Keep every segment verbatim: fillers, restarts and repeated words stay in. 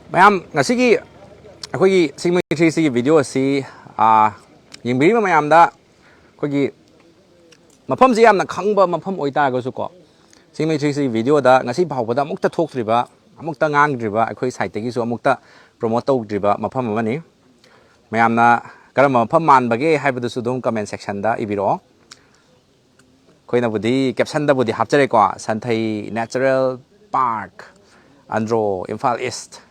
ꯃꯌꯥꯝ, ꯉꯁꯤꯒꯤ ꯑꯩꯈꯣꯏꯒꯤ ꯁꯤꯡꯃꯩ ꯊ꯭ꯔꯤ ꯁꯤꯒꯤ ꯚꯤꯗꯤꯑꯣ ꯑꯁꯤ, ꯑꯥ, ꯌꯦꯡꯕꯤꯔꯤꯕ ꯃꯌꯥꯝꯗ ꯑꯩꯈꯣꯏꯒꯤ ꯃꯐꯝꯁꯤ ꯌꯥꯝꯅ ꯈꯪꯕ ꯃꯐꯝ ꯑꯣꯏꯇꯥꯔꯒꯁꯨꯀꯣ, ꯁꯤꯡꯃꯩ ꯊ꯭ꯔꯤ ꯁꯤꯒꯤ ꯚꯤꯗꯤꯑꯣꯗ ꯉꯁꯤ ꯐꯥꯎꯕꯗ ꯑꯃꯨꯛꯇ ꯊꯣꯛꯇ꯭ꯔꯤꯕ, ꯑꯃꯨꯛꯇ ꯉꯥꯡꯗ꯭ꯔꯤꯕ, ꯑꯩꯈꯣꯏ ꯁꯥꯏꯠꯇꯒꯤꯁꯨ ꯑꯃꯨꯛꯇ ꯄ꯭ꯔꯣꯃꯣꯠ ꯇꯧꯗ꯭ꯔꯤꯕ ꯃꯐꯝ ꯑꯃꯅꯤ꯫ ꯃꯌꯥꯝꯅ ꯀꯔꯝꯕ ꯃꯐꯝ ꯃꯥꯟꯕꯒꯦ ꯍꯥꯏꯕꯗꯨꯁꯨ ꯑꯗꯨꯝ ꯀꯃꯦꯟ ꯁꯦꯛꯁꯟꯗ ꯏꯕꯤꯔꯛꯑꯣ꯫ ꯑꯩꯈꯣꯏꯅꯕꯨꯗꯤ ꯀꯦꯞꯁꯟꯗꯕꯨꯗꯤ ꯍꯥꯞꯆꯔꯦꯀꯣ, ꯁꯟꯊꯩ ꯅꯦꯆꯔꯦꯜ ꯄꯥꯔꯛ, ꯑꯟꯗ꯭ꯔꯣ, ꯏꯝꯐꯥꯜ ꯏꯁ꯫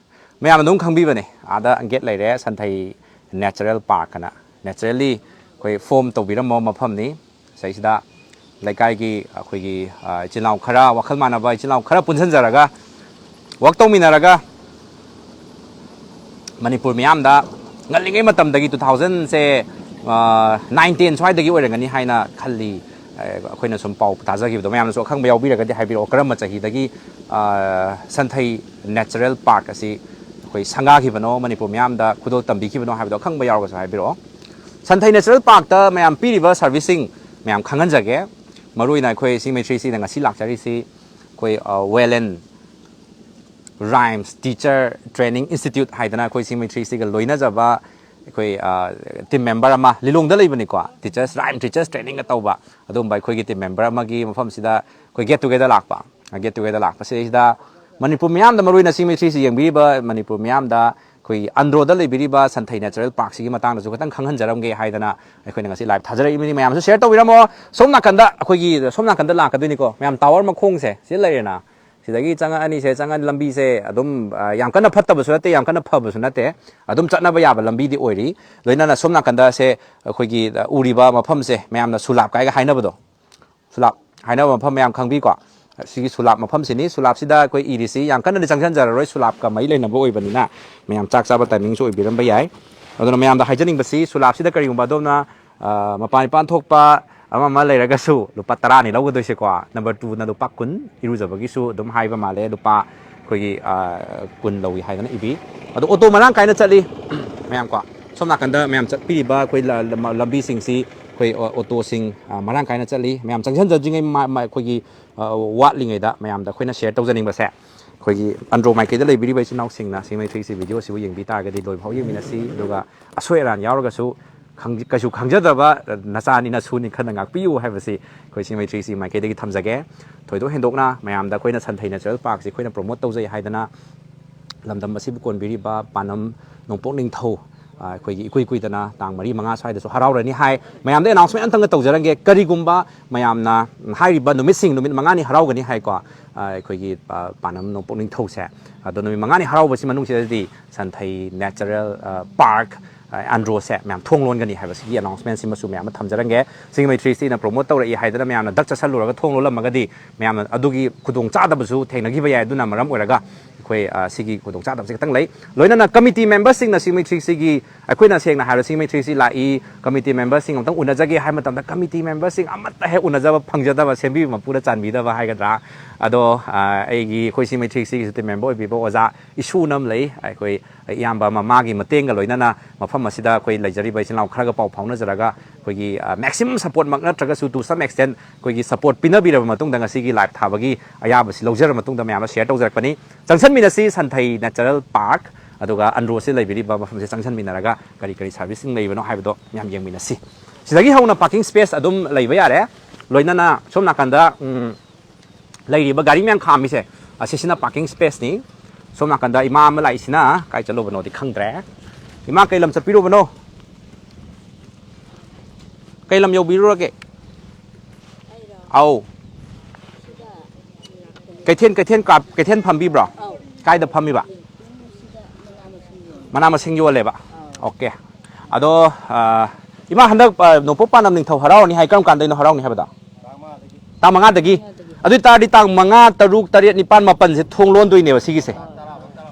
ꯃꯌꯥꯝ ꯑꯗꯨꯝ ꯈꯪꯕꯤꯕꯅꯦ, ꯑꯥꯗ ꯒꯦꯠ ꯂꯩꯔꯦ, ꯁꯟꯊꯩ ꯅꯦꯆꯔꯦꯜ ꯄꯥꯔꯛ ꯑꯅ꯫ ꯅꯦꯆꯔꯦꯜꯂꯤ ꯑꯩꯈꯣꯏ ꯐꯣꯝ ꯇꯧꯕꯤꯔꯝꯕ ꯃꯐꯝꯅꯤ꯫ ꯁꯤꯗꯩꯁꯤꯗ ꯂꯩꯀꯥꯏꯒꯤ ꯑꯩꯈꯣꯏꯒꯤ, ꯑ, ꯏꯆꯤꯜ ꯏꯅꯥꯎ ꯈꯔ, ꯋꯥꯈꯜ ꯃꯥꯟꯅꯕ ꯏꯆꯤꯜ ꯏꯅꯥꯎ ꯈꯔ ꯄꯨꯟꯁꯤꯟꯖꯔꯒ, ꯋꯥꯛ ꯇꯧꯃꯤꯟꯅꯔꯒ, ꯃꯅꯤꯄꯨꯔ ꯃꯤꯌꯥꯝꯗ ꯉꯜꯂꯤꯉꯩ ꯃꯇꯝꯗꯒꯤ, ꯇꯨ ꯊꯥꯎꯖꯟꯁꯦ, ꯑ, ꯅꯥꯏꯟ ꯇꯦꯟ ꯁ꯭ꯋꯥꯏꯗꯒꯤ ꯑꯣꯏꯔꯝꯒꯅꯤ ꯍꯥꯏꯅ ꯈꯜꯂꯤ꯫ ꯑ, ꯑꯩꯈꯣꯏꯅ ꯁꯨꯝ ꯄꯥꯎ ꯇꯥꯖꯈꯤꯕꯗꯣ, ꯃꯌꯥꯝꯅꯁꯨ ꯑꯈꯪꯕ ꯌꯥꯎꯕꯤꯔꯒꯗꯤ ꯍꯥꯏꯕꯤꯔꯛꯑꯣ, ꯀꯔꯝꯕ ꯆꯍꯤꯗꯒꯤ, ꯑ, ꯁꯟꯊꯩ ꯅꯦꯆꯔꯦꯜ ꯄꯥꯔꯛ ꯑꯁꯤ ꯑꯩꯈꯣꯏ ꯁꯪꯒꯥꯈꯤꯕꯅꯣ, ꯃꯅꯤꯄꯨꯔ ꯃꯤꯌꯥꯝꯗ ꯈꯨꯗꯣꯜ ꯇꯝꯕꯤꯈꯤꯕꯅꯣ ꯍꯥꯏꯕꯗꯣ ꯑꯈꯪꯕ ꯌꯥꯎꯔꯒꯁꯨ ꯍꯥꯏꯕꯤꯔꯛꯑꯣ꯫ ꯁꯟꯊꯩ ꯅꯦꯆꯔꯦꯜ ꯄꯥꯔꯛꯇ ꯃꯌꯥꯝ ꯄꯤꯔꯤꯕ ꯁꯥꯔꯚꯤꯁꯁꯤꯡ ꯃꯌꯥꯝ ꯈꯪꯍꯟꯖꯒꯦ꯫ ꯃꯔꯨꯑꯣꯏꯅ ꯑꯩꯈꯣꯏ ꯁꯤꯡꯃꯩ ꯊ꯭ꯔꯤ ꯁꯤꯗ ꯉꯁꯤ ꯂꯥꯛꯆꯔꯤꯁꯤ ꯑꯩꯈꯣꯏ, ꯑ, ꯋꯦꯂꯦꯟ ꯔꯥꯏꯝꯁ ꯇꯤꯆꯔ ꯇ꯭ꯔꯦꯅꯤꯡ ꯏꯟꯁꯇꯤꯇ꯭ꯌꯨꯠ ꯍꯥꯏꯗꯅ ꯑꯩꯈꯣꯏ ꯁꯤꯡꯃꯩ ꯊ꯭ꯔꯤ ꯁꯤꯒ ꯂꯣꯏꯅꯖꯕ ꯑꯩꯈꯣꯏ, ꯑ, ꯇꯤꯝ ꯃꯦꯝꯕꯔ ꯑꯃ ꯂꯤꯂꯣꯡꯗ ꯂꯩꯕꯅꯤꯀꯣ, ꯇꯤꯆꯔꯁ, ꯔꯥꯏꯝ ꯇꯤꯆꯔꯁ ꯇ꯭ꯔꯦꯅꯤꯡꯒ ꯇꯧꯕ ꯑꯗꯨꯒꯨꯝꯕ ꯑꯩꯈꯣꯏꯒꯤ ꯇꯤꯝ ꯃꯦꯝꯕꯔ ꯑꯃꯒꯤ ꯃꯐꯝꯁꯤꯗ ꯑꯩꯈꯣꯏ ꯒꯦꯠ ꯇꯨꯒꯦꯗꯔ ꯂꯥꯛꯄ꯫ ꯒꯦꯠ ꯇꯨꯒꯦꯗꯔ ꯂꯥꯛꯄꯁꯤꯗꯩꯁꯤꯗ ꯃꯅꯤꯄꯨꯔ ꯃꯤꯌꯥꯝꯗ, ꯃꯔꯨꯑꯣꯏꯅ ꯁꯤꯡꯃꯩ ꯊ꯭ꯔꯤ ꯁꯤ ꯌꯦꯡꯕꯤꯔꯤꯕ ꯃꯅꯤꯄꯨꯔ ꯃꯤꯌꯥꯝꯗ ꯑꯩꯈꯣꯏꯒꯤ ꯑꯟꯗ꯭ꯔꯣꯗ ꯂꯩꯕꯤꯔꯤꯕ ꯁꯟꯊꯩ ꯅꯦꯆꯔꯦꯜ ꯄꯥꯔꯛꯁꯤꯒꯤ ꯃꯇꯥꯡꯗꯁꯨ ꯈꯤꯇꯪ ꯈꯪꯍꯟꯖꯔꯝꯒꯦ ꯍꯥꯏꯗꯅ ꯑꯩꯈꯣꯏꯅ ꯉꯁꯤ ꯂꯥꯏꯚ ꯊꯥꯖꯔꯛꯏꯕꯅꯤ꯫ ꯃꯌꯥꯝꯁꯨ ꯁꯤꯌꯔ ꯇꯧꯕꯤꯔꯝꯃꯣ꯫ ꯁꯣꯝ ꯅꯥꯀꯟꯗ ꯑꯩꯈꯣꯏꯒꯤ, ꯁꯣꯝ ꯅꯥꯀꯟꯗ ꯂꯥꯛꯀꯗꯣꯏꯅꯤꯀꯣ ꯃꯌꯥꯝ, ꯇꯥꯋꯔ ꯃꯈꯣꯡꯁꯦ ꯁꯤꯗ ꯂꯩꯔꯦꯅ꯫ ꯁꯤꯗꯒꯤ ꯆꯪꯉꯛꯑꯅꯤ, ꯁꯦ ꯆꯪꯉꯛꯑꯅꯤ꯫ ꯂꯝꯕꯤꯁꯦ ꯑꯗꯨꯝ, ꯑ, ꯌꯥꯝ ꯀꯟꯅ ꯐꯠꯇꯕꯁꯨ ꯅꯠꯇꯦ, ꯌꯥꯝ ꯀꯟꯅ ꯐꯕꯁꯨ ꯅꯠꯇꯦ, ꯑꯗꯨꯝ ꯆꯠꯅꯕ ꯌꯥꯕ ꯂꯝꯕꯤꯗꯤ ꯑꯣꯏꯔꯤ꯫ ꯂꯣꯏꯅꯅ ꯁꯣꯝ ꯅꯥꯀꯟꯗ ꯁꯦ ꯑꯩꯈꯣꯏꯒꯤ, ꯑ, ꯎꯔꯤꯕ ꯃꯐꯝꯁꯦ, ꯃꯌꯥꯝꯅ ꯁꯨꯂꯥꯞ ꯀꯥꯏꯒ ꯍꯥꯏꯅꯕꯗꯣ, ꯁꯨꯂꯥꯞ ꯍꯥꯏꯅꯕ ꯃꯐꯝ ꯃꯌꯥꯝ ꯈꯪꯕꯤꯀꯣ꯫ ꯁꯤꯒꯤ ꯁꯨꯂꯥꯞ ꯃꯐꯝꯁꯤꯅꯤ꯫ ꯁꯨꯂꯥꯞꯁꯤꯗ ꯑꯩꯈꯣꯏ ꯏꯔꯤꯁꯤ ꯌꯥꯝ ꯀꯟꯅꯗꯤ ꯆꯪꯁꯤꯟꯖꯔꯔꯣꯏ, ꯁꯨꯂꯥꯞꯀ ꯃꯔꯤ ꯂꯩꯅꯕ ꯑꯣꯏꯕꯅꯤꯅ ꯃꯌꯥꯝ ꯆꯥꯛ ꯆꯥꯕ ꯇꯥꯏꯃꯤꯡꯁꯨ ꯑꯣꯏꯕꯤꯔꯝꯕ ꯌꯥꯏ꯫ ꯑꯗꯨꯅ ꯃꯌꯥꯝꯗ ꯍꯥꯏꯖꯅꯤꯡꯕꯁꯤ, ꯁꯨꯂꯥꯞꯁꯤꯗ ꯀꯔꯤꯒꯨꯝꯕ ꯑꯗꯣꯝꯅ, ꯑ, ꯃꯄꯥꯟ ꯏꯄꯥꯟ ꯊꯣꯛꯄ ꯑꯃ ꯑꯃ ꯂꯩꯔꯒꯁꯨ ꯂꯨꯄꯥ ꯇꯔꯥꯅꯤ ꯂꯧꯒꯗꯣꯏꯁꯦꯀꯣ꯫ ꯅꯝꯕꯔ ꯇꯨꯅ ꯂꯨꯄꯥ ꯀꯨꯟ, ꯏꯔꯨꯖꯕꯒꯤꯁꯨ ꯑꯗꯨꯝ ꯍꯥꯏꯕ ꯃꯥꯜꯂꯦ, ꯂꯨꯄꯥ ꯑꯩꯈꯣꯏꯒꯤ, ꯑ, ꯀꯨꯟ ꯂꯧꯏ ꯍꯥꯏꯗꯅ ꯏꯕꯤ꯫ ꯑꯗꯣ ꯑꯣꯇꯣ ꯃꯔꯥꯡ ꯀꯥꯏꯅ ꯆꯠꯂꯤ ꯃꯌꯥꯝ ꯀꯣ꯫ ꯁꯣꯝ ꯅꯥꯀꯟꯗ ꯃꯌꯥꯝ ꯆꯠꯄꯤꯔꯤꯕ ꯑꯩꯈꯣꯏ ꯂ-, ꯂꯝ-, ꯂꯝꯕꯤꯁꯤꯡꯁꯤ ꯑꯩꯈꯣꯏ ꯑꯣ-, ꯑꯣꯇꯣꯁꯤꯡ, ꯑ, ꯃꯔꯥꯡ ꯀꯥꯏꯅ ꯆꯠꯂꯤ꯫ ꯃꯌꯥꯝ ꯆꯪꯁꯤꯟꯖꯗ꯭ꯔꯤꯉꯩ ꯃ-, ꯃ-, ꯑꯩꯈꯣꯏꯒꯤ, ꯑ, ꯋꯥꯠꯂꯤꯉꯩꯗ ꯃꯌꯥꯝꯗ ꯑꯩꯈꯣꯏꯅ ꯁꯤꯌꯔ ꯇꯧꯖꯅꯤꯡꯕꯁꯦ, ꯑꯩꯈꯣꯏꯒꯤ ꯑꯟꯗ꯭ꯔꯣ ꯃꯥꯏꯀꯩꯗ ꯂꯩꯕꯤꯔꯤꯕ ꯏꯆꯤꯟ ꯏꯅꯥꯎꯁꯤꯡꯅ ꯁꯤꯡꯃꯩ ꯊ꯭ꯔꯤ ꯁꯤ ꯚꯤꯗꯤꯑꯣꯁꯤꯕꯨ ꯌꯦꯡꯕꯤ ꯇꯥꯔꯒꯗꯤ ꯂꯣꯏꯐꯥꯎ ꯌꯦꯡꯃꯤꯟꯅꯁꯤ, ꯑꯗꯨꯒ ꯑꯁꯣꯏ ꯑꯔꯥꯟ ꯌꯥꯎꯔꯒꯁꯨ ꯈꯪꯖ-, ꯀꯩꯁꯨ ꯈꯪꯖꯗꯕ ꯅꯆꯥꯅꯤꯅ ꯁꯨꯅꯤ ꯈꯟꯅ ꯉꯥꯛꯄꯤꯌꯨ ꯍꯥꯏꯕꯁꯤ ꯑꯩꯈꯣꯏ ꯁꯤꯡꯃꯩ ꯊ꯭ꯔꯤ ꯁꯤ ꯃꯥꯏꯀꯩꯗꯒꯤ ꯊꯝꯖꯒꯦ꯫ ꯊꯣꯏꯗꯣꯛ ꯍꯦꯟꯗꯣꯛꯅ ꯃꯌꯥꯝꯗ ꯑꯩꯈꯣꯏꯅ ꯁꯟꯊꯩ ꯅꯦꯆꯔꯦꯜ ꯄꯥꯔꯛꯁꯤ ꯑꯩꯈꯣꯏꯅ ꯄ꯭ꯔꯣꯃꯣꯠ ꯇꯧꯖꯩ ꯍꯥꯏꯗꯅ ꯂꯝꯗꯝ ꯑꯁꯤꯕꯨ ꯀꯣꯟꯕꯤꯔꯤꯕ ꯄꯥꯟꯅꯝ ꯅꯣꯡꯄꯣꯛ ꯅꯤꯡꯊꯧ, ꯑ, ꯑꯩꯈꯣꯏꯒꯤ ꯏꯀꯨꯏ ꯀꯨꯏꯗꯅ ꯇꯥꯡ ꯃꯔꯤ ꯃꯉꯥ ꯁ꯭ꯋꯥꯏꯗꯁꯨ ꯍꯔꯥꯎꯔꯅꯤ ꯍꯥꯏ꯫ ꯃꯌꯥꯝꯗ ꯑꯦꯅꯥꯎꯟꯁꯃꯦꯟ ꯑꯝꯇꯪꯒ ꯇꯧꯖꯔꯝꯒꯦ, ꯀꯔꯤꯒꯨꯝꯕ ꯃꯌꯥꯝꯅ ꯍꯥꯏꯔꯤꯕ ꯅꯨꯃꯤꯠꯁꯤꯡ, ꯅꯨꯃꯤꯠ ꯃꯉꯥꯅꯤ ꯍꯔꯥꯎꯒꯅꯤ ꯍꯥꯏꯀꯣ, ꯑ, ꯑꯩꯈꯣꯏꯒꯤ, ꯑ, ꯄꯥꯟꯅꯝ ꯅꯣꯡꯄꯣꯛ ꯅꯤꯡꯊꯧꯁꯦ꯫ ꯑꯗꯣ ꯅꯨꯃꯤꯠ ꯃꯉꯥꯅꯤ ꯍꯔꯥꯎꯕꯁꯤ ꯃꯅꯨꯡꯁꯤꯗꯗꯤ ꯁꯟꯊꯩ ꯅꯦꯆꯔꯦꯜ, ꯑ, ꯄꯥꯔꯛ, ꯑ, ꯑꯟꯗ꯭ꯔꯣꯁꯦ ꯃꯌꯥꯝ ꯊꯣꯡ ꯂꯣꯟꯒꯅꯤ ꯍꯥꯏꯕꯁꯤꯒꯤ ꯑꯦꯅꯥꯎꯟꯁꯃꯦꯟꯁꯤꯃꯁꯨ ꯃꯌꯥꯝ ꯑꯃ ꯊꯝꯖꯔꯝꯒꯦ꯫ ꯁꯤꯡꯃꯩ ꯊ꯭ꯔꯤ ꯁꯤꯅ ꯄ꯭ꯔꯣꯃꯣꯠ ꯇꯧꯔꯛꯏ ꯍꯥꯏꯗꯅ ꯃꯌꯥꯝꯅ ꯗꯛ ꯆꯠꯁꯜꯂꯨꯔꯒ ꯊꯣꯡ ꯂꯣꯜꯂꯝꯃꯒꯗꯤ ꯃꯌꯥꯝꯅ ꯑꯗꯨꯒꯤ ꯈꯨꯗꯣꯡꯆꯥꯗꯕꯁꯨ ꯊꯦꯡꯅꯈꯤꯕ ꯌꯥꯏ꯫ ꯑꯗꯨꯅ ꯃꯔꯝ ꯑꯣꯏꯔꯒ ꯑꯩꯈꯣꯏ, ꯑ, ꯁꯤꯒꯤ ꯈꯨꯗꯣꯡꯆꯥꯗꯕꯁꯦ ꯈꯤꯇꯪ ꯂꯩ꯫ ꯂꯣꯏꯅꯅ ꯀꯃꯤꯇꯤ ꯃꯦꯝꯕꯔꯁꯤꯡꯅ ꯁꯤꯡꯃꯩ ꯊ꯭ꯔꯤ ꯁꯤꯒꯤ, ꯑꯩꯈꯣꯏꯅ ꯁꯦꯡꯅ ꯍꯥꯏꯔꯣ, ꯁꯤꯡꯃꯩ ꯊ꯭ꯔꯤ ꯁꯤ ꯂꯥꯛꯏ, ꯀꯃꯤꯇꯤ ꯃꯦꯝꯕꯔꯁꯤꯡ ꯑꯝꯇꯪ ꯎꯅꯖꯒꯦ ꯍꯥꯏꯕ ꯃꯇꯝꯗ ꯀꯃꯤꯇꯤ ꯃꯦꯝꯕꯔꯁꯤꯡ ꯑꯃꯠꯇ ꯍꯦꯛ ꯎꯅꯖꯕ ꯐꯪꯖꯗꯕ, ꯁꯦꯝꯕꯤꯕ ꯃꯄꯨꯅ ꯆꯥꯟꯕꯤꯗꯕ ꯍꯥꯏꯒꯗ꯭ꯔꯥ꯫ ꯑꯗꯣ, ꯑ, ꯑꯩꯒꯤ, ꯑꯩꯈꯣꯏ ꯁꯤꯡꯃꯩ ꯊ꯭ꯔꯤ ꯁꯤꯒꯤꯁꯨ ꯇꯤꯝ ꯃꯦꯝꯕꯔ ꯑꯣꯏꯕꯤꯕ ꯑꯣꯖꯥ ꯏꯁꯨꯅ ꯑꯃ ꯂꯩ꯫ ꯑꯩꯈꯣꯏ ꯏꯌꯥꯝꯕ ꯑꯃ, ꯃꯥꯒꯤ ꯃꯇꯦꯡꯒ ꯂꯣꯏꯅꯅ ꯃꯐꯝ ꯑꯁꯤꯗ ꯑꯩꯈꯣꯏ ꯂꯩꯖꯔꯤꯕ ꯏꯆꯤꯜ ꯏꯅꯥꯎ ꯈꯔꯒ ꯄꯥꯎ ꯐꯥꯎꯅꯖꯔꯒ ꯑꯩꯈꯣꯏꯒꯤ, ꯑ, ꯃꯦꯛꯁꯤꯃꯝ ꯁꯄꯣꯔꯠꯃꯛ ꯅꯠꯇ꯭ꯔꯒꯁꯨ to some extent ꯑꯩꯈꯣꯏꯒꯤ ꯁꯄꯣꯔꯠ ꯄꯤꯅꯕꯤꯔꯕ ꯃꯇꯨꯡꯗ ꯉꯁꯤꯒꯤ ꯂꯥꯏꯚ ꯊꯥꯕꯒꯤ ꯑꯌꯥꯕꯁꯤ ꯂꯧꯖꯔꯕ ꯃꯇꯨꯡꯗ ꯃꯌꯥꯝꯅ ꯁꯤꯌꯔ ꯇꯧꯖꯔꯛꯄꯅꯤ꯫ ꯆꯪꯁꯟꯃꯤꯟꯅꯁꯤ ꯁꯟꯊꯩ ꯅꯦꯆꯔꯦꯜ ꯄꯥꯔꯛ, ꯑꯗꯨꯒ ꯑꯟꯗ꯭ꯔꯣꯁꯤ ꯂꯩꯕꯤꯔꯤꯕ ꯃꯐꯝꯁꯦ ꯆꯪꯁꯟꯃꯤꯟꯅꯔꯒ ꯀꯔꯤ ꯀꯔꯤ ꯁꯥꯔꯚꯤꯁꯁꯤꯡ ꯂꯩꯕꯅꯣ ꯍꯥꯏꯕꯗꯣ ꯃꯌꯥꯝ ꯌꯦꯡꯃꯤꯟꯅꯁꯤ꯫ ꯁꯤꯗꯒꯤ ꯍꯧꯅ ꯄꯥꯔꯀꯤꯡ ꯁ꯭ꯄꯦꯁ ꯑꯗꯨꯝ ꯂꯩꯕ ꯌꯥꯔꯦ꯫ ꯂꯣꯏꯅꯅ ꯁꯣꯝ ꯅꯥꯀꯟꯗ, ꯎꯝ, ꯂꯩꯔꯤꯕ ꯒꯥꯔꯤ ꯃꯌꯥꯝ ꯈꯥꯝꯃꯤꯁꯦ, ꯑꯁꯤꯁꯤꯅ ꯄꯥꯔꯀꯤꯡ ꯁ꯭ꯄꯦꯁꯅꯤ꯫ ꯁꯣꯝ ꯅꯥꯀꯟꯗ ꯏꯃꯥ ꯑꯃ ꯂꯥꯛꯏꯁꯤꯅ ꯀꯥꯏ ꯆꯠꯂꯨꯕꯅꯣꯗꯤ ꯈꯪꯗ꯭ꯔꯦ꯫ ꯏꯃꯥ, ꯀꯩ ꯂꯝ ꯆꯠꯄꯤꯔꯨꯕꯅꯣ? ꯀꯩ ꯂꯝ ꯌꯧꯕꯤꯔꯨꯔꯒꯦ? ꯑꯧ꯫ ꯀꯩꯊꯦꯜ, ꯀꯩꯊꯦꯜ ꯀꯥꯞ-, ꯀꯩꯊꯦꯜ ꯐꯝꯕꯤꯕ꯭ꯔꯣ? ꯀꯥꯏꯗ ꯐꯝꯃꯤꯕ? ꯃꯅꯥ ꯃꯁꯤꯡ ꯌꯣꯜꯂꯦꯕ? ꯑꯣꯀꯦ꯫ ꯑꯗꯣ, ꯑ, ꯏꯃꯥ, ꯍꯟꯗꯛ, ꯑ, ꯅꯣꯡꯄꯣꯛ ꯄꯥꯟꯗꯝ ꯅꯤꯡꯊꯧ ꯍꯔꯥꯎꯔꯅꯤ ꯍꯥꯏ, ꯀꯔꯝ ꯀꯥꯟꯗꯩꯅꯣ ꯍꯔꯥꯎꯅꯤ ꯍꯥꯏꯕꯗꯣ? ꯇꯥꯡ ꯃꯉꯥꯗꯒꯤ? ꯑꯗꯨ ꯑꯣꯏ ꯇꯥꯔꯗꯤ ꯇꯥꯡ ꯃꯉꯥ, ꯇꯔꯨꯛ, ꯇꯔꯦꯠ, ꯅꯤꯄꯥꯟ, ꯃꯥꯄꯟꯁꯦ ꯊꯣꯡ ꯂꯣꯟꯗꯣꯏꯅꯦꯕ ꯁꯤꯒꯤꯁꯦ꯫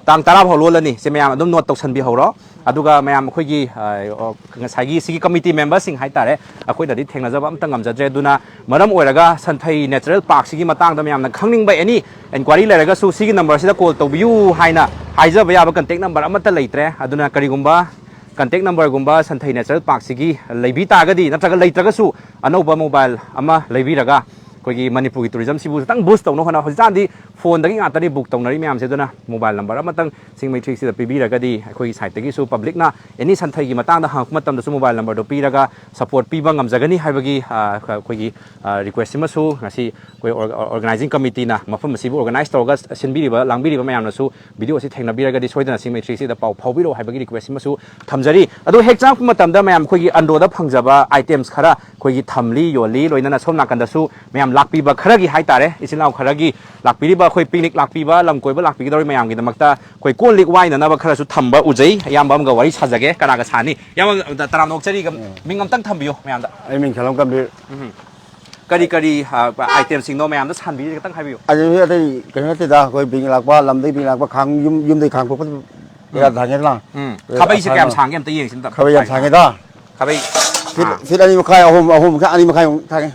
ꯇꯥꯡ ꯇꯔꯥ ꯐꯥꯎ ꯂꯣꯜꯂꯅꯤ꯫ ꯁꯤ ꯃꯌꯥꯝ ꯑꯗꯨꯝ ꯅꯣꯠ ꯇꯧꯁꯟꯕꯤꯍꯧꯔꯣ꯫ ꯑꯗꯨꯒ ꯃꯌꯥꯝ ꯑꯩꯈꯣꯏꯒꯤ, ꯑ, ꯑ, ꯉꯁꯥꯏꯒꯤ ꯁꯤꯒꯤ ꯀꯃꯤꯇꯤ ꯃꯦꯝꯕꯔꯁꯤꯡ ꯍꯥꯏꯇꯥꯔꯦ, ꯑꯩꯈꯣꯏꯅꯗꯤ ꯊꯦꯡꯅꯖꯕ ꯑꯝꯇ ꯉꯝꯖꯗ꯭ꯔꯦ꯫ ꯑꯗꯨꯅ ꯃꯔꯝ ꯑꯣꯏꯔꯒ ꯁꯟꯊꯩ ꯅꯦꯆꯔꯦꯜ ꯄꯥꯔꯛꯁꯤꯒꯤ ꯃꯇꯥꯡꯗ ꯃꯌꯥꯝꯅ ꯈꯪꯅꯤꯡꯕ ꯑꯦꯅꯤ ꯏꯟꯀ꯭ꯋꯥꯏꯔꯤ ꯂꯩꯔꯒꯁꯨ ꯁꯤꯒꯤ ꯅꯝꯕꯔꯁꯤꯗ ꯀꯣꯜ ꯇꯧꯕꯤꯌꯨ ꯍꯥꯏꯅ ꯍꯥꯏꯖꯕ ꯌꯥꯕ ꯀꯟꯇꯦꯛ ꯅꯝꯕꯔ ꯑꯃꯠꯇ ꯂꯩꯇ꯭ꯔꯦ꯫ ꯑꯗꯨꯅ ꯀꯔꯤꯒꯨꯝꯕ ꯀꯟꯇꯦꯛ ꯅꯝꯕꯔꯒꯨꯝꯕ ꯁꯟꯊꯩ ꯅꯦꯆꯔꯦꯜ ꯄꯥꯔꯛꯁꯤꯒꯤ ꯂꯩꯕꯤ ꯇꯥꯔꯒꯗꯤ, ꯅꯠꯇ꯭ꯔꯒ ꯂꯩꯇ꯭ꯔꯒꯁꯨ ꯑꯅꯧꯕ ꯃꯣꯕꯥꯏꯜ ꯑꯃ ꯂꯩꯕꯤꯔꯒ ꯑꯩꯈꯣꯏꯒꯤ ꯃꯅꯤꯄꯨꯔꯒꯤ ꯇꯨꯔꯤꯖꯝꯁꯤꯕꯨ ꯈꯤꯇꯪ ꯕꯨꯁ ꯇꯧꯅꯕ ꯍꯣꯠꯅ-, ꯍꯧꯖꯤꯛꯀꯥꯟꯗꯤ ꯐꯣꯟꯗꯒꯤ ꯉꯥꯛꯇꯅꯤ ꯕꯨꯛ ꯇꯧꯅꯔꯤ ꯃꯌꯥꯝꯁꯦ꯫ ꯑꯗꯨꯅ ꯃꯣꯕꯥꯏꯜ ꯅꯝꯕꯔ ꯑꯃꯇꯪ ꯁꯤꯡꯃꯩ ꯊ꯭ꯔꯤꯁꯤꯗ ꯄꯤꯕꯤꯔꯒꯗꯤ ꯑꯩꯈꯣꯏꯒꯤ ꯁꯥꯏꯠꯇꯒꯤꯁꯨ ꯄꯕ꯭ꯂꯤꯛꯅ ꯑꯦꯅꯤ ꯁꯟꯊꯩꯒꯤ ꯃꯇꯥꯡꯗ ꯍꯪꯉꯛꯄ ꯃꯇꯝꯗꯁꯨ ꯃꯣꯕꯥꯏꯜ ꯅꯝꯕꯔꯗꯣ ꯄꯤꯔꯒ ꯁꯄꯣꯔꯠ ꯄꯤꯕ ꯉꯝꯖꯒꯅꯤ ꯍꯥꯏꯕꯒꯤ, ꯑ, ꯑꯩꯈꯣꯏꯒꯤ, ꯑ, ꯔꯤꯀ꯭ꯋꯦꯁ ꯑꯃꯁꯨ ꯉꯁꯤ ꯑꯩꯈꯣꯏ ꯑꯣꯔ-, ꯑꯣꯔꯒꯅꯥꯏꯖꯤꯡ ꯀꯃꯤꯇꯤꯅ ꯃꯐꯝ ꯑꯁꯤꯕꯨ ꯑꯣꯔꯒꯅꯥꯏꯖ ꯇꯧꯔꯒ ꯁꯤꯟꯕꯤꯔꯤꯕ, ꯂꯥꯡꯕꯤꯔꯤꯕ ꯃꯌꯥꯝꯅꯁꯨ ꯚꯤꯗꯤꯑꯣ ꯑꯁꯤ ꯊꯦꯡꯅꯕꯤꯔꯒꯗꯤ ꯁꯣꯏꯗꯅ ꯁꯤꯡꯃꯩ ꯊ꯭ꯔꯤꯁꯤꯗ ꯄꯥꯎ ꯐꯥꯎꯕꯤꯔꯛꯑꯣ ꯍꯥꯏꯕꯒꯤ ꯔꯤꯀ꯭ꯋꯦꯁ ꯑꯃꯁꯨ ꯊꯝꯖꯔꯤ꯫ ꯑꯗꯨ ꯍꯦꯛ ꯆꯪꯉꯛꯄ ꯃꯇꯝꯗ ꯃꯌꯥꯝ ꯑꯩꯈꯣꯏꯒꯤ ꯑꯟꯗ꯭ꯔꯣꯗ ꯐꯪꯖꯕ ꯑꯥꯏꯇꯦꯝꯁ ꯈꯔ ꯑꯩꯈꯣꯏꯒꯤ ꯊꯝꯂꯤ, ꯌꯣꯜꯂꯤ, ꯂꯣꯏꯅꯅ ꯁꯣꯝ ꯅꯥꯀꯟꯗꯁꯨ ꯃꯌꯥꯝ ꯂꯥꯛꯄꯤꯕ ꯈꯔꯒꯤ ꯍꯥꯏꯇꯥꯔꯦ, ꯏꯆꯤꯜ ꯏꯅꯥꯎ ꯈꯔꯒꯤ ꯂꯥꯛꯄꯤꯔꯤꯕ, ꯑꯩꯈꯣꯏ ꯄꯤꯛꯅꯤꯛ ꯂꯥꯛꯄꯤꯕ, ꯂꯝ ꯀꯣꯏꯕ ꯂꯥꯛꯄꯤꯒꯗꯧꯔꯤꯕ ꯃꯌꯥꯝꯒꯤꯗꯃꯛꯇ ꯑꯩꯈꯣꯏ ꯀꯣꯜ ꯂꯤꯛ ꯋꯥꯏꯅꯅꯕ ꯈꯔꯁꯨ ꯊꯝꯕ ꯎꯖꯩ꯫ ꯏꯌꯥꯝꯕ ꯑꯃꯒ ꯋꯥꯔꯤ ꯁꯥꯖꯒꯦ, ꯀꯅꯥꯒ ꯁꯥꯅꯤ? ꯏꯌꯥꯝꯕ, ꯇꯔꯥꯝꯅ ꯑꯣꯛꯆꯔꯤ, ꯎꯝ꯫ ꯃꯤꯡ ꯑꯝꯇꯪ ꯊꯝꯕꯤꯌꯨ ꯃꯌꯥꯝꯗ꯫ ꯑꯩ ꯃꯤꯡ ꯈꯦꯂꯝ ꯀꯝꯕꯤꯔ꯫ ꯎꯝ꯫ ꯀꯔꯤ ꯀꯔꯤ, ꯑ, ꯑꯥꯏꯇꯦꯝꯁꯤꯡꯅꯣ ꯃꯌꯥꯝꯗ ꯁꯥꯟꯕꯤꯔꯤꯁꯦ ꯈꯤꯇꯪ ꯍꯥꯏꯕꯤꯌꯨ꯫ ꯑꯗꯨꯗꯤ ꯑꯇꯩ ꯀꯩꯅꯣ ꯅꯠꯇꯦꯗ, ꯑꯩꯈꯣꯏ ꯄꯤꯛꯅꯤꯛ ꯂꯥꯛꯄ, ꯂꯝꯗꯒꯤ ꯄꯤꯛꯅꯤꯛ ꯂꯥꯛꯄ, ꯈꯥꯡ, ꯌꯨꯝ, ꯌꯨꯝꯗꯒꯤ ꯈꯥꯡ ꯄꯨꯔꯛꯄ ꯀꯩꯀꯥ ꯊꯥꯡꯉꯦꯗꯅ꯫ ꯎꯝ꯫ ꯑꯗꯩ ꯈꯥꯕꯩꯁꯦ ꯀꯌꯥꯝ ꯑꯁꯥꯡꯕ ꯁꯥꯡꯒꯦ ꯑꯝꯇ ꯌꯦꯡꯁꯤ ꯑꯝꯇ꯫ ꯈꯥꯕꯩ ꯌꯥꯝ ꯁꯥꯡꯉꯦꯗ꯫ ꯈꯥꯕꯩ, ꯐꯤꯠ, ꯑꯥ꯫ ꯐꯤꯠ ꯑꯅꯤ ꯃꯈꯥꯏ, ꯑꯍꯨꯝ, ꯑꯍꯨꯝ ꯃꯈꯥꯏ, ꯑꯅꯤ ꯃꯈꯥꯏꯃꯨꯛ ꯊꯥꯡꯉꯦ꯫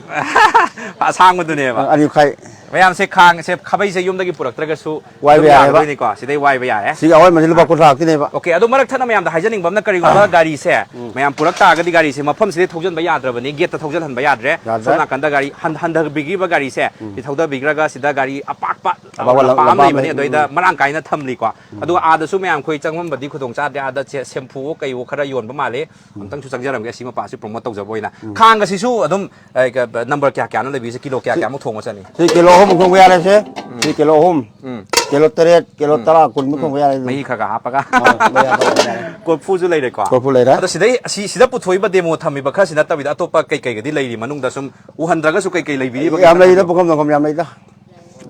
ꯑꯁꯥꯡꯕꯗꯨꯅꯦꯕ꯫ ꯑ, ꯑꯅꯤ ꯃꯈꯥꯏ꯫ ꯃꯌꯥꯝꯁꯦ ꯈꯥꯡꯁꯦ, ꯈꯥꯕꯩꯁꯦ ꯌꯨꯝꯗꯒꯤ ꯄꯨꯔꯛꯇ꯭ꯔꯒꯁꯨ ꯋꯥꯏꯕ ꯑꯗꯨꯝ ꯌꯥꯔꯦꯕ꯫ ꯌꯥꯔꯗꯣꯏꯅꯤꯀꯣ, ꯁꯤꯗꯩ ꯋꯥꯏꯕ ꯌꯥꯔꯦ꯫ ꯁꯤꯒꯤ ꯑꯍꯣꯟꯕꯁꯤ ꯂꯨꯄꯥ ꯑꯥ꯫ ꯀꯨꯟꯊ꯭ꯔꯥ ꯈꯛꯀꯤꯅꯦꯕ꯫ ꯑꯣꯀꯦ, ꯑꯗꯣ ꯃꯔꯛ ꯊꯠꯅ ꯃꯌꯥꯝꯗ ꯍꯥꯏꯖꯅꯤꯡꯕ ꯑꯃꯅ, ꯀꯔꯤꯒꯨꯝꯕ ꯒꯥꯔꯤꯁꯦ ꯎꯝ꯫ ꯃꯌꯥꯝ ꯄꯨꯔꯛ ꯇꯥꯔꯒꯗꯤ ꯒꯥꯔꯤꯁꯦ ꯃꯐꯝꯁꯤꯗꯩ ꯊꯧꯖꯤꯟꯕ ꯌꯥꯗ꯭ꯔꯕꯅꯤ, ꯒꯦꯠꯇ ꯊꯧꯖꯤꯟꯍꯟꯕ ꯌꯥꯗ꯭ꯔꯦ꯫ ꯌꯥꯗ꯭ꯔꯦ꯫ ꯁꯣꯝ ꯅꯥꯀꯟꯗ ꯒꯥꯔꯤ ꯍꯟ-, ꯍꯟꯊꯕꯤꯈ꯭ꯔꯤꯕ ꯒꯥꯔꯤꯁꯦ ꯎꯝ꯫ ꯁꯤ ꯊꯧꯗꯕꯤꯈ꯭ꯔꯒ ꯁꯤꯗ ꯒꯥꯔꯤ ꯑꯄꯥꯛꯄ ꯑꯄꯥꯛꯄ ꯂꯝꯄꯥꯛ ꯂꯝ-, ꯑꯃ ꯂꯝꯄꯥꯛ ꯑꯃ ꯂꯩꯕꯅꯦ, ꯂꯩ꯫ ꯑꯗꯨꯗꯩꯗ ꯎꯝ꯫ ꯃꯔꯥꯡ ꯀꯥꯏꯅ ꯊꯝꯂꯤꯀꯣ꯫ ꯎꯝ꯫ ꯑꯗꯨꯒ ꯑꯥꯗꯁꯨ ꯃꯌꯥꯝ ꯑꯩꯈꯣꯏ ꯆꯪꯐꯝꯕꯗꯤ ꯈꯨꯗꯣꯡ ꯆꯥꯗ꯭ꯔꯦ, ꯑꯥꯗ ꯁꯦ-, ꯁꯦꯝꯐꯨꯋꯣ ꯀꯩꯋꯣ ꯈꯔ ꯌꯣꯟꯕ ꯃꯥꯜꯂꯦ꯫ ꯑꯃꯨꯛꯇꯪꯁꯨ ꯆꯪꯖꯔꯝꯒꯦ, ꯑꯁꯤ ꯃꯄꯥꯁꯤ ꯄ꯭ꯔꯣꯃꯣꯠ ꯇꯧꯖꯕ ꯑꯣꯏꯅ꯫ ꯎꯝ꯫ ꯈꯥꯡ ꯑꯁꯤꯁꯨ ꯑꯗꯨꯝ, ꯑ, ꯀ-, ꯕ-, ꯅꯝꯕꯔ ꯀꯌꯥ ꯀꯌꯥꯅꯣ ꯂꯩꯕꯤꯔꯤꯁꯦ? ꯀꯤꯂꯣ ꯀꯌꯥ ꯁꯤ, ꯀꯌꯥꯃꯨꯛ ꯊꯣꯡꯕ ꯆꯠꯅꯤ? ꯁꯤ ꯀꯤꯂꯣ ꯑꯍꯨꯝ ꯊꯣꯡꯕ ꯌꯥꯔꯦ ꯁꯦ꯫ ꯎꯝ꯫ ꯁꯤ ꯀꯤꯂꯣ ꯑꯍꯨꯝ, ꯎꯝ꯫ ꯀꯤꯂꯣ ꯇꯔꯦꯠ, ꯀꯤꯂꯣ ꯎꯝ꯫ ꯇꯔꯥ, ꯀꯨꯟꯃꯨꯛ ꯎꯝ꯫ ꯊꯣꯡꯕ ꯌꯥꯔꯦ ꯑꯗꯨꯝ꯫ ꯃꯍꯤ ꯈꯔ ꯈꯔ ꯍꯥꯞꯄꯒ꯫ ꯑꯥ, ꯃꯍꯤ ꯍꯥꯞꯄꯒ ꯌꯥꯔꯦ꯫ ꯀꯣꯔꯐꯨꯁꯨ ꯂꯩꯔꯦꯀꯣ꯫ ꯀꯣꯔꯐꯨ ꯂꯩꯔꯦ꯫ ꯑꯗꯣ ꯁꯤꯗꯩ, ꯑꯁꯤ, ꯁꯤꯗ ꯄꯨꯊꯣꯛꯏꯕ ꯗꯦꯃꯣ ꯊꯝꯃꯤꯕ ꯈꯔꯁꯤ ꯅꯠꯇꯕꯤꯗ ꯑꯇꯣꯞꯄ ꯀꯩ ꯀꯩꯒꯗꯤ ꯂꯩꯔꯤ ꯃꯅꯨꯡꯗ? ꯁꯨꯝ ꯎꯍꯟꯗ꯭ꯔꯒꯁꯨ ꯀꯩ ꯀꯩ ꯂꯩꯕꯤꯔꯤꯕꯒꯦ ꯌꯥꯝ ꯂꯩꯔꯤꯗ, ꯈꯪꯕꯤꯕ꯭ꯔꯣ? ꯄꯨꯈꯝ ꯅꯨꯡꯈꯝ ꯌꯥꯝ ꯂꯩꯗ꯫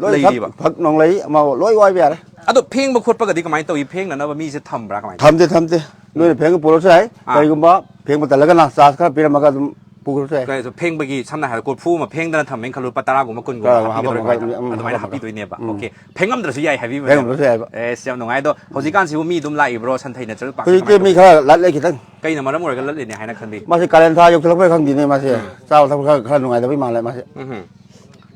ꯂꯣꯏ ꯐꯛ, ꯂꯩꯔꯤꯕ? ꯐꯛ ꯅꯨꯡ ꯂꯩ, ꯑꯃ ꯂꯣꯏ ꯋꯥꯏꯕ ꯌꯥꯔꯦ꯫ ꯑꯗꯣ ꯐꯦꯡꯕ ꯈꯣꯠꯄꯒꯗꯤ ꯀꯃꯥꯏꯅ ꯇꯧꯏ? ꯐꯦꯡꯅꯅꯕ ꯃꯤꯁꯦ ꯊꯝꯕ꯭ꯔꯥ? ꯀꯃꯥꯏꯅ ꯇꯧꯏ? ꯊꯝꯗꯦ, ꯊꯝꯗꯦ꯫ ꯅꯣꯏꯅ ꯐꯦꯡꯉ ꯄꯨꯔꯁꯨ ꯌꯥꯏ꯫ ꯑꯥ꯫ ꯀꯔꯤꯒꯨꯝꯕ ꯐꯦꯡꯕ ꯇꯜꯂꯒꯅ ꯆꯥꯔꯖ ꯈꯔ ꯄꯤꯔꯝꯃꯒ ꯑꯗꯨꯝ ꯄꯨꯈ꯭ꯔꯁꯨ ꯌꯥꯏ꯫ ꯀꯩ, ꯐꯦꯡꯕꯒꯤ, ꯁꯝꯅ ꯍꯥꯏꯔꯕꯗ, ꯀꯣꯔꯐꯨ ꯑꯃ ꯐꯦꯡꯗꯅ ꯊꯝꯃꯦꯅ ꯈꯜꯂꯣ, ꯂꯨꯄꯥ ꯇꯔꯥꯒꯨꯝꯕ, ꯀꯨꯟꯒꯨꯝꯕ ꯈꯔ ꯑꯃ ꯍꯥꯞꯄꯤꯒꯗ꯭ꯔꯥ ꯍꯥꯞꯄꯝꯃꯒ ꯀꯃꯥꯏꯅ ꯇꯧ-, ꯑꯗꯨꯝ, ꯑꯗꯨꯃꯥꯏꯅ ꯍꯥꯞꯄꯝꯃꯒ꯫ ꯍꯥꯞꯄꯤꯗꯣꯏꯅꯦꯕ꯫ ꯎꯝ꯫ ꯑꯣꯀꯦ꯫ ꯐꯦꯡꯉꯝꯗ꯭ꯔꯁꯨ ꯌꯥꯏ ꯍꯥꯏꯕꯤꯕꯅꯦꯕ꯫ ꯐꯦꯡꯉꯝꯗ꯭ꯔꯁꯨ ꯌꯥꯏꯕ꯫ ꯑꯦꯁ, ꯌꯥꯝ ꯅꯨꯡꯉꯥꯏ꯫ ꯑꯗꯣ ꯍꯧꯖꯤꯛꯀꯥꯟꯁꯤꯕꯨ ꯃꯤ ꯑꯗꯨꯝ ꯂꯥꯛꯏꯕ꯭ꯔꯣ, ꯁꯟꯊꯩ ꯅꯦꯆꯔꯦꯜ ꯄꯥꯔꯛꯁꯦ ꯍꯧꯖꯤꯛꯇꯤ ꯀꯃꯥꯏꯅ ꯃꯤ ꯇꯧꯒꯦ? ꯈꯔ ꯂꯠꯂꯦ ꯈꯤꯇꯪ꯫ ꯀꯩꯅ ꯃꯔꯝ ꯑꯣꯏꯔꯒ ꯂꯠꯂꯤꯅꯦ ꯍꯥꯏꯅ ꯈꯜꯂꯤ? ꯃꯥꯁꯦ ꯀꯥꯂꯦꯟ ꯊꯥ ꯌꯧꯁꯤꯜꯂꯛꯄꯩꯔꯥ ꯈꯪꯗꯦꯅꯦ, ꯃꯥꯁꯦ꯫ ꯎꯝ꯫ ꯆꯥꯕ ꯊꯛꯄ ꯈꯔ, ꯈꯔ ꯅꯨꯡꯉꯥꯏꯇꯕꯩ ꯃꯥꯜꯂꯦ ꯃꯥꯁꯦ꯫ ꯎꯝ꯫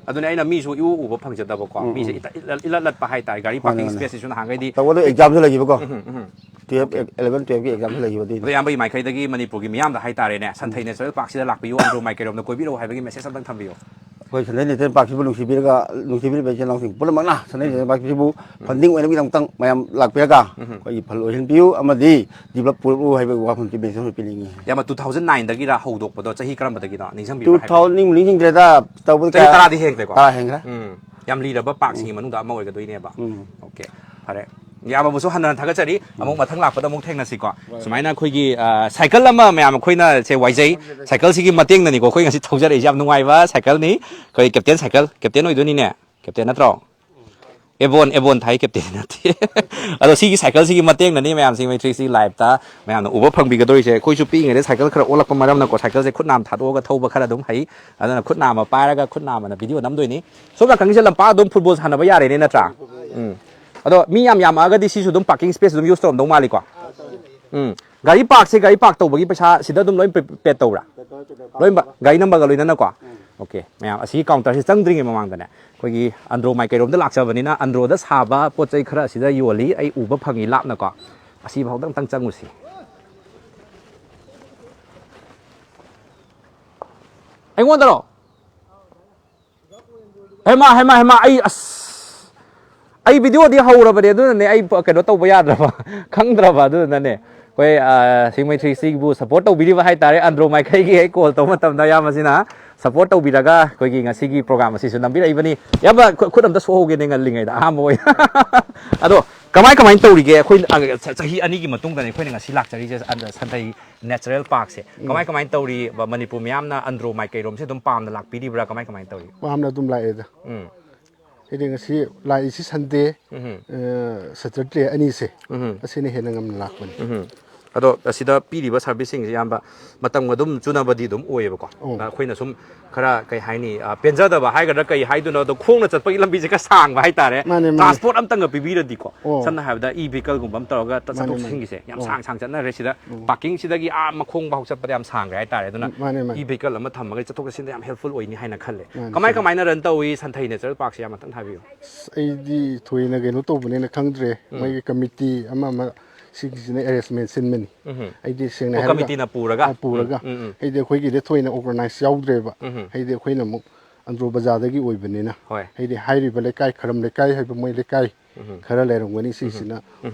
ꯑꯗꯨꯅꯦ ꯑꯩꯅ ꯃꯤꯁꯨ ꯏꯎ ꯎꯕ ꯐꯪꯖꯗꯕꯀꯣ꯫ ꯎꯝ, ꯃꯤꯁꯦ ꯎꯝ꯫ ꯏꯇ-, ꯏꯂꯠ, ꯏꯂꯠ ꯂꯠꯄ ꯍꯥꯏꯇꯥꯔꯦ, ꯒꯥꯔꯤ ꯃꯥꯅꯦ, ꯄꯥꯔꯀꯤꯡ ꯃꯥꯅꯦ꯫ ꯁ꯭ꯄꯦꯁꯁꯤꯁꯨ ꯅꯍꯥꯟꯈꯩꯗꯤ꯫ ꯇꯧꯕꯗꯣ ꯑꯦꯛꯖꯥꯝꯁꯨ ꯂꯩꯈꯤꯕꯀꯣ꯫ ꯎꯝ, ꯎꯝ, ꯎꯝ꯫ Twelve, okay. ꯑꯦꯂꯚꯦꯟ, ꯇꯨꯌꯦꯜꯞꯀꯤ ꯑꯦꯛꯖꯥꯝꯁꯨ ꯂꯩꯈꯤꯕ ꯑꯗꯨꯏꯅꯦ꯫ ꯑꯗꯣ ꯏꯌꯥꯝꯕꯒꯤ ꯃꯥꯏꯀꯩꯗꯒꯤ ꯃꯅꯤꯄꯨꯔꯒꯤ ꯃꯤꯌꯥꯝꯗ ꯍꯥꯏꯇꯥꯔꯦꯅꯦ, ꯁꯟꯊꯩ ꯎꯝ꯫ ꯅꯦꯆꯔꯦꯜ ꯄꯥꯔꯛꯁꯤꯗ ꯂꯥꯛꯄꯤꯌꯨ, ꯑꯟꯗ꯭ꯔꯣ ꯃꯥꯏꯀꯩꯔꯣꯝꯗ ꯀꯣꯏꯕꯤꯔꯛꯎ ꯍꯥꯏꯕꯒꯤ ꯃꯦꯁꯦꯖ ꯑꯝꯇꯪ ꯊꯝꯕꯤꯌꯨ꯫ ꯑꯩꯈꯣꯏ ꯁꯟꯗꯩ ꯅꯦꯆꯔꯦꯜ ꯄꯥꯔꯛꯁꯤꯕꯨ ꯅꯨꯡꯁꯤꯕꯤꯔꯒ, ꯅꯨꯡꯁꯤꯕꯤꯔꯤꯕ ꯏꯆꯤꯜ ꯏꯅꯥꯎꯁꯤꯡ ꯄꯨꯝꯅꯃꯛꯅ ꯁꯟꯗꯩ ꯅꯦꯆꯔꯦꯜ ꯄꯥꯔꯛꯁꯤꯕꯨ ꯐꯟꯗꯤꯡ ꯑꯣꯏꯅꯕꯒꯤꯗꯃꯛꯇꯪ ꯃꯌꯥꯝ ꯂꯥꯛꯄꯤꯔꯒ ꯑꯩꯈꯣꯏꯒꯤ ꯐꯜ ꯑꯣꯏꯍꯟꯕꯤꯌꯨ ꯑꯃꯗꯤ ꯗꯤꯕꯂꯞ ꯄꯨꯔꯛꯎ ꯍꯥꯏꯕ ꯋꯥꯐꯝꯁꯤ ꯃꯦꯁꯦꯖ ꯑꯣꯏꯅ ꯄꯤꯅꯤꯡꯉꯤ꯫ ꯏꯌꯥꯝꯕ, ꯇꯨ ꯊꯥꯎꯖꯟ ꯅꯥꯏꯟꯗꯒꯤꯔ ꯍꯧꯗꯣꯛꯄꯗꯣ? ꯆꯍꯤ ꯀꯔꯝꯕꯗꯒꯤꯅꯣ ꯅꯤꯡꯁꯤꯡꯕꯤꯕ꯭ꯔꯥ ꯍꯥꯏꯐꯦꯠ? ꯇꯨ ꯊꯥꯎꯖꯟ ꯅꯤꯡꯁꯤꯡꯗ꯭ꯔꯦꯗ, ꯇꯧꯕꯗꯤ ꯆꯍꯤ ꯀꯌꯥ? ꯇꯔꯥꯗꯤ ꯍꯦꯟꯈ꯭ꯔꯦꯀꯣ? ꯇꯔꯥ ꯍꯦꯟꯈ꯭ꯔꯦ꯫ ꯎꯝ, ꯌꯥꯝ ꯂꯤꯔꯕ ꯄꯥꯔꯛꯁꯤꯡꯒꯤ ꯃꯅꯨꯡꯗ ꯑꯃ ꯑꯣꯏꯒꯗꯣꯏꯅꯦꯕ꯫ ꯎꯝ꯫ ꯑꯣꯀꯦ, ꯐꯔꯦ꯫ ꯏꯌꯥꯝꯕꯕꯨꯁꯨ ꯍꯟꯅ ꯍꯟꯅ ꯊꯥꯒꯠꯆꯔꯤ꯫ ꯑꯃꯨꯛ ꯃꯊꯪ ꯂꯥꯛꯄꯗ ꯑꯃꯨꯛ ꯊꯦꯡꯅꯁꯤꯀꯣ꯫ ꯁꯨꯃꯥꯏꯅ ꯑꯩꯈꯣꯏꯒꯤ, ꯑ, ꯁꯥꯏꯀꯜ ꯑꯃ ꯃꯌꯥꯝ ꯑꯩꯈꯣꯏꯅ ꯁꯦ ꯋꯥꯏꯖꯩ꯫ ꯁꯥꯏꯀꯜꯁꯤꯒꯤ ꯃꯇꯦꯡꯅꯅꯤꯀꯣ ꯑꯩꯈꯣꯏ ꯉꯁꯤ ꯊꯧꯖꯔꯛꯏꯁꯦ꯫ ꯌꯥꯝ ꯅꯨꯡꯉꯥꯏꯕ ꯁꯥꯏꯀꯜꯅꯤ꯫ ꯑꯩꯈꯣꯏ ꯀꯦꯞꯇꯦꯟ ꯁꯥꯏꯀꯜ, ꯀꯦꯞꯇꯦꯟ ꯑꯣꯏꯗꯣꯏꯅꯤꯅꯦ꯫ ꯀꯦꯞꯇꯦꯟ ꯅꯠꯇ꯭ꯔꯣ? ꯑꯦꯕꯣꯟ, ꯑꯦꯕꯣꯟ ꯊꯥꯏ, ꯀꯦꯞꯇꯦꯟ ꯅꯠꯇꯦ꯫ ꯑꯗꯣ ꯁꯤꯒꯤ ꯁꯥꯏꯀꯜꯁꯤꯒꯤ ꯃꯇꯦꯡꯅꯅꯤ ꯃꯌꯥꯝꯁꯤ ꯃꯩꯇ꯭ꯔꯤꯁꯤ ꯂꯥꯏꯞꯇ ꯃꯌꯥꯝꯅ ꯎꯕ ꯐꯪꯕꯤꯒꯗꯧꯔꯤꯁꯦ꯫ ꯑꯩꯈꯣꯏꯁꯨ ꯄꯤꯛꯏꯉꯩꯗ ꯁꯥꯏꯀꯜ ꯈꯔ ꯑꯣꯜꯂꯛꯄ ꯃꯔꯝꯅꯀꯣ, ꯁꯥꯏꯀꯜꯁꯦ ꯈꯨꯠ ꯅꯥꯝ ꯊꯥꯗꯣꯛꯑꯒ ꯊꯧꯕ ꯈꯔ ꯑꯗꯨꯝ ꯍꯩ꯫ ꯑꯗꯨꯅ ꯈꯨꯠ ꯅꯥꯝꯃ ꯄꯥꯏꯔꯒ ꯈꯨꯠ ꯅꯥꯝꯃꯅ ꯚꯤꯗꯤꯑꯣ ꯅꯝꯗꯣꯏꯅꯤ꯫ ꯁꯣꯝ ꯅꯥꯀꯟꯒꯤꯁꯦ ꯂꯝꯄꯥꯛ ꯑꯗꯨꯝ ꯐꯨꯠꯕꯣꯜ ꯁꯥꯟꯅꯕ ꯌꯥꯔꯦꯅꯦ ꯅꯠꯇ꯭ꯔꯥ? ꯎꯝ꯫ ꯑꯗꯣ ꯃꯤ ꯌꯥꯝ ꯌꯥꯝꯃꯛꯑꯒꯗꯤ ꯁꯤꯁꯨ ꯑꯗꯨꯝ ꯄꯥꯔꯀꯤꯡ ꯁ꯭ꯄꯦꯁ ꯑꯗꯨꯝ ꯌꯨꯁ ꯇꯧꯔꯝꯗꯧ ꯃꯥꯜꯂꯤꯀꯣ? ꯎꯝ꯫ ꯒꯥꯔꯤ ꯄꯥꯔꯛꯁꯦ, ꯒꯥꯔꯤ ꯄꯥꯔꯛ ꯇꯧꯕꯒꯤ ꯄꯩꯁꯥ ꯁꯤꯗ ꯑꯗꯨꯝ ꯂꯣꯏ ꯄꯦ-, ꯄꯦꯗ ꯇꯧꯕ꯭ꯔꯥ? ꯂꯣꯏꯅꯃꯛ ꯒꯥꯔꯤ ꯅꯝꯕꯔꯒ ꯂꯣꯏꯅꯅꯀꯣ? ꯑꯣꯀꯦ꯫ ꯃꯌꯥꯝ ꯑꯁꯤꯒꯤ ꯀꯥꯎꯟꯇꯔꯁꯤ ꯆꯪꯗ꯭ꯔꯤꯉꯩ ꯃꯃꯥꯡꯗꯅꯦ, ꯑꯩꯈꯣꯏꯒꯤ ꯑꯟꯗ꯭ꯔꯣ ꯃꯥꯏꯀꯩꯔꯣꯝꯗ ꯂꯥꯛꯆꯕꯅꯤꯅ ꯑꯟꯗ꯭ꯔꯣꯗ ꯁꯥꯕ ꯄꯣꯠ ꯆꯩ ꯈꯔ ꯑꯁꯤꯗ ꯌꯣꯜꯂꯤ꯫ ꯑꯩ ꯎꯕ ꯐꯪꯉꯤ ꯂꯥꯞꯅꯀꯣ꯫ ꯑꯁꯤꯐꯥꯎꯗ ꯑꯝꯇꯪ ꯆꯪꯉꯨꯁꯤ꯫ ꯑꯩꯉꯣꯟꯗꯔꯣ? ꯍꯩꯃꯥ, ꯍꯩꯃꯥ, ꯍꯩꯃꯥ, ꯑꯩ ꯑꯁ, ꯑꯩ ꯚꯤꯗꯤꯑꯣꯗꯤ ꯍꯧꯔꯕꯅꯦ, ꯑꯗꯨꯅꯅꯦ ꯑꯩ ꯄ-, ꯀꯩꯅꯣ ꯇꯧꯕ ꯌꯥꯗ꯭ꯔꯕ, ꯈꯪꯗ꯭ꯔꯕ, ꯑꯗꯨꯗꯨꯅꯅꯦ꯫ ꯑꯩꯈꯣꯏ, ꯑ, ꯁꯤꯡꯃꯩ ꯊ꯭ꯔꯤ ꯁꯤꯛꯁꯕꯨ ꯁꯞꯄꯣꯔꯠ ꯇꯧꯕꯤꯔꯤꯕ ꯍꯥꯏꯇꯥꯔꯦ, ꯑꯟꯗ꯭ꯔꯣ ꯃꯥꯏꯀꯩꯒꯤ ꯑꯩ ꯀꯣꯜ ꯇꯧꯕ ꯃꯇꯝꯗ ꯏꯌꯥꯝꯕꯁꯤꯅ ꯁꯞꯄꯣꯔꯠ ꯇꯧꯕꯤꯔꯒ ꯑꯩꯈꯣꯏꯒꯤ ꯉꯁꯤꯒꯤ ꯄ꯭ꯔꯣꯒ꯭ꯔꯥꯝ ꯑꯁꯤꯁꯨ ꯅꯝꯕꯤꯔꯛꯏꯕꯅꯤ꯫ ꯏꯌꯥꯝꯕ, ꯈꯨ-, ꯈꯨꯠ ꯑꯝꯇ ꯁꯣꯛꯍꯧꯒꯦꯅꯦ ꯉꯜꯂꯤꯉꯩꯗ, ꯑꯍꯥꯟꯕ ꯑꯣꯏꯅ꯫ ꯑꯗꯣ ꯀꯃꯥꯏ ꯀꯃꯥꯏꯅ ꯇꯧꯔꯤꯒꯦ? ꯑꯩꯈꯣꯏ, ꯑ, ꯆ-, ꯆꯍꯤ ꯑꯅꯤꯒꯤ ꯃꯇꯨꯡꯗꯅꯦ ꯑꯩꯈꯣꯏꯅ ꯉꯁꯤ ꯂꯥꯛꯆꯔꯤꯁꯦ, ꯑꯟꯗ꯭ꯔ ꯁꯟꯊꯩ ꯅꯦꯆꯔꯦꯜ ꯄꯥꯔꯛꯁꯦ꯫ ꯎꯝ꯫ ꯀꯃꯥꯏ ꯀꯃꯥꯏꯅ ꯇꯧꯔꯤ? ꯕ-, ꯃꯅꯤꯄꯨꯔ ꯃꯤꯌꯥꯝꯅ ꯑꯟꯗ꯭ꯔꯣ ꯃꯥꯏꯀꯩꯔꯣꯝꯁꯦ ꯑꯗꯨꯝ ꯄꯥꯝꯅ ꯂꯥꯛꯄꯤꯔꯤꯕ꯭ꯔꯥ? ꯀꯃꯥꯏ ꯀꯃꯥꯏꯅ ꯇꯧꯔꯤ? ꯄꯥꯝꯅ ꯑꯗꯨꯝ ꯂꯥꯛꯑꯦꯗ꯫ ꯎꯝ꯫ ꯍꯥꯏꯗꯤ ꯉꯁꯤ ꯂꯥꯛꯏꯁꯤ ꯁꯟꯗꯦ, ꯎꯝ꯫ ꯑ, ꯁꯦꯇꯔꯗꯦ ꯑꯅꯤꯁꯦ, ꯎꯝ꯫ ꯑꯁꯤꯅ ꯍꯦꯟꯅ ꯉꯟꯅ ꯂꯥꯛꯄꯅꯤ꯫ ꯎꯝ꯫ ꯑꯗꯣ ꯑꯁꯤꯗ ꯄꯤꯔꯤꯕ ꯁꯥꯔꯚꯤꯁꯁꯤꯡꯁꯦ ꯑꯌꯥꯝꯕ ꯃꯇꯝꯒ ꯑꯗꯨꯝ ꯆꯨꯅꯕꯗꯤ ꯑꯗꯨꯝ ꯑꯣꯏꯌꯦꯕꯀꯣ꯫ ꯑꯣ꯫ ꯑꯩꯈꯣꯏꯅ ꯁꯨꯝ ꯈꯔ, ꯀꯩ ꯍꯥꯏꯅꯤ, ꯑ, ꯄꯦꯟꯖꯗꯕ ꯍꯥꯏꯒꯗ꯭ꯔꯥ ꯀꯩ ꯍꯥꯏꯗꯣꯏꯅꯣ, ꯑꯗꯣ ꯈꯣꯡꯅ ꯆꯠꯄꯒꯤ ꯂꯝꯕꯤꯁꯦ ꯈꯔ ꯁꯥꯡꯕ ꯍꯥꯏꯇꯥꯔꯦ꯫ ꯃꯥꯅꯦ, ꯃꯥꯅꯦ꯫ ꯇ꯭ꯔꯥꯟꯁꯄꯣꯔꯠ ꯑꯝꯇꯪꯒ ꯄꯤꯕꯤꯔꯗꯤꯀꯣ꯫ ꯑꯣ꯫ ꯁꯝꯅ ꯍꯥꯏꯔꯕꯗ ꯏ ꯚꯤꯍꯤꯀꯜꯒꯨꯝꯕ ꯑꯃ ꯇꯧꯔꯒ ꯆꯠ-, ꯃꯥꯅꯦ, ꯆꯠꯊꯣꯛ ꯃꯥꯅꯦ꯫ ꯆꯠꯁꯤꯟꯒꯤꯁꯦ ꯌꯥꯝ ꯑꯣ꯫ ꯁꯥꯡ ꯁꯥꯡ ꯆꯠꯅꯔꯦ꯫ ꯁꯤꯗ ꯑꯣ꯫ ꯄꯥꯔꯀꯤꯡꯁꯤꯗꯒꯤ ꯑꯥ ꯃꯈꯣꯡ ꯐꯥꯎ ꯆꯠꯄꯗ ꯌꯥꯝ ꯁꯥꯡꯈ꯭ꯔꯦ ꯍꯥꯏꯇꯥꯔꯦ꯫ ꯑꯗꯨꯅ ꯃꯥꯅꯦ, ꯃꯥꯅꯦ꯫ ꯏ ꯚꯤꯍꯤꯀꯜ ꯑꯃ ꯊꯝꯃꯒ ꯆꯠꯊꯣꯛ ꯆꯠꯁꯤꯟꯗ ꯌꯥꯝ ꯍꯦꯜꯞꯐꯨꯜ ꯑꯣꯏꯅꯤ ꯍꯥꯏꯅ ꯈꯜꯂꯦ꯫ ꯃꯥꯅꯦ, ꯀꯃꯥꯏ ꯆꯨꯝꯃꯦ꯫ ꯀꯃꯥꯏꯅ ꯔꯟ ꯇꯧꯏ ꯁꯟꯊꯩ ꯅꯦꯆꯔꯦꯜ ꯄꯥꯔꯛꯁꯦ? ꯌꯥꯝ ꯑꯝꯇꯪ ꯍꯥꯏꯕꯤꯌꯨ꯫ ꯑꯁ, ꯑꯩꯗꯤ ꯊꯣꯏꯅ ꯀꯩꯅꯣ ꯇꯧꯕꯅꯤꯅ ꯈꯪꯗ꯭ꯔꯦ꯫ ꯎꯝ꯫ ꯃꯣꯏꯒꯤ ꯀꯃꯤꯇꯤ ꯑꯃ ꯑꯃ ꯁꯤꯒꯤꯁꯤꯅ ꯑꯦꯔꯦꯟꯖꯃꯦꯟ ꯁꯤꯟꯕꯅꯤ꯫ ꯎꯝ꯫ ꯑꯩꯗꯤ ꯁꯦꯡꯅ ꯑꯣ, ꯍꯥꯏꯔꯒ, ꯀꯃꯤꯇꯤꯅ ꯄꯨꯔꯒ? ꯑ, ꯄꯨꯔꯒ꯫ ꯎꯝ, ꯎꯝ, ꯎꯝ꯫ ꯑꯩꯗꯤ ꯑꯩꯈꯣꯏꯒꯤꯗꯤ ꯊꯣꯏꯅ ꯑꯣꯔꯒꯅꯥꯏꯖ ꯌꯥꯎꯗ꯭ꯔꯦꯕ꯫ ꯎꯝ꯫ ꯑꯩꯗꯤ ꯑꯩꯈꯣꯏꯅ ꯑꯃꯨꯛ ꯑꯟꯗ꯭ꯔꯣ ꯕꯖꯥꯔꯗꯒꯤ ꯑꯣꯏꯕꯅꯤꯅ, ꯍꯣꯏ꯫ ꯍꯥꯏꯗꯤ ꯍꯥꯏꯔꯤꯕ ꯂꯩꯀꯥꯏ, ꯈꯔꯝ ꯂꯩꯀꯥꯏ ꯍꯥꯏꯕ ꯃꯣꯏ ꯂꯩꯀꯥꯏ ꯈꯔ ꯂꯩꯔꯝꯒꯅꯤ, ꯁꯤꯁꯤꯅ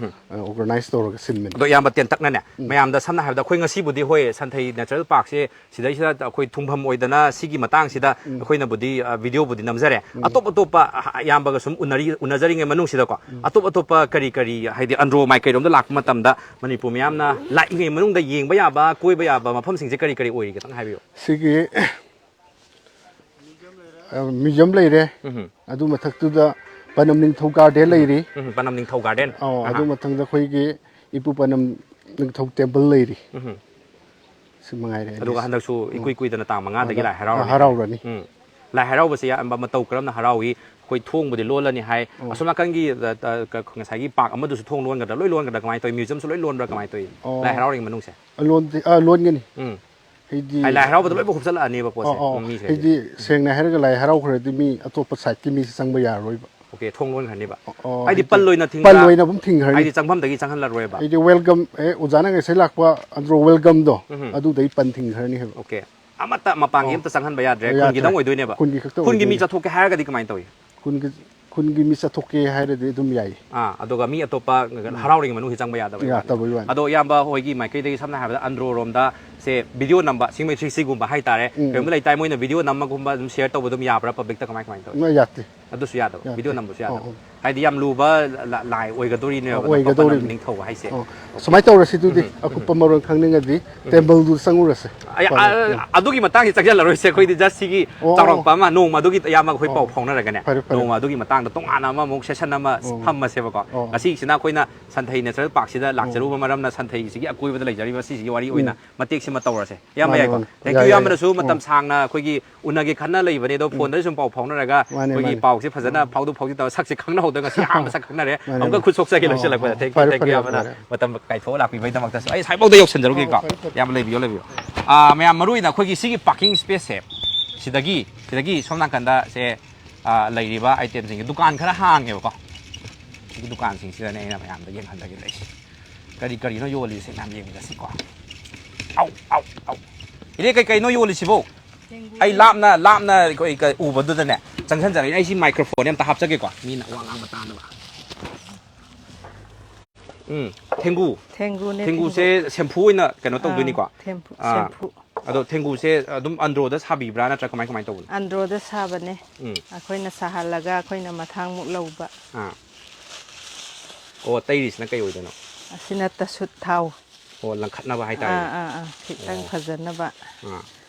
ꯑꯣꯔꯒꯅꯥꯏꯁ ꯇꯧꯔꯒ ꯁꯤꯟꯕꯅꯤ꯫ ꯑꯗꯣ ꯏꯌꯥꯝꯕ ꯇꯦꯟꯇꯛꯅꯅꯦ, ꯃꯌꯥꯝꯗ ꯁꯝꯅ ꯍꯥꯏꯔꯕꯗ ꯑꯩꯈꯣꯏ ꯉꯁꯤꯕꯨꯗꯤ, ꯍꯣꯏ, ꯁꯟꯊꯩ ꯅꯦꯆꯔꯦꯜ ꯄꯥꯔꯛꯁꯦ ꯁꯤꯗꯩꯁꯤꯗ ꯑꯩꯈꯣꯏ ꯊꯨꯡꯐꯝ ꯑꯣꯏꯗꯅ ꯁꯤꯒꯤ ꯃꯇꯥꯡꯁꯤꯗ ꯑꯩꯈꯣꯏꯅꯕꯨꯗꯤ, ꯑ, ꯚꯤꯗꯤꯑꯣꯕꯨꯗꯤ ꯅꯝꯖꯔꯦ꯫ ꯑꯇꯣꯞ ꯑꯇꯣꯞꯄ, ꯑ, ꯏꯌꯥꯝꯕꯒ ꯁꯨꯝ ꯎꯅꯔꯤ, ꯎꯅꯖꯔꯤꯉꯩ ꯃꯅꯨꯡꯁꯤꯗꯀꯣ, ꯑꯇꯣꯞ ꯑꯇꯣꯞꯄ ꯀꯔꯤ ꯀꯔꯤ, ꯍꯥꯏꯗꯤ ꯑꯟꯗ꯭ꯔꯣ ꯃꯥꯏꯀꯩꯔꯣꯝꯗ ꯂꯥꯛꯄ ꯃꯇꯝꯗ ꯃꯅꯤꯄꯨꯔ ꯃꯤꯌꯥꯝꯅ ꯂꯥꯛꯏꯉꯩ ꯃꯅꯨꯡꯗ ꯌꯦꯡꯕ ꯌꯥꯕ, ꯀꯣꯏꯕ ꯌꯥꯕ ꯃꯐꯝꯁꯤꯡꯁꯦ ꯀꯔꯤ ꯀꯔꯤ ꯑꯣꯏꯔꯤꯒꯦ, ꯈꯤꯇꯪ ꯍꯥꯏꯕꯤꯌꯨ꯫ ꯁꯤꯒꯤ ꯃ꯭ꯌꯨꯖꯤꯌꯝ ꯂꯩꯔꯦ꯫ ꯎꯝ꯫ ꯑꯗꯨ ꯃꯊꯛꯇꯨꯗ ꯄꯅꯝ ꯅꯤꯡꯊꯧ ꯒꯥꯔꯗꯦꯟ ꯂꯩꯔꯤ꯫ ꯎꯝ, ꯄꯅꯝ ꯅꯤꯡꯊꯧ ꯒꯥꯔꯗꯦꯟ꯫ ꯑꯧ, ꯑꯗꯨ ꯑꯍꯥ꯫ ꯃꯊꯪꯗ ꯑꯩꯈꯣꯏꯒꯤ ꯏꯄꯨ ꯄꯅꯝ ꯅꯤꯡꯊꯧ ꯇꯦꯝꯄꯜ ꯂꯩꯔꯤ꯫ ꯎꯝ꯫ ꯁꯤ ꯃꯉꯥꯏꯔꯦ ꯑꯩꯗꯤ꯫ ꯑꯗꯨꯒ ꯍꯟꯗꯛꯁꯨ ꯏꯀꯨꯏ ꯀꯨꯏꯗꯅ ꯇꯥꯡ ꯃꯉꯥꯗꯒꯤ ꯑꯥ, ꯂꯥꯏ ꯍꯔꯥꯎꯔꯅꯤ꯫ ꯍꯔꯥꯎꯔꯅꯤ꯫ ꯎꯝ꯫ ꯂꯥꯏ ꯍꯔꯥꯎꯕꯁꯦ ꯌꯥꯝꯕ ꯃꯇꯧ ꯀꯔꯝꯅ ꯍꯔꯥꯎꯏ? ꯑꯩꯈꯣꯏ ꯊꯣꯡꯕꯨꯗꯤ ꯂꯣꯜꯂꯅꯤ ꯍꯥꯏ꯫ ꯑꯣ꯫ ꯑꯁꯣꯝ ꯅꯥꯀꯟꯒꯤ, ꯑ, ꯑ, ꯀ-, ꯉꯁꯥꯏꯒꯤ ꯄꯥꯛ ꯑꯃꯗꯨꯁꯨ ꯊꯣꯡ ꯂꯣꯟꯒꯗ꯭ꯔꯥ? ꯂꯣꯏ ꯂꯣꯟꯒꯗ꯭ꯔꯥ? ꯀꯃꯥꯏꯅ ꯇꯧꯏ? ꯃ꯭ꯌꯨꯖꯤꯌꯝꯁꯨ ꯂꯣꯏ ꯂꯣꯟꯕ꯭ꯔꯥ? ꯀꯃꯥꯏꯅ ꯇꯧꯏ? ꯑꯣ꯫ ꯂꯥꯏ ꯍꯔꯥꯎꯔꯤꯉꯩ ꯃꯅꯨꯡꯁꯦ? ꯂꯣꯟꯗꯤ, ꯑꯥ, ꯂꯣꯟꯒꯅꯤ꯫ ꯎꯝ꯫ ꯍꯥꯏꯗꯤ ꯍꯥꯏ, ꯂꯥꯏ ꯍꯔꯥꯎꯕꯗ ꯂꯣꯏꯅꯃꯛ ꯍꯨꯞꯆꯜꯂꯛꯑꯅꯦꯕ ꯄꯣꯠꯁꯦ, ꯑꯣ, ꯑꯣ꯫ ꯃꯤꯁꯦ꯫ ꯍꯥꯏꯗꯤ ꯁꯦꯡꯅ ꯍꯥꯏꯔꯒ ꯂꯥꯏ ꯍꯔꯥꯎꯈ꯭ꯔꯗꯤ ꯃꯤ ꯑꯇꯣꯞꯄ ꯁꯥꯏꯠꯀꯤ ꯃꯤꯁꯦ ꯆꯪꯕ ꯌꯥꯔꯔꯣꯏꯕ꯫ ꯑꯣꯀꯦ, ꯊꯣꯡ ꯂꯣꯟꯈ꯭ꯔꯅꯦꯕ꯫ ꯑꯣ, ꯍꯥꯏꯗꯤ ꯍꯥꯏꯗꯤ ꯄꯜ ꯑꯣꯏꯅ ꯄꯜ ꯊꯤꯡꯕ꯭ꯔꯥ? ꯑꯣꯏꯅ ꯑꯗꯨꯝ ꯊꯤꯡꯈ꯭ꯔꯅꯤ꯫ ꯍꯥꯏꯗꯤ ꯆꯪꯐꯝꯗꯒꯤ ꯆꯪꯍꯜꯂꯔꯣꯏꯕ꯫ ꯍꯥꯏꯗꯤ ꯋꯦꯜꯀꯝ, ꯑꯦ, ꯑꯣꯖꯥꯅ ꯉꯁꯥꯏ ꯂꯥꯛꯄ ꯑꯟꯗ꯭ꯔꯣ ꯋꯦꯜꯀꯝꯗꯣ, ꯎꯝ꯫ ꯑꯗꯨꯗꯩ ꯄꯟ ꯊꯤꯡꯈ꯭ꯔꯅꯤ ꯍꯥꯏꯕ꯫ ꯑꯣꯀꯦ꯫ ꯑꯃꯠꯇ ꯃꯄꯥꯟꯒꯤ ꯑꯣ꯫ ꯑꯝꯇ ꯆꯪꯍꯟꯕ ꯌꯥꯗ꯭ꯔꯦ, ꯌꯥꯗ꯭ꯔꯦ꯫ ꯈꯨꯟꯒꯤꯗꯪ ꯑꯣꯏꯗꯣꯏꯅꯦꯕ꯫ ꯈꯨꯟꯒꯤ ꯈꯛꯇ ꯈꯨꯟꯒꯤ ꯃꯤ ꯑꯣꯏꯗꯣꯏꯅꯦ꯫ ꯆꯠꯊꯣꯛꯀꯦ ꯍꯥꯏꯔꯒꯗꯤ ꯀꯃꯥꯏꯅ ꯇꯧꯏ? ꯈꯨꯟꯒꯤ, ꯈꯨꯟꯒꯤ ꯃꯤ ꯆꯠꯊꯣꯛꯀꯦ ꯍꯥꯏꯔꯗꯤ ꯑꯗꯨꯝ ꯌꯥꯏꯌꯦ꯫ ꯑꯥ, ꯑꯗꯨꯒ ꯃꯤ ꯑꯇꯣꯞꯄ ꯍꯔꯥꯎꯔꯤꯉꯩ ꯃꯅꯨꯡꯁꯤ ꯆꯪꯕ ꯌꯥꯗꯕ ꯋꯥꯅꯤ꯫ ꯌꯥꯗꯕꯩ ꯋꯥꯅꯤ꯫ ꯑꯗꯣ ꯏꯌꯥꯝꯕ ꯍꯣꯏꯒꯤ ꯃꯥꯏꯀꯩꯗꯒꯤ ꯁꯝꯅ ꯍꯥꯏꯔꯕꯗ ꯑꯟꯗ꯭ꯔꯣ ꯔꯣꯝꯗ ꯁꯦ ꯚꯤꯗꯤꯑꯣ ꯅꯝꯕ, ꯁꯤꯡꯃꯩ ꯊ꯭ꯔꯤ ꯁꯤꯛꯁꯇꯤꯒꯨꯝꯕ ꯍꯥꯏꯇꯥꯔꯦ, ꯎꯝ꯫ ꯀꯩꯒꯨꯝꯕ ꯂꯩꯇꯥꯔꯦ, ꯃꯣꯏꯅ ꯚꯤꯗꯤꯑꯣ ꯅꯝꯕꯒꯨꯝꯕ ꯑꯗꯨꯝ ꯁꯤꯌꯔ ꯇꯧꯕ ꯑꯗꯨꯝ ꯌꯥꯕ꯭ꯔꯥ ꯄꯕ꯭ꯂꯤꯛꯇ, ꯀꯃꯥꯏ ꯀꯃꯥꯏꯅ ꯇꯧꯏ? ꯃꯣꯏ ꯌꯥꯗꯦ꯫ ꯑꯗꯨꯁꯨ ꯌꯥꯗꯕ, ꯌꯥꯗꯦ꯫ ꯚꯤꯗꯤꯑꯣ ꯅꯝꯕꯁꯨ ꯑꯣ, ꯌꯥꯗꯕ꯫ ꯑꯣ꯫ ꯍꯥꯏꯗꯤ ꯌꯥꯝ ꯂꯨꯕ ꯂ-, ꯂꯥꯏ ꯑꯣꯏꯒꯗꯣꯔꯤꯅꯦꯕ, ꯑꯣꯏꯒꯗꯧꯔꯤꯕꯅꯤ꯫ ꯄꯅꯝ ꯅꯤꯡꯊꯧꯕ ꯍꯥꯏꯁꯦ꯫ ꯑꯣ꯫ ꯁꯨꯃꯥꯏꯅ ꯇꯧꯔꯁꯤ ꯑꯗꯨꯗꯤ, ꯑꯀꯨꯞꯄ ꯃꯔꯣꯜ ꯈꯪꯅꯤꯡꯉꯗꯤ ꯇꯦꯝꯄꯜꯗꯨ ꯆꯪꯉꯨꯔꯁꯦ꯫ ꯑꯩ, ꯑ, ꯑꯗꯨꯒꯤ ꯃꯇꯥꯡꯁꯤ ꯆꯪꯁꯤꯜꯂꯔꯣꯏꯁꯦ, ꯑꯩꯈꯣꯏꯗꯤ ꯖꯁ ꯁꯤꯒꯤ ꯑꯣ꯫ ꯆꯥꯎꯔꯥꯛꯄ ꯑꯃ, ꯅꯣꯡꯃ ꯑꯗꯨꯒꯤ ꯏꯌꯥꯝꯕꯒ ꯑꯩꯈꯣꯏ ꯄꯥꯎ ꯑꯣ꯫ ꯐꯥꯎꯅꯔꯒꯅꯦ, ꯐꯔꯦ, ꯐꯔꯦ꯫ ꯅꯣꯡꯃ ꯑꯗꯨꯒꯤ ꯃꯇꯥꯡꯗ ꯇꯣꯉꯥꯟꯅ ꯑꯃ ꯑꯃꯨꯛ ꯁꯦꯁꯟ ꯑꯃ ꯑꯣ꯫ ꯐꯝꯃꯁꯦꯕꯀꯣ꯫ ꯑꯣ꯫ ꯉꯁꯤꯁꯤꯅ ꯑꯩꯈꯣꯏꯅ ꯁꯟꯊꯩ ꯅꯦꯆꯔꯦꯜ ꯄꯥꯔꯛꯁꯤꯗ ꯂꯥꯛꯆꯔꯨꯕ ꯃꯔꯝꯅ ꯁꯟꯊꯩꯁꯤꯒꯤ ꯑꯀꯣꯏꯕꯗ ꯂꯩꯖꯔꯤꯕ ꯁꯤꯁꯤꯒꯤ ꯋꯥꯔꯤ ꯑꯣꯏꯅ ꯎꯝ꯫ ꯃꯇꯦꯛꯁꯤꯃ ꯇꯧꯔꯁꯦ꯫ ꯏꯌꯥꯝꯕ ꯃꯥꯅꯦ, ꯌꯥꯏꯀꯣ? ꯃꯥꯅꯦ꯫ Thank you, ꯌꯥꯏ, ꯌꯥꯏ, ꯏꯌꯥꯝꯕꯅꯁꯨ ꯌꯥꯏ꯫ ꯃꯇꯝ ꯑꯣ꯫ ꯁꯥꯡꯅ ꯑꯩꯈꯣꯏꯒꯤ ꯎꯅꯒꯦ ꯈꯟꯅ ꯂꯩꯕꯅꯦ, ꯑꯗꯣ ꯎꯝ꯫ ꯐꯣꯟꯗꯁꯨ ꯁꯨꯝ ꯄꯥꯎ ꯐꯥꯎꯅꯔꯒ ꯃꯥꯅꯦ, ꯑꯩꯈꯣꯏꯒꯤ ꯃꯥꯅꯦ꯫ ꯄꯥꯎꯁꯦ ꯐꯖꯅ ꯎꯝ꯫ ꯐꯥꯎꯗꯣꯛ ꯐꯥꯎꯖꯤꯟ ꯇꯧꯔꯒ ꯁꯛꯁꯦ ꯈꯪꯅꯍꯧꯗ ꯉꯁꯤ ꯑꯍꯥꯟꯕ ꯑꯣ꯫ ꯁꯛ ꯈꯪꯅꯔꯦ꯫ ꯑꯣ, ꯑꯃꯨꯛꯀ ꯑꯣ꯫ ꯈꯨꯠ ꯁꯣꯛꯆꯒꯦ ꯑꯣ, ꯂꯣꯏꯁꯤꯜꯂꯛꯄꯗ꯫ ꯑꯣ꯫ Thank you, ꯐꯔꯦ, thank you, ꯐꯔꯦ, ꯏꯌꯥꯝꯕꯅ ꯐꯔꯦ꯫ ꯃꯇꯝ ꯀꯥꯏꯊꯣꯛꯑ ꯂꯥꯛꯄꯤꯕꯒꯤꯗꯃꯛꯇꯁꯨ꯫ ꯑꯩ ꯁ꯭ꯋꯥꯏꯐꯥꯎꯗ ꯌꯧꯁꯟꯖꯔꯨꯒꯦꯀꯣ꯫ ꯑꯣ, ꯐꯔꯦ, ꯐꯔꯦ꯫ ꯌꯥꯝ ꯂꯩꯕꯤꯌꯣ, ꯂꯩꯕꯤꯌꯣ꯫ ꯑꯥ, ꯃꯌꯥꯝ, ꯃꯔꯨ ꯑꯣꯏꯅ ꯑꯩꯈꯣꯏꯒꯤ ꯁꯤꯒꯤ ꯄꯥꯔꯀꯤꯡ ꯁ꯭ꯄꯦꯁꯁꯦ, ꯁꯤꯗꯒꯤ, ꯁꯤꯗꯒꯤ ꯁꯣꯝ ꯅꯥꯀꯟꯗ ꯁꯦ, ꯑꯥ, ꯂꯩꯔꯤꯕ ꯑꯥꯏꯇꯦꯝꯁꯤꯡꯁꯦ, ꯗꯨꯀꯥꯟ ꯈꯔ ꯍꯥꯡꯉꯦꯕꯀꯣ꯫ ꯁꯤꯒꯤ ꯗꯨꯀꯥꯟꯁꯤꯡꯁꯤꯗꯅꯦ ꯑꯩꯅ ꯃꯌꯥꯝꯗ ꯌꯦꯡꯍꯟꯖꯒꯦ ꯂꯩꯁꯦ꯫ ꯀꯔꯤ ꯀꯔꯤꯅꯣ ꯌꯣꯜꯂꯤꯁꯦ ꯃꯌꯥꯝ ꯌꯦꯡꯃꯤꯟꯅꯁꯤꯀꯣ꯫ ꯑꯧ, ꯑꯧ, ꯑꯧ꯫ ꯏꯅꯦ, ꯀꯩ ꯀꯩꯅꯣ ꯌꯣꯜꯂꯤꯁꯤꯕꯣ? ꯑꯩ ꯂꯥꯞꯅ ꯂꯥꯞꯅ ꯑꯩꯈꯣꯏ ꯀ- ꯎꯕꯗꯨꯗꯅꯦ, ꯆꯪꯁꯟꯖꯔꯛꯏ꯫ ꯑꯩ ꯁꯤ ꯃꯥꯏꯀ꯭ꯔꯣꯐꯣꯟ ꯑꯝꯇ ꯍꯥꯞꯆꯒꯦꯀꯣ, ꯃꯤꯅ ꯋꯥ ꯉꯥꯡꯕ ꯇꯥꯅꯕ꯫ ꯎꯝ, ꯊꯦꯡꯒꯨ꯫ ꯊꯦꯡꯒꯨꯅꯦ, ꯊꯦꯡꯒꯨꯁꯦ ꯊꯦꯡꯒꯨ꯫ ꯁꯦꯝꯐꯨ ꯑꯣꯏꯅ ꯀꯩꯅꯣ ꯑꯥ, ꯇꯧꯗꯣꯏꯅꯤꯀꯣ? ꯊꯦꯡꯐꯨ, ꯑꯥ, ꯁꯦꯝꯐꯨ꯫ ꯑꯗꯣ ꯊꯦꯡꯒꯨꯁꯦ ꯑꯗꯨꯝ ꯑꯟꯗ꯭ꯔꯣꯗ ꯁꯥꯕꯤꯕ꯭ꯔꯥ, ꯅꯠꯇ꯭ꯔꯒ ꯀꯃꯥꯏ ꯀꯃꯥꯏꯅ ꯇꯧꯕꯅꯣ? ꯑꯟꯗ꯭ꯔꯣꯗ ꯁꯥꯕꯅꯦ꯫ ꯎꯝ꯫ ꯑꯩꯈꯣꯏꯅ ꯁꯥꯍꯜꯂꯒ ꯑꯩꯈꯣꯏꯅ ꯃꯊꯥꯡꯃꯨꯛ ꯂꯧꯕ꯫ ꯑꯥ꯫ ꯑꯣ, ꯇꯩꯔꯤꯁꯤꯅ ꯀꯩ ꯑꯣꯏꯗꯣꯏꯅꯣ? ꯑꯁꯤꯅ ꯇꯁꯨꯠ ꯊꯥꯎ꯫ ꯑꯣ, ꯂꯪꯈꯠꯅꯕ ꯍꯥꯏꯇꯥꯔꯦꯅꯦ꯫ ꯑꯥ, ꯑꯥ, ꯑꯥ, ꯈꯤꯇꯪ ꯑꯣ꯫ ꯐꯖꯅꯕ꯫ ꯑꯥ꯫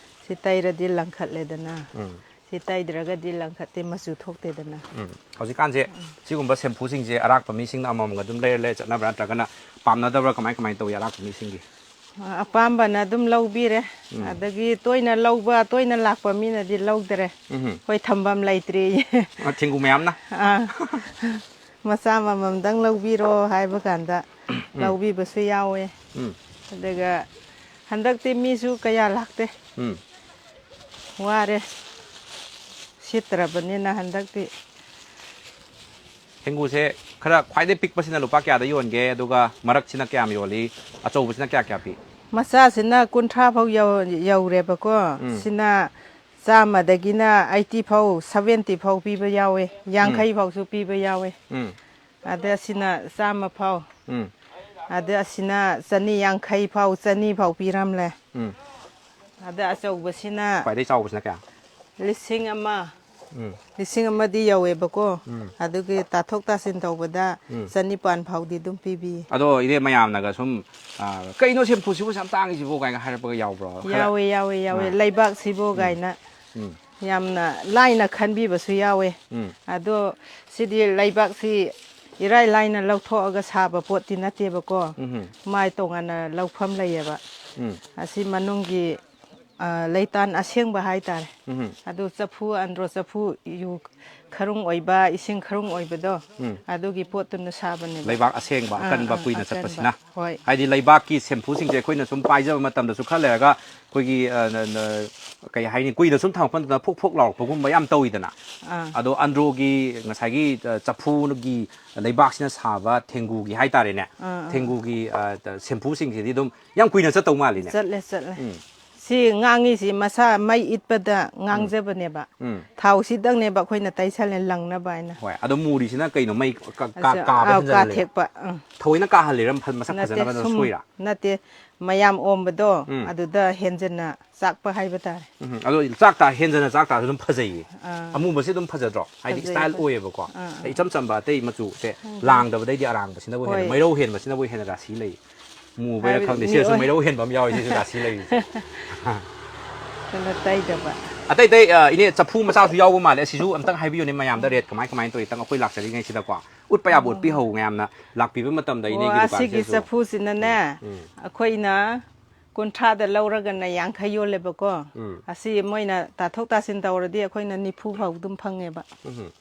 ꯁꯤ ꯇꯩꯔꯗꯤ ꯂꯪꯈꯠꯂꯦꯗꯅ꯫ ꯎꯝ꯫ ꯁꯤ ꯇꯩꯗ꯭ꯔꯒꯗꯤ ꯂꯪꯈꯠꯇꯦ, ꯃꯆꯨ ꯊꯣꯛꯇꯦꯗꯅ꯫ ꯎꯝ꯫ ꯍꯧꯖꯤꯛꯀꯥꯟꯁꯦ ꯁꯤꯒꯨꯝꯕ ꯁꯦꯝꯐꯨꯁꯤꯡꯁꯦ ꯑꯔꯥꯛꯄ ꯃꯤꯁꯤꯡꯅ ꯑꯃꯃꯝꯒ ꯑꯗꯨꯝ ꯂꯩꯔ ꯂꯩꯔ ꯆꯠꯅꯕ꯭ꯔꯥ, ꯅꯠꯇ꯭ꯔꯒꯅ ꯄꯥꯝꯅꯗꯕ꯭ꯔꯥ, ꯀꯃꯥꯏ ꯀꯃꯥꯏꯅ ꯇꯧꯏ ꯑꯔꯥꯛꯄ ꯃꯤꯁꯤꯡꯒꯤ? ꯑ, ꯑꯄꯥꯝꯕꯅ ꯑꯗꯨꯝ ꯂꯧꯕꯤꯔꯦ꯫ ꯎꯝ꯫ ꯑꯗꯒꯤ ꯇꯣꯏꯅ ꯂꯧꯕ, ꯇꯣꯏꯅ ꯂꯥꯛꯄ ꯃꯤꯅꯗꯤ ꯂꯧꯗꯔꯦ꯫ ꯎꯝꯍꯨꯝ꯫ ꯑꯩꯈꯣꯏ ꯊꯝꯐꯝ ꯂꯩꯇ꯭ꯔꯦꯌꯦ꯫ ꯑ, ꯊꯦꯡꯒꯨ ꯃꯌꯥꯝꯅ? ꯑꯥ꯫ ꯃꯆꯥ ꯑꯃꯃꯝꯗꯪ ꯂꯧꯕꯤꯔꯣ ꯍꯥꯏꯕ ꯀꯥꯟꯗ ꯎꯝ꯫ ꯂꯧꯕꯤꯕꯁꯨ ꯌꯥꯎꯋꯦ꯫ ꯎꯝ꯫ ꯑꯗꯨꯒ ꯍꯟꯗꯛꯇꯤ ꯃꯤꯁꯨ ꯀꯌꯥ ꯂꯥꯛꯇꯦ꯫ ꯎꯝ꯫ ꯋꯥꯔꯦ꯫ ꯁꯤꯠꯇ꯭ꯔꯕꯅꯤꯅ ꯍꯟꯗꯛꯇꯤ꯫ ꯊꯦꯡꯒꯨꯁꯦ ꯈꯔ ꯈ꯭ꯋꯥꯏꯗꯩ ꯄꯤꯛꯄꯁꯤꯅ ꯂꯨꯄꯥ ꯀꯌꯥꯗ ꯌꯣꯟꯒꯦ? ꯑꯗꯨꯒ ꯃꯔꯛꯁꯤꯅ ꯀꯌꯥꯝ ꯌꯣꯜꯂꯤ? ꯑꯆꯧꯕꯁꯤꯅ ꯀꯌꯥ ꯀꯌꯥ ꯄꯤ? ꯃꯆꯥꯁꯤꯅ ꯀꯨꯟꯊ꯭ꯔꯥ ꯐꯥꯎ ꯌꯧ-, ꯌꯧꯔꯦꯕꯀꯣ꯫ ꯎꯝ꯫ ꯁꯤꯅ ꯆꯥꯝꯃꯗꯒꯤꯅ eighty ꯐꯥꯎ, seventy ꯐꯥꯎ ꯄꯤꯕ ꯌꯥꯎꯋꯦ, ꯎꯝ꯫ ꯌꯥꯡꯈꯩ ꯐꯥꯎꯁꯨ ꯄꯤꯕ ꯌꯥꯎꯋꯦ꯫ ꯎꯝ꯫ ꯑꯗ ꯑꯁꯤꯅ ꯆꯥꯝꯃ ꯐꯥꯎ꯫ ꯎꯝ꯫ ꯑꯗ ꯑꯁꯤꯅ ꯆꯅꯤ ꯌꯥꯡꯈꯩ ꯐꯥꯎ, ꯆꯅꯤ ꯐꯥꯎ ꯄꯤꯔꯝꯂꯦ꯫ ꯎꯝ꯫ ꯑꯗ ꯑꯆꯧꯕꯁꯤꯅ ꯈ꯭ꯋꯥꯏꯗꯩ ꯆꯥꯎꯕꯁꯤꯅ ꯀꯌꯥ? ꯂꯤꯁꯤꯡ ꯑꯃ꯫ ꯎꯝ꯫ ꯂꯤꯁꯤꯡ ꯑꯃꯗꯤ ꯌꯧꯋꯦꯕꯀꯣ꯫ ꯎꯝ꯫ ꯑꯗꯨꯒꯤ ꯇꯥꯊꯣꯛ ꯇꯥꯁꯤꯟ ꯇꯧꯕꯗ ꯎꯝ꯫ ꯆꯅꯤꯄꯥꯟ ꯐꯥꯎꯗꯤ ꯑꯗꯨꯝ ꯄꯤꯕꯤ꯫ ꯑꯗꯣ ꯏꯅꯦ, ꯃꯌꯥꯝꯅꯒ ꯁꯨꯝ, ꯑ, "ꯀꯩꯅꯣ ꯁꯦꯝꯐꯨꯁꯤꯕꯨ ꯌꯥꯝ ꯇꯥꯡꯉꯤꯁꯤꯕꯣ?" ꯀꯥꯏꯅ ꯍꯥꯏꯔꯛꯄꯒ ꯌꯥꯎꯕ꯭ꯔꯣ? ꯈꯔ ꯌꯥꯎꯋꯦ, ꯌꯥꯎꯋꯦ, ꯌꯥꯎꯋꯦ꯫ ꯑꯥ꯫ ꯂꯩꯕꯥꯛꯁꯤꯕꯨ ꯎꯝ꯫ ꯀꯥꯏꯅ ꯎꯝ꯫ ꯌꯥꯝꯅ ꯂꯥꯏꯅ ꯈꯟꯕꯤꯕꯁꯨ ꯌꯥꯎꯋꯦ꯫ ꯎꯝ꯫ ꯑꯗꯣ ꯁꯤꯗꯤ ꯂꯩꯕꯥꯛꯁꯤ ꯏꯔꯥꯏ ꯂꯥꯏꯅ ꯂꯧꯊꯣꯛꯑꯒ ꯁꯥꯕ ꯄꯣꯠꯇꯤ ꯅꯠꯇꯦꯕꯀꯣ꯫ ꯎꯝꯍꯨꯝ꯫ ꯃꯥꯏ ꯇꯣꯉꯥꯟꯅ ꯂꯧꯐꯝ ꯂꯩꯌꯦꯕ꯫ ꯎꯝ꯫ ꯑꯁꯤ ꯃꯅꯨꯡꯒꯤ, ꯑ, ꯂꯩꯇꯥꯟ ꯑꯁꯦꯡꯕ ꯍꯥꯏꯇꯥꯔꯦ꯫ ꯎꯝꯍꯨꯝ꯫ ꯑꯗꯨ ꯆꯐꯨ, ꯑꯟꯗ꯭ꯔꯣ ꯆꯐꯨ, ꯌꯨ ꯈꯔꯨꯡ ꯑꯣꯏꯕ, ꯏꯁꯤꯡ ꯈꯔꯨꯡ ꯑꯣꯏꯕꯗꯣ, ꯎꯝ꯫ ꯑꯗꯨꯒꯤ ꯄꯣꯠꯇꯨꯅ ꯁꯥꯕꯅꯦꯕ꯫ ꯂꯩꯕꯥꯛ ꯑꯁꯦꯡꯕ, ꯑꯥ, ꯑꯀꯟꯕ, ꯑꯥ, ꯀꯨꯏꯅ ꯑꯀꯟꯕ꯫ ꯆꯠꯄꯁꯤꯅ꯫ ꯍꯣꯏ꯫ ꯍꯥꯏꯗꯤ ꯂꯩꯕꯥꯛꯀꯤ ꯁꯦꯝꯐꯨꯁꯤꯡꯁꯦ ꯑꯩꯈꯣꯏꯅ ꯁꯨꯝ ꯄꯥꯏꯖꯕ ꯃꯇꯝꯗꯁꯨ ꯈꯔ ꯂꯩꯔꯒ ꯑꯩꯈꯣꯏꯒꯤ, ꯑ, ꯅ-, ꯅ-, ꯀꯩ ꯍꯥꯏꯅꯤ, ꯀꯨꯏꯅ ꯁꯨꯝ ꯊꯝꯃꯛꯄ ꯃꯇꯝꯗ ꯐꯣꯛ ꯐꯣꯛ ꯂꯥꯎꯔꯛꯄꯒꯨꯝꯕ ꯌꯥꯝ ꯇꯧꯋꯤꯗꯅ꯫ ꯑꯥ꯫ ꯑꯗꯣ ꯑꯟꯗ꯭ꯔꯣꯒꯤ ꯉꯁꯥꯏꯒꯤ, ꯑ, ꯆꯐꯨꯒꯤ ꯂꯩꯕꯥꯛꯁꯤꯅ ꯁꯥꯕ ꯊꯦꯡꯒꯨꯒꯤ ꯍꯥꯏꯇꯥꯔꯦꯅꯦ꯫ ꯑꯥ, ꯑꯥ꯫ ꯊꯦꯡꯒꯨꯒꯤ, ꯑ, ꯁꯦꯝꯐꯨꯁꯤꯡꯁꯤꯗꯤ ꯑꯗꯨꯝ ꯌꯥꯝ ꯀꯨꯏꯅ ꯆꯠꯇꯧ ꯃꯥꯜꯂꯤꯅꯦ꯫ ꯆꯠꯂꯦ, ꯆꯠꯂꯦ꯫ ꯎꯝ꯫ ꯁꯤ ꯉꯥꯡꯉꯤꯁꯤ ꯃꯁꯥ ꯃꯩ ꯏꯠꯄꯗ ꯉꯥꯡꯖꯕꯅꯦꯕ꯫ ꯎꯝ꯫ ꯊꯥꯎꯁꯤꯗꯪꯅꯦꯕ ꯑꯩꯈꯣꯏꯅ ꯇꯩꯁꯜꯂꯦ ꯂꯪꯅꯕ ꯍꯥꯏꯅ꯫ ꯍꯣꯏ, ꯑꯗꯣ ꯃꯨꯔꯤꯁꯤꯅ ꯀꯩꯅꯣ? ꯃꯩ ꯀꯥ-, ꯀꯥ-, ꯑꯁ, ꯀꯥꯕꯗ ꯑꯥꯎ, ꯀꯥ ꯍꯦꯟꯖꯜꯍꯜꯂꯤꯔꯥ? ꯊꯦꯛꯄ, ꯑꯥ꯫ ꯊꯑꯣꯏꯅ ꯀꯥꯍꯜꯂꯤꯔꯥ? ꯐ-, ꯃꯁꯛ ꯅꯠꯇꯦ, ꯐꯖꯅꯕ ꯁꯨꯝ ꯁꯣꯏꯔꯥ? ꯅꯠꯇꯦ, ꯃꯌꯥꯝ ꯑꯣꯝꯕꯗꯣ, ꯎꯝ꯫ ꯑꯗꯨꯗ ꯍꯦꯟꯖꯟꯅ ꯆꯥꯛꯄ ꯍꯥꯏꯕ ꯇꯥꯔꯦ꯫ ꯎꯝ, ꯑꯗꯣ ꯆꯥꯛ ꯇꯥ-, ꯍꯦꯟꯖꯟꯅ ꯆꯥꯛ ꯇꯥꯔꯁꯨ ꯑꯗꯨꯝ ꯐꯖꯩꯌꯦ꯫ ꯑꯥ꯫ ꯑꯃꯨꯕꯁꯦ ꯑꯗꯨꯝ ꯐꯖꯗ꯭ꯔꯣ? ꯍꯥꯏꯗꯤ ꯐꯖꯩ, style ꯐꯖꯩ꯫ ꯑꯣꯏꯌꯦꯕꯀꯣ꯫ ꯑꯥ, ꯑꯥ꯫ ꯏꯆꯝ ꯆꯝꯕ ꯑꯇꯩ ꯃꯆꯨꯁꯦ ꯎꯝ꯫ ꯂꯥꯡꯗꯕꯗꯩꯗꯤ ꯑꯔꯥꯡꯕꯁꯤꯅꯕꯨ ꯍꯦꯟꯅ, ꯍꯣꯏ꯫ ꯃꯩꯔꯧ ꯍꯦꯟꯕꯁꯤꯅꯕꯨ ꯍꯦꯟꯅ ꯔꯥꯁꯤ ꯂꯩ꯫ ꯃꯨꯕꯩꯔꯥ ꯍꯥꯏꯕꯗꯤ ꯈꯪꯗꯦ, ꯁꯤꯗꯁꯨ ꯃꯤꯑꯣꯏ- ꯃꯩꯔꯧ ꯍꯦꯟꯕ ꯑꯃ ꯌꯥꯎꯋꯤ, ꯁꯤꯁꯨ ꯔꯥꯁꯤ ꯂꯩꯔꯤꯁꯦ꯫ ꯀꯩꯅꯣ ꯇꯩꯗꯕ꯫ ꯑꯇꯩ ꯑꯇꯩ, ꯑ, ꯏꯅꯦ, ꯆꯐꯨ ꯃꯆꯥꯁꯨ ꯌꯥꯎꯕ ꯃꯥꯜꯂꯦ, ꯑꯁꯤꯁꯨ ꯑꯝꯇꯪ ꯍꯥꯏꯕꯤꯌꯨꯅꯦ ꯃꯌꯥꯝꯗ, rate ꯀꯃꯥꯏ ꯀꯃꯥꯏꯅ ꯇꯧꯔꯤ? ꯈꯤꯇꯪ ꯑꯩꯈꯣꯏ ꯂꯥꯛꯆꯔꯤꯉꯩꯁꯤꯗꯀꯣ ꯎꯠꯄ ꯌꯥꯕ ꯎꯝ꯫ ꯎꯠꯄꯤꯍꯧ, ꯃꯌꯥꯝꯅ ꯂꯥꯛꯄꯤꯕ ꯃꯇꯝꯗ ꯑꯣ, ꯏꯅꯦꯒꯤ ꯑꯁꯤꯒꯤ ꯗꯨꯀꯥꯟꯁꯤꯗꯁꯨ꯫ ꯆꯐꯨꯁꯤꯅꯅꯦ, ꯎꯝ, ꯎꯝ꯫ ꯑꯩꯈꯣꯏꯅ ꯀꯨꯟꯊ꯭ꯔꯥꯗ ꯂꯧꯔꯒꯅ ꯌꯥꯡꯈꯩ ꯌꯣꯜꯂꯦꯕꯀꯣ꯫ ꯎꯝ꯫ ꯑꯁꯤ ꯃꯣꯏꯅ ꯇꯥꯊꯣꯛ ꯇꯥꯁꯤꯟ ꯇꯧꯔꯗꯤ ꯑꯩꯈꯣꯏꯅ ꯅꯤꯐꯨ ꯐꯥꯎ ꯑꯗꯨꯝ ꯐꯪꯉꯦꯕ꯫ ꯎꯝ꯫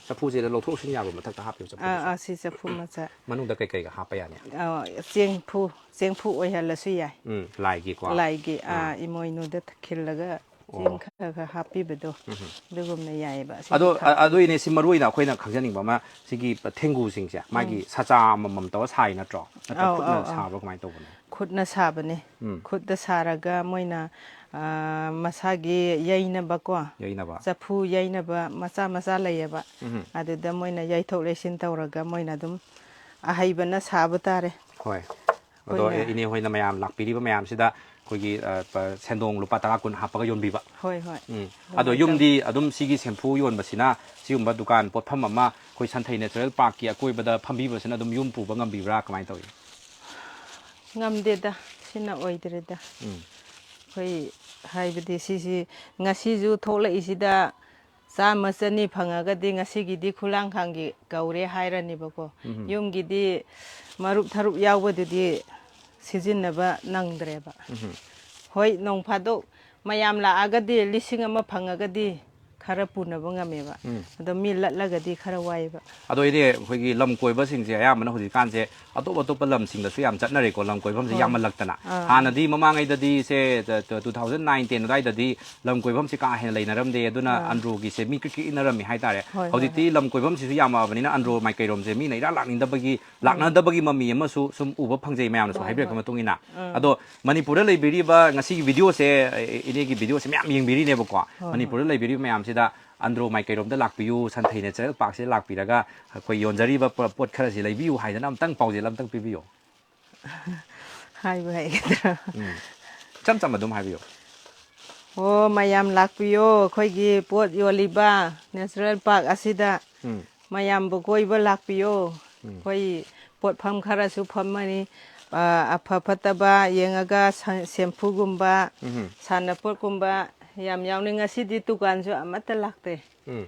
ꯆꯐꯨꯁꯤꯗ ꯂꯧꯊꯣꯛ ꯂꯧꯁꯤꯟ ꯌꯥꯕ ꯃꯊꯛꯇ ꯍꯥꯞꯄꯤꯕ ꯑꯥ, ꯆꯐꯨꯗꯨꯁꯨ? ꯑꯥ, ꯁꯤ ꯆꯐꯨ ꯃꯆꯥ꯫ ꯃꯅꯨꯡꯗ ꯀꯩꯀꯩꯒ ꯍꯥꯞꯄ ꯌꯥꯅꯤ? ꯑꯥ, ꯆꯦꯡꯐꯨ, ꯆꯦꯡꯐꯨ ꯑꯣꯏꯍꯜꯂꯁꯨ ꯌꯥꯏ꯫ ꯎꯝ, ꯂꯥꯏꯒꯤꯀꯣ? ꯂꯥꯏꯒꯤ, ꯑꯥ, ꯑꯥ꯫ ꯏꯃꯣꯏꯅꯨꯗ ꯈꯤꯜꯂꯒ ꯑꯣ꯫ ꯆꯦꯡ ꯈꯔ ꯈꯔ ꯍꯥꯞꯄꯤꯕꯗꯣ, ꯎꯝ꯫ ꯑꯗꯨꯒꯨꯝꯅ ꯌꯥꯏꯑꯕ꯫ ꯑꯗꯣ, ꯑꯁꯤꯗꯤ ꯑ-, ꯈꯥ- ꯑꯗꯨ ꯏꯅꯦ, ꯁꯤ ꯃꯔꯨ ꯑꯣꯏꯅ ꯑꯩꯈꯣꯏꯅ ꯈꯪꯖꯅꯤꯡꯕ ꯑꯃ, ꯁꯤꯒꯤ ꯊꯦꯡꯒꯨꯁꯤꯡꯁꯦ, ꯃꯥꯒꯤ ꯎꯝ꯫ ꯁꯆꯥ ꯑꯃꯃꯝ ꯇꯧꯔ ꯁꯥꯏ ꯅꯠꯇ꯭ꯔꯣ? ꯅꯠꯇ꯭ꯔ ꯑꯧ, ꯈꯨꯠꯅ ꯑꯧ, ꯑꯧ꯫ ꯁꯥꯕ꯭ꯔꯣ? ꯀꯃꯥꯏꯅ ꯇꯧꯕꯅꯣ? ꯈꯨꯠꯅ ꯁꯥꯕꯅꯦ꯫ ꯎꯝ꯫ ꯈꯨꯠꯇ ꯁꯥꯔꯒ ꯃꯣꯏꯅ, ꯑ, ꯃꯁꯥꯒꯤ ꯌꯩꯅꯕꯀꯣ, ꯌꯩꯅꯕ꯫ ꯆꯐꯨ ꯌꯩꯅꯕ ꯃꯆꯥ ꯃꯆꯥ ꯂꯩꯌꯦꯕ꯫ ꯎꯝ꯫ ꯑꯗꯨꯗ ꯃꯣꯏꯅ ꯌꯩꯊꯣꯛ ꯌꯩꯁꯤꯟ ꯇꯧꯔꯒ ꯃꯣꯏꯅ ꯑꯗꯨꯝ ꯑꯍꯩꯕꯅ ꯁꯥꯕ ꯇꯥꯔꯦ꯫ ꯍꯣꯏ꯫ ꯑꯗꯣ, ꯑꯩꯈꯣꯏꯅ ꯑꯦ, ꯏꯅꯦ ꯍꯣꯏꯅ ꯃꯌꯥꯝ ꯂꯥꯛꯄꯤꯔꯤꯕ ꯃꯌꯥꯝꯁꯤꯗ ꯑꯩꯈꯣꯏꯒꯤ, ꯑ, ꯄ-, ꯁꯦꯟꯗꯣꯡ ꯂꯨꯄꯥ ꯇꯔꯥ ꯀꯨꯟ ꯍꯥꯞꯄꯒ ꯌꯣꯟꯕꯤꯕ꯫ ꯍꯣꯏ, ꯍꯣꯏ꯫ ꯎꯝ꯫ ꯑꯗꯣ ꯑꯗꯨꯃꯥꯏꯅ ꯌꯨꯝꯗꯤ ꯇꯧꯋꯤ꯫ ꯑꯗꯨꯝ ꯁꯤꯒꯤ ꯁꯦꯝꯐꯨ ꯌꯣꯟꯕꯁꯤꯅ ꯁꯤꯒꯨꯝꯕ ꯗꯨꯀꯥꯟ ꯄꯣꯠꯐꯝ ꯑꯃ ꯑꯩꯈꯣꯏ ꯁꯟꯊꯩ ꯅꯦꯆꯔꯦꯜ ꯄꯥꯔꯛꯀꯤ ꯑꯀꯣꯏꯕꯗ ꯐꯝꯕꯤꯕꯁꯤꯅ ꯑꯗꯨꯝ ꯌꯨꯝ ꯄꯨꯕ ꯉꯝꯕꯤꯕ꯭ꯔꯥ? ꯀꯃꯥꯏꯅ ꯇꯧꯏ? ꯉꯝꯗꯦꯗ, ꯁꯤꯅ ꯑꯣꯏꯗ꯭ꯔꯦꯗ꯫ ꯎꯝ꯫ ꯑꯩꯈꯣꯏ ꯍꯥꯏꯕꯗꯤ ꯁꯤꯁꯤ ꯉꯁꯤꯁꯨ ꯊꯣꯛꯂꯛꯏꯁꯤꯗ ꯆꯥꯝꯃ ꯆꯅꯤ ꯐꯪꯉꯒꯗꯤ ꯉꯁꯤꯒꯤꯗꯤ ꯈꯨꯂꯥꯡꯈꯥꯡꯒꯤ ꯀꯧꯔꯦ ꯍꯥꯏꯔꯅꯤꯕꯀꯣ꯫ ꯎꯝ꯫ ꯌꯨꯝꯒꯤꯗꯤ ꯃꯔꯨꯞ ꯊꯔꯨꯞ ꯌꯥꯎꯕꯗꯨꯗꯤ ꯁꯤꯖꯤꯟꯅꯕ ꯅꯪꯗ꯭ꯔꯦꯕ꯫ ꯎꯝ꯫ ꯍꯣꯏ, ꯅꯣꯡ ꯐꯥꯗꯣꯛ ꯃꯌꯥꯝ ꯂꯥꯛꯑꯒꯗꯤ ꯂꯤꯁꯤꯡ ꯑꯃ ꯐꯪꯉꯒꯗꯤ ꯈꯔ ꯄꯨꯅꯕ ꯉꯝꯃꯦꯕ꯫ ꯎꯝ꯫ ꯑꯗꯣ ꯃꯤ ꯂꯠꯂꯒꯗꯤ ꯈꯔ ꯋꯥꯏꯑꯦꯕ꯫ ꯑꯗꯣ ꯏꯅꯦ, ꯑꯩꯈꯣꯏꯒꯤ ꯂꯝ ꯀꯣꯏꯕꯁꯦ ꯑꯌꯥꯝꯕꯅ ꯍꯧꯖꯤꯛꯀꯥꯟꯁꯦ ꯑꯇꯣꯞ ꯑꯇꯣꯞꯄ ꯂꯝꯁꯤꯡꯗꯁꯨ ꯌꯥꯝ ꯆꯠꯅꯔꯦꯀꯣ, ꯂꯝ ꯀꯣꯏꯐꯝꯁꯦ ꯍꯣꯏ꯫ ꯌꯥꯝꯃꯜꯂꯛꯇꯅ꯫ ꯑꯥ꯫ ꯍꯥꯟꯅꯗꯤ ꯃꯃꯥꯡꯉꯩꯗꯗꯤ ꯁꯦ, ꯇꯨ ꯊꯥꯎꯖꯟ ꯅꯥꯏꯟ ꯇꯦꯟ ꯑꯗꯨꯋꯥꯏꯗꯗꯤ ꯂꯝ ꯀꯣꯏꯐꯝꯁꯦ ꯀꯥ ꯍꯦꯟꯅ ꯂꯩꯅꯔꯝꯗꯦ, ꯑꯗꯨꯅ ꯑꯥ꯫ ꯑꯟꯗ꯭ꯔꯣꯒꯤꯁꯦ ꯃꯤ ꯀ꯭ꯔꯤꯛ ꯀ꯭ꯔꯤꯛ ꯏꯟꯅꯔꯝꯃꯤ ꯍꯥꯏꯇꯥꯔꯦ꯫ ꯍꯣꯏ, ꯍꯣꯏ, ꯍꯧꯖꯤꯛꯇꯤ ꯂꯝ ꯀꯣꯏꯐꯝꯁꯤꯁꯨ ꯌꯥꯝꯃꯛꯑꯕꯅꯤꯅ ꯑꯟꯗ꯭ꯔꯣ ꯃꯥꯏꯀꯩꯔꯣꯝꯁꯦ ꯃꯤꯅ ꯏꯔꯥꯛ ꯂꯥꯛꯅꯤꯡꯗꯕꯒꯤ, ꯂꯥꯛꯅꯗꯕꯒꯤ ꯃꯃꯤ ꯑꯃꯁꯨ ꯁꯨꯝ ꯎꯕ ꯐꯪꯖꯩ, ꯃꯌꯥꯝꯅꯁꯨ ꯍꯣꯏ, ꯍꯥꯏꯕꯤꯔꯛꯄ ꯍꯣꯏ꯫ ꯃꯇꯨꯡ ꯏꯟꯅ꯫ ꯑꯥ꯫ ꯑꯗꯣ ꯃꯅꯤꯄꯨꯔꯗ ꯂꯩꯕꯤꯔꯤꯕ, ꯉꯁꯤꯒꯤ ꯚꯤꯗꯤꯑꯣꯁꯦ, ꯏꯅꯦꯒꯤ ꯚꯤꯗꯤꯑꯣꯁꯦ ꯃꯌꯥꯝ ꯌꯦꯡꯕꯤꯔꯤꯅꯦꯕꯀꯣ꯫ ꯍꯣꯏ꯫ ꯃꯅꯤꯄꯨꯔꯗ ꯂꯩꯕꯤꯔꯤꯕ ꯃꯌꯥꯝꯁꯤꯗ ꯑꯟꯗ꯭ꯔꯣ ꯃꯥꯏꯀꯩꯔꯣꯝꯗ ꯂꯥꯛꯄꯤꯌꯨ, ꯁꯟꯊꯩ ꯅꯦꯆꯔꯦꯜ ꯄꯥꯔꯛꯁꯤꯗ ꯂꯥꯛꯄꯤꯔꯒ ꯑꯩꯈꯣꯏ ꯌꯣꯟꯖꯔꯤꯕ ꯄꯣ-, ꯄꯣꯠ ꯈꯔꯁꯤ ꯂꯩꯕꯤꯌꯨ ꯍꯥꯏꯗꯅ ꯑꯝꯇꯪ ꯄꯥꯎꯖꯦꯜ ꯑꯝꯇꯪ ꯄꯤꯕꯤꯌꯨ꯫ ꯍꯥꯏꯕ ꯍꯩꯒꯗ꯭ꯔꯥ? ꯎꯝ꯫ ꯏꯆꯝ ꯆꯝꯕ ꯑꯗꯨꯝ ꯍꯥꯏꯕꯤꯌꯨ꯫ ꯑꯣ, ꯃꯌꯥꯝ ꯂꯥꯛꯄꯤꯌꯣ ꯑꯩꯈꯣꯏꯒꯤ ꯄꯣꯠ ꯌꯣꯜꯂꯤꯕ ꯅꯦꯆꯔꯦꯜ ꯄꯥꯔꯛ ꯑꯁꯤꯗ꯫ ꯎꯝ꯫ ꯃꯌꯥꯝꯕꯨ ꯀꯣꯏꯕ ꯂꯥꯛꯄꯤꯌꯣ꯫ ꯎꯝ꯫ ꯑꯩꯈꯣꯏ ꯄꯣꯠꯐꯝ ꯈꯔꯁꯨ ꯐꯝꯃꯅꯤ꯫ ꯑ, ꯑꯐ ꯐꯠꯇꯕ ꯌꯦꯡꯉꯒ ꯁ-, ꯁꯦꯝꯐꯨꯒꯨꯝꯕ, ꯎꯝ꯫ ꯁꯥꯟꯅꯄꯣꯠꯀꯨꯝꯕ ꯌꯥꯝ ꯌꯥꯎꯅꯤ꯫ ꯉꯁꯤꯗꯤ ꯗꯨꯀꯥꯟꯁꯨ ꯑꯃꯠꯇ ꯂꯥꯛꯇꯦ꯫ ꯎꯝ꯫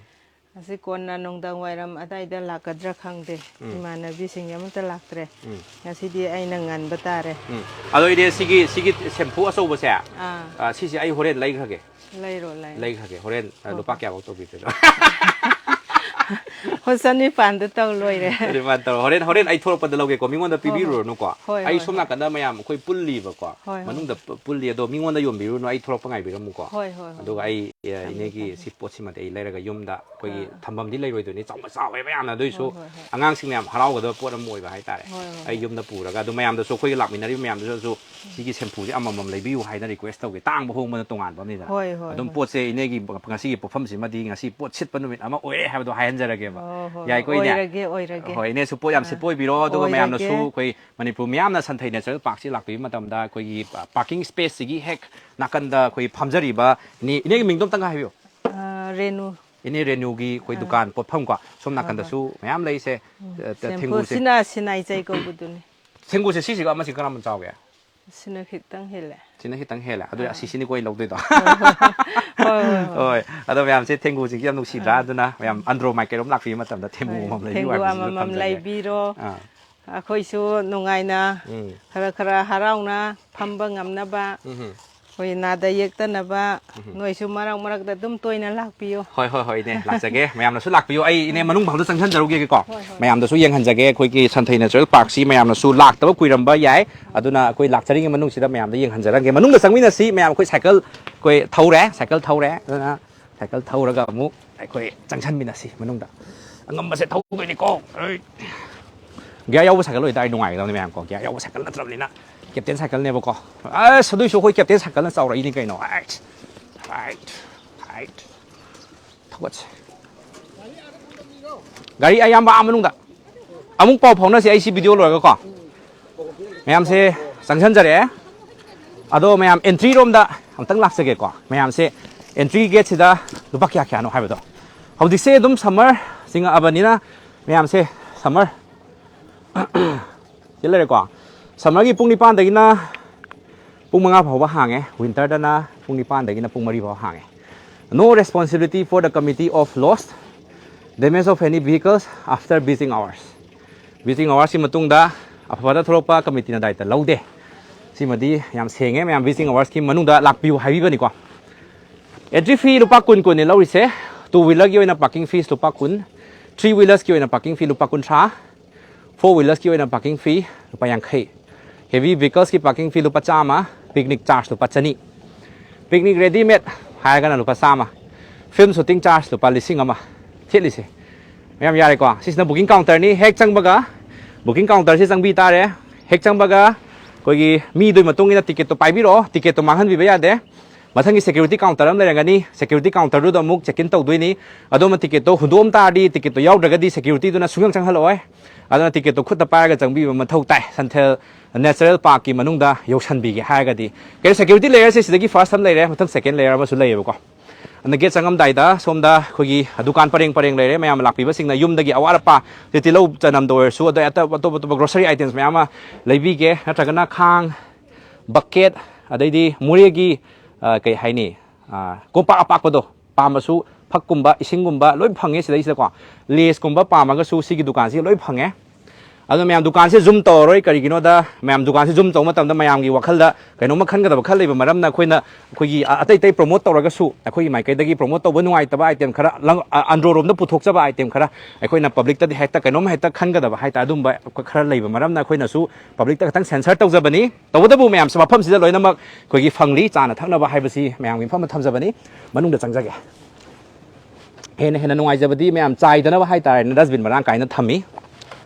ꯑꯁꯤ ꯀꯣꯟꯅ ꯅꯨꯡꯗꯥꯡ ꯋꯥꯏꯔꯝ ꯑꯗꯥꯏꯗ ꯂꯥꯛꯀꯗ꯭ꯔꯥ ꯈꯪꯗꯦ꯫ ꯎꯝ꯫ ꯏꯃꯥꯟꯅꯕꯤꯁꯤꯡ ꯑꯃꯠꯇ ꯂꯥꯛꯇ꯭ꯔꯦ꯫ ꯎꯝ꯫ ꯉꯁꯤꯗꯤ ꯑꯩꯅ ꯉꯟꯕ ꯇꯥꯔꯦ꯫ ꯎꯝ꯫ ꯑꯗꯣ ꯏꯅꯦ, ꯁꯤꯒꯤ, ꯁꯤꯒꯤ ꯁꯦꯝꯐꯨ ꯑꯆꯧꯕꯁꯦ, ꯑꯥ꯫ ꯑ, ꯁꯤꯁꯦ ꯑꯩ ꯍꯣꯔꯦꯟ ꯂꯩꯈ꯭ꯔꯒꯦ꯫ ꯂꯩꯔꯣ, ꯂꯩꯔꯣ꯫ ꯂꯩꯈ꯭ꯔꯒꯦ꯫ ꯍꯣꯔꯦꯟ, ꯑ, ꯍꯣꯏ, ꯂꯨꯄꯥ ꯍꯣꯏ꯫ ꯀꯌꯥꯐꯧ ꯇꯧꯕꯤꯗꯣꯏꯅꯣ? ꯍꯣꯏ, ꯆꯅꯤꯄꯥꯟꯗ ꯇꯧ ꯂꯣꯏꯔꯦ꯫ ꯆꯅꯤꯄꯥꯟ ꯇꯧꯔꯣ꯫ ꯍꯣꯔꯦꯟ, ꯍꯣꯔꯦꯟ ꯑꯩ ꯊꯣꯛꯂꯛꯄꯗ ꯂꯧꯒꯦꯀꯣ, ꯃꯤꯉꯣꯟꯗ ꯍꯣꯏ, ꯍꯣꯏ꯫ ꯄꯤꯕꯤꯔꯨꯔꯅꯨꯀꯣ꯫ ꯍꯣꯏ, ꯑꯩ ꯍꯣꯏ, ꯁꯣꯝ ꯍꯣꯏ꯫ ꯅꯥꯀꯟꯗ ꯃꯌꯥꯝ ꯑꯩꯈꯣꯏ ꯄꯨꯜꯂꯤꯕꯀꯣ꯫ ꯍꯣꯏ, ꯍꯣꯏ, ꯃꯅꯨꯡꯗ ꯍꯣꯏ꯫ ꯄꯨ-, ꯄꯨꯜꯂꯤ, ꯑꯗꯣ ꯃꯤꯉꯣꯟꯗ ꯌꯣꯟꯕꯤꯔꯨꯔꯅꯨ, ꯑꯩ ꯊꯣꯛꯂꯛꯄ ꯉꯥꯏꯕꯤꯔꯝꯃꯨꯀꯣ꯫ ꯍꯣꯏ, ꯍꯣꯏ, ꯍꯣꯏ꯫ ꯑꯗꯨꯒ ꯑꯩ, ꯑ, ꯊꯝꯃꯦ, ꯏꯅꯦꯒꯤ ꯊꯝꯃꯦ꯫ ꯁꯤ ꯄꯣꯠꯁꯤꯃꯗꯤ ꯑꯩ ꯂꯩꯔꯒ ꯌꯨꯝꯗ ꯑꯩꯈꯣꯏꯒꯤ ꯑꯥ꯫ ꯊꯝꯐꯝꯗꯤ ꯂꯩꯔꯣꯏꯗꯣꯏꯅꯤ, ꯆꯥꯎꯅ ꯆꯥꯎꯋꯦ ꯃꯌꯥꯝꯅ, ꯑꯗꯨꯏꯁꯨ ꯍꯣꯏ, ꯍꯣꯏ, ꯍꯣꯏ꯫ ꯑꯉꯥꯡꯁꯤꯡꯅ ꯌꯥꯝ ꯍꯔꯥꯎꯒꯗꯕ ꯄꯣꯠ ꯑꯃ ꯑꯣꯏꯕ ꯍꯥꯏꯇꯥꯔꯦ꯫ ꯍꯣꯏ, ꯍꯣꯏ, ꯑꯩ ꯍꯣꯏ꯫ ꯌꯨꯝꯗ ꯄꯨꯔꯒ ꯑꯗꯨ ꯃꯌꯥꯝꯗꯁꯨ, ꯑꯩꯈꯣꯏꯒꯤ ꯂꯥꯛꯃꯤꯟꯅꯔꯤꯕ ꯃꯌꯥꯝꯗꯨꯁꯨ ꯁꯤꯒꯤ ꯁꯦꯝꯐꯨꯁꯦ ꯑꯃꯃꯝ ꯂꯩꯕꯤꯌꯨ ꯍꯥꯏꯅ ꯔꯤꯀ꯭ꯋꯦꯁ ꯇꯧꯒꯦ꯫ ꯇꯥꯡꯕ ꯍꯣꯡꯕꯅ ꯇꯣꯉꯥꯟꯕ ꯑꯃꯅꯤꯗꯅ꯫ ꯍꯣꯏ, ꯍꯣꯏ, ꯑꯗꯨꯝ ꯍꯣꯏ꯫ ꯑꯣ, ꯍꯣꯏ, ꯍꯣꯏ꯫ ꯌꯥꯏꯀꯣ, ꯏꯅꯦ? ꯑꯣꯏꯔꯒꯦ, ꯑꯣꯏꯔꯒꯦ꯫ ꯍꯣꯏ, ꯏꯅꯦꯁꯨ ꯄꯣꯠ ꯌꯥꯝ ꯁꯤꯠꯄ ꯑꯣꯏꯕꯤꯔꯣ, ꯑꯗꯨꯒ ꯃꯌꯥꯝꯅꯁꯨ ꯑꯣꯏꯔꯒꯦ꯫ ꯑꯩꯈꯣꯏ ꯃꯅꯤꯄꯨꯔ ꯃꯤꯌꯥꯝꯅ ꯁꯟꯊꯩ ꯅꯦꯆꯔꯦꯜ ꯄꯥꯔꯛꯁꯤ ꯂꯥꯛꯄꯤꯕ ꯃꯇꯝꯗ ꯑꯩꯈꯣꯏꯒꯤ, ꯑ, ꯄꯥꯔꯀꯤꯡ ꯁ꯭ꯄꯦꯁꯁꯤꯒꯤ ꯍꯦꯛ ꯅꯥꯀꯟꯗ ꯑꯩꯈꯣꯏ ꯐꯝꯖꯔꯤꯕ ꯏꯅꯦ, ꯏꯅꯦꯒꯤ ꯃꯤꯡꯗꯣ ꯑꯝꯇꯪ ꯍꯥꯏꯕꯤꯌꯨ꯫ ꯑ, ꯔꯦꯅꯨ꯫ ꯏꯅꯦ ꯔꯦꯅꯨꯒꯤ ꯑꯩꯈꯣꯏ ꯑꯥ꯫ ꯗꯨꯀꯥꯟ ꯄꯣꯠꯐꯝ ꯀꯣ, ꯁꯣꯝ ꯍꯣꯏ, ꯍꯣꯏ꯫ ꯅꯥꯀꯟꯗꯁꯨ ꯃꯌꯥꯝ ꯂꯩꯁꯦ꯫ ꯎꯝ, ꯑ, ꯁꯦꯝꯐꯨ-, ꯊꯦꯡꯒꯨꯁꯦ꯫ ꯁꯤꯅ ꯁꯤꯅꯥꯏ ꯆꯩ ꯀꯧꯕꯗꯨꯅꯤ꯫ ꯊꯦꯡꯒꯨꯁꯦ ꯁꯤꯁꯤꯒ ꯑꯃꯁꯤ ꯀꯔꯝꯕ ꯆꯥꯎꯒꯦ? ꯁꯤꯅ ꯈꯤꯇꯪ ꯍꯦꯜꯂꯦ꯫ ꯁꯤꯅ ꯈꯤꯇꯪ ꯍꯦꯜꯂꯦ꯫ ꯑꯗꯨꯗꯤ ꯑꯥ꯫ ꯑꯁꯤꯁꯤꯅꯤꯀꯣ ꯑꯩ ꯂꯧꯗꯣꯏꯗꯣ꯫ ꯍꯣꯏ, ꯍꯣꯏ, ꯍꯣꯏ꯫ ꯍꯣꯏ, ꯍꯣꯏ, ꯍꯣꯏ꯫ ꯍꯣꯏ꯫ ꯑꯗꯣ ꯃꯌꯥꯝꯁꯦ ꯊꯦꯡꯒꯨꯁꯤꯡꯁꯦ ꯌꯥꯝ ꯅꯨꯡꯁꯤꯗ꯭ꯔꯥ? ꯑꯥ꯫ ꯑꯗꯨꯅ ꯃꯌꯥꯝ ꯑꯟꯗ꯭ꯔꯣ ꯃꯥꯏꯀꯩꯔꯣꯝ ꯂꯥꯛꯄꯤꯕ ꯃꯇꯝꯗ ꯊꯦꯡꯒꯨ ꯍꯣꯏ, ꯑꯃꯃꯝ ꯂꯩꯕꯤꯌꯨ ꯊꯦꯡꯒꯨ ꯍꯥꯏꯕꯁꯤꯁꯨ ꯑꯃꯃꯝ ꯊꯝꯖꯒꯦ꯫ ꯂꯩꯕꯤꯔꯣ꯫ ꯑꯥ꯫ ꯑꯩꯈꯣꯏꯁꯨ ꯅꯨꯡꯉꯥꯏꯅ ꯎꯝ꯫ ꯈꯔ ꯈꯔ ꯍꯔꯥꯎꯅ ꯐꯝꯕ ꯉꯝꯅꯕ ꯎꯝ꯫ ꯑꯩꯈꯣꯏ ꯅꯥꯗ ꯌꯦꯛꯇꯅꯕ ꯅꯣꯏꯁꯨ ꯃꯔꯛ ꯃꯔꯛꯇ ꯑꯗꯨꯝ ꯇꯣꯏꯅ ꯂꯥꯛꯄꯤꯌꯨ꯫ ꯍꯣꯏ ꯍꯣꯏ ꯍꯣꯏ ꯏꯅꯦ, ꯂꯥꯛꯆꯒꯦ꯫ ꯃꯌꯥꯝꯅꯁꯨ ꯂꯥꯛꯄꯤꯌꯨ꯫ ꯑꯩ ꯏꯅꯦ ꯃꯅꯨꯡ ꯐꯥꯎꯗ ꯆꯪꯁꯤꯟꯖꯔꯨꯒꯦꯀꯣ꯫ ꯍꯣꯏ, ꯍꯣꯏ꯫ ꯃꯌꯥꯝꯗꯁꯨ ꯌꯦꯡꯍꯟꯖꯒꯦ ꯑꯩꯈꯣꯏꯒꯤ ꯁꯟꯊꯩ ꯅꯦꯆꯔꯦꯜ ꯄꯥꯔꯛꯁꯤ ꯃꯌꯥꯝꯅꯁꯨ ꯂꯥꯛꯇꯕ ꯀꯨꯏꯔꯝꯕ ꯌꯥꯏ꯫ ꯑꯗꯨꯅ ꯑꯩꯈꯣꯏ ꯂꯥꯛꯆꯔꯤꯉꯩ ꯃꯅꯨꯡꯁꯤꯗ ꯃꯌꯥꯝꯗ ꯌꯦꯡꯍꯟꯖꯔꯝꯒꯦ꯫ ꯃꯅꯨꯡꯗ ꯆꯪꯃꯤꯟꯅꯁꯤ꯫ ꯃꯌꯥꯝ ꯑꯩꯈꯣꯏ ꯁꯥꯏꯀꯜ ꯑꯩꯈꯣꯏ ꯊꯧꯔꯦ, ꯁꯥꯏꯀꯜ ꯊꯧꯔꯦ꯫ ꯑꯗꯨꯅ ꯁꯥꯏꯀꯜ ꯊꯧꯔꯒ ꯑꯃꯨꯛ ꯑꯩꯈꯣꯏ ꯆꯪꯁꯟꯃꯤꯟꯅꯁꯤ ꯃꯅꯨꯡꯗ꯫ ꯑꯉꯝꯕꯁꯦ ꯊꯧꯗꯣꯏꯅꯤꯀꯣ꯫ ꯑꯩ꯫ ꯒꯤꯌꯥꯔ ꯌꯥꯎꯕ ꯁꯥꯏꯀꯜ ꯑꯣꯏꯇꯥꯔꯗꯤ ꯅꯨꯡꯉꯥꯏꯒꯗꯕꯅꯤ ꯃꯌꯥꯝ ꯀꯣ꯫ ꯒꯤꯌꯥꯔ ꯌꯥꯎꯕ ꯁꯥꯏꯀꯜ ꯅꯠꯇ꯭ꯔꯕꯅꯤꯅ꯫ ꯀꯦꯞꯇꯦꯟ ꯁꯥꯏꯀꯜꯅꯦꯕꯀꯣ꯫ ꯑꯁ, ꯑꯗꯨꯏꯁꯨ ꯑꯩꯈꯣꯏ ꯀꯦꯞꯇꯦꯟ ꯁꯥꯏꯀꯜꯅ ꯆꯥꯎꯔꯛꯏꯅꯤ ꯀꯩꯅꯣ꯫ Eight, eight, eight. ꯊꯧꯒꯠꯁꯦ꯫ ꯒꯥꯔꯤ ꯑꯌꯥꯝꯕ ꯑꯥ ꯃꯅꯨꯡꯗ꯫ ꯑꯃꯨꯛ ꯄꯥꯎ ꯐꯥꯎꯅꯁꯤ ꯑꯩ ꯁꯤ ꯚꯤꯗꯤꯑꯣ ꯂꯣꯏꯔꯒꯀꯣ꯫ ꯃꯌꯥꯝꯁꯦ ꯆꯪꯁꯟꯖꯔꯛꯑꯦ꯫ ꯑꯗꯣ ꯃꯌꯥꯝ ꯑꯦꯟꯇ꯭ꯔꯤ ꯔꯣꯝꯗ ꯑꯝꯇꯪ ꯂꯥꯛꯆꯒꯦꯀꯣ꯫ ꯃꯌꯥꯝꯁꯦ ꯑꯦꯟꯇ꯭ꯔꯤ ꯒꯦꯠꯁꯤꯗ ꯂꯨꯄꯥ ꯀꯌꯥ ꯀꯌꯥꯅꯣ ꯍꯥꯏꯕꯗꯣ꯫ ꯍꯧꯖꯤꯛꯁꯦ ꯑꯗꯨꯝ ꯁꯝꯃꯔ ꯆꯤꯡꯉꯛꯑꯕꯅꯤꯅ ꯃꯌꯥꯝꯁꯦ ꯁꯝꯃꯔ ꯁꯤ ꯂꯩꯔꯦꯀꯣ꯫ ꯁꯝꯃꯔꯒꯤ ꯄꯨꯡ ꯅꯤꯄꯥꯟꯗꯒꯤꯅ ꯄꯨꯡ ꯃꯉꯥ ꯐꯥꯎꯕ ꯍꯥꯡꯉꯦ꯫ ꯋꯤꯟꯇꯔꯗꯅ ꯄꯨꯡ ꯅꯤꯄꯥꯟꯗꯒꯤꯅ ꯄꯨꯡ ꯃꯔꯤ ꯐꯥꯎ ꯍꯥꯡꯉꯦ꯫ No responsibility for the committee of loss, damage of any vehicles after visiting hours. Visiting ꯑꯋꯥꯔꯁꯀꯤ ꯃꯇꯨꯡꯗ ꯑꯐꯕꯗ ꯊꯣꯛꯂꯛꯄ ꯀꯃꯤꯇꯤꯅ ꯗꯥꯏꯇ ꯂꯧꯗꯦ꯫ ꯁꯤꯃꯗꯤ ꯌꯥꯝ ꯁꯦꯡꯉꯦ꯫ ꯃꯌꯥꯝ ꯚꯤꯖꯤꯇꯤꯡ ꯑꯋꯥꯔꯁꯀꯤ ꯃꯅꯨꯡꯗ ꯂꯥꯛꯄꯤꯌꯨ ꯍꯥꯏꯕꯤꯕꯅꯤꯀꯣ꯫ ꯑꯦꯟꯇ꯭ꯔꯤ ꯐꯤ ꯂꯨꯄꯥ ꯀꯨꯟ ꯀꯨꯟꯅꯤ ꯂꯧꯔꯤꯁꯦ꯫ ꯇꯨ ꯋꯤꯂꯔꯒꯤ ꯑꯣꯏꯅ ꯄꯥꯔꯀꯤꯡ ꯐꯤꯁ ꯂꯨꯄꯥ ꯀꯨꯟ, ꯊ꯭ꯔꯤ ꯋꯤꯂꯔꯁꯀꯤ ꯑꯣꯏꯅ ꯄꯥꯔꯀꯤꯡ ꯐꯤ ꯂꯨꯄꯥ ꯀꯨꯟꯊ꯭ꯔꯥ, ꯐꯣꯔ ꯋꯤꯂꯔꯁꯀꯤ ꯑꯣꯏꯅ ꯄꯥꯔꯀꯤꯡ ꯐꯤ ꯂꯨꯄꯥ ꯌꯥꯡꯈꯩ, ꯍꯦꯚꯤ ꯚꯤꯍꯤꯀꯜꯁꯀꯤ ꯄꯥꯔꯀꯤꯡ ꯐꯤ ꯂꯨꯄꯥ ꯆꯥꯝꯃ, ꯄꯤꯛꯅꯤꯛ ꯆꯥꯔꯖ ꯂꯨꯄꯥ ꯆꯅꯤ꯫ ꯄꯤꯛꯅꯤꯛ ꯔꯦꯗꯤꯃꯦꯗ ꯍꯥꯏꯔꯒꯅ ꯂꯨꯄꯥ ꯆꯥꯝꯃ꯫ ꯐꯤꯜꯝ ꯁꯨꯇꯤꯡ ꯆꯥꯔꯖ ꯂꯨꯄꯥ ꯂꯤꯁꯤꯡ ꯑꯃ꯫ ꯊꯦꯠꯂꯤꯁꯦ꯫ ꯃꯌꯥꯝ ꯌꯥꯔꯦꯀꯣ꯫ ꯁꯤꯁꯤꯅ ꯕꯨꯀꯤꯡ ꯀꯥꯎꯟꯇꯔꯅꯤ꯫ ꯍꯦꯛ ꯆꯪꯕꯒ ꯕꯨꯀꯤꯡ ꯀꯥꯎꯟꯇꯔꯁꯤ ꯆꯪꯕꯤ ꯇꯥꯔꯦ꯫ ꯍꯦꯛ ꯆꯪꯕꯒ ꯑꯩꯈꯣꯏꯒꯤ ꯃꯤꯗꯨꯒꯤ ꯃꯇꯨꯡ ꯏꯟꯅ ꯇꯤꯀꯦꯠꯇꯣ ꯄꯥꯏꯕꯤꯔꯛꯑꯣ꯫ ꯇꯤꯀꯦꯠꯇꯣ ꯃꯥꯡꯍꯟꯕꯤꯕ ꯌꯥꯗꯦ꯫ ꯃꯊꯪꯒꯤ ꯁꯦꯀ꯭ꯌꯨꯔꯤꯇꯤ ꯀꯥꯎꯟꯇꯔ ꯑꯃ ꯂꯩꯔꯝꯒꯅꯤ꯫ ꯁꯦꯀ꯭ꯌꯨꯔꯤꯇꯤ ꯀꯥꯎꯟꯇꯔꯗꯨꯗ ꯑꯃꯨꯛ ꯆꯦꯛ ꯏꯟ ꯇꯧꯗꯣꯏꯅꯤ꯫ ꯑꯗꯣꯝꯅ ꯇꯤꯀꯦꯠꯇꯣ ꯍꯨꯟꯗꯣꯛꯑꯝ ꯇꯥꯔꯗꯤ ꯇꯤꯀꯦꯠꯇꯣ ꯌꯥꯎꯗ꯭ꯔꯒꯗꯤ ꯁꯦꯀ꯭ꯌꯨꯔꯤꯇꯤꯗꯨꯅ ꯁꯨꯡꯆꯪ ꯆꯪꯍꯜꯂꯛꯑꯣꯏ꯫ ꯑꯗꯨꯅ ꯇꯤꯀꯦꯠꯇꯣ ꯈꯨꯠꯇ ꯄꯥꯏꯔꯒ ꯆꯪꯕꯤꯕ ꯃꯊꯧ ꯇꯥꯏ, ꯁꯟꯊꯦꯜ ꯅꯦꯆꯔꯦꯜ ꯄꯥꯔꯛꯀꯤ ꯃꯅꯨꯡꯗ ꯌꯧꯁꯟꯕꯤꯒꯦ ꯍꯥꯏꯔꯒꯗꯤ꯫ ꯀꯩꯅꯣ, ꯁꯦꯀ꯭ꯌꯨꯔꯤꯇꯤ ꯂꯦꯌꯔꯁꯦ ꯁꯤꯗꯒꯤ ꯐꯥꯔꯁ ꯑꯃ ꯂꯩꯔꯦ, ꯃꯊꯪ ꯁꯦꯀꯦꯟ ꯂꯦꯌꯔ ꯑꯃꯁꯨ ꯂꯩꯌꯦꯕꯀꯣ꯫ ꯑꯗ ꯒꯦꯠ ꯆꯪꯉꯝꯗꯥꯏꯗ ꯁꯣꯝꯗ ꯑꯩꯈꯣꯏꯒꯤ ꯗꯨꯀꯥꯟ ꯄꯔꯦꯡ ꯄꯔꯦꯡ ꯂꯩꯔꯦ꯫ ꯃꯌꯥꯝ ꯂꯥꯛꯄꯤꯕꯁꯤꯡꯅ ꯌꯨꯝꯗꯒꯤ ꯑꯋꯥꯠ ꯑꯄꯥ, ꯇꯤꯜꯍꯧ ꯆꯅꯝꯗ ꯑꯣꯏꯔꯁꯨ, ꯑꯗꯩ ꯑꯇꯣꯞ ꯑꯇꯣꯞ ꯑꯇꯣꯞꯄ ꯒ꯭ꯔꯣꯁꯔꯤ ꯑꯥꯏꯇꯦꯝꯁ ꯃꯌꯥꯝ ꯑꯃ ꯂꯩꯕꯤꯒꯦ꯫ ꯅꯠꯇ꯭ꯔꯒꯅ ꯈꯥꯡ, ꯕꯛꯀꯦꯠ, ꯑꯗꯩꯗꯤ ꯃꯣꯔꯦꯒꯤ, ꯑ, ꯀꯩ ꯍꯥꯏꯅꯤ, ꯑ, ꯀꯣꯝꯄꯥꯛ ꯑꯄꯥꯛꯄꯗꯣ ꯄꯥꯝꯃꯁꯨ, ꯐꯛꯀꯨꯝꯕ, ꯏꯁꯤꯡꯒꯨꯝꯕ ꯂꯣꯏ ꯐꯪꯉꯦ ꯁꯤꯗꯩꯁꯤꯗꯀꯣ꯫ ꯂꯦꯁꯀꯨꯝꯕ ꯄꯥꯝꯃꯒꯁꯨ ꯁꯤꯒꯤ ꯗꯨꯀꯥꯟꯁꯤꯗ ꯂꯣꯏ ꯐꯪꯉꯦ꯫ ꯑꯗꯣ ꯃꯌꯥꯝ ꯗꯨꯀꯥꯟꯁꯦ ꯖꯨꯝ ꯇꯧꯔꯔꯣꯏ, ꯀꯔꯤꯒꯤꯅꯣꯗ ꯃꯌꯥꯝ ꯗꯨꯀꯥꯟꯁꯦ ꯖꯨꯝ ꯇꯧꯕ ꯃꯇꯝꯗ ꯃꯌꯥꯝꯒꯤ ꯋꯥꯈꯜꯗ ꯀꯩꯅꯣꯝꯃ ꯈꯟꯒꯗꯕ ꯈꯜ ꯂꯩꯕ ꯃꯔꯝꯅ ꯑꯩꯈꯣꯏꯅ ꯑꯩꯈꯣꯏꯒꯤ ꯑ-, ꯑꯇꯩ ꯑꯇꯩ ꯄ꯭ꯔꯣꯃꯣꯠ ꯇꯧꯔꯒꯁꯨ ꯑꯩꯈꯣꯏꯒꯤ ꯃꯥꯏꯀꯩꯗꯒꯤ ꯄ꯭ꯔꯣꯃꯣꯠ ꯇꯧꯕ ꯅꯨꯡꯉꯥꯏꯇꯕ ꯑꯥꯏꯇꯦꯝ ꯈꯔ ꯂꯪ-, ꯑ-, ꯑꯟꯗ꯭ꯔꯣꯔꯣꯝꯗ ꯄꯨꯊꯣꯛꯆꯕ ꯑꯥꯏꯇꯦꯝ ꯈꯔ ꯑꯩꯈꯣꯏꯅ ꯄꯕ꯭ꯂꯤꯛꯇꯗꯤ ꯍꯦꯛꯇ ꯀꯩꯅꯣꯝ ꯍꯦꯛꯇ ꯈꯟꯒꯗꯕ ꯍꯥꯏꯇꯥꯔꯦ, ꯑꯗꯨꯝꯕ ꯈꯔ ꯂꯩꯕ ꯃꯔꯝꯅ ꯑꯩꯈꯣꯏꯅꯁꯨ ꯄꯕ꯭ꯂꯤꯛꯇ ꯈꯤꯇꯪ ꯁꯦꯟꯁꯔ ꯇꯧꯖꯕꯅꯤ꯫ ꯇꯧꯕꯇꯕꯨ ꯃꯌꯥꯝꯁꯦ ꯃꯐꯝꯁꯤꯗ ꯂꯣꯏꯅꯃꯛ ꯑꯩꯈꯣꯏꯒꯤ ꯐꯪꯂꯤ, ꯆꯥꯅ ꯊꯛꯅꯕ ꯍꯥꯏꯕꯁꯤ ꯃꯌꯥꯝꯒꯤ ꯃꯐꯝꯗ ꯊꯝꯖꯕꯅꯤ꯫ ꯃꯅꯨꯡꯗ ꯆꯪꯖꯒꯦ꯫ ꯍꯦꯟꯅ ꯍꯦꯟꯅ ꯅꯨꯡꯉꯥꯏꯖꯕꯗꯤ ꯃꯌꯥꯝ ꯆꯥꯏꯗꯅꯕ ꯍꯥꯏꯇꯥꯔꯦꯅꯦ, ꯗꯁꯕꯤꯟ ꯃꯔꯥꯡ ꯀꯥꯏꯅ ꯊꯝꯃꯤ꯫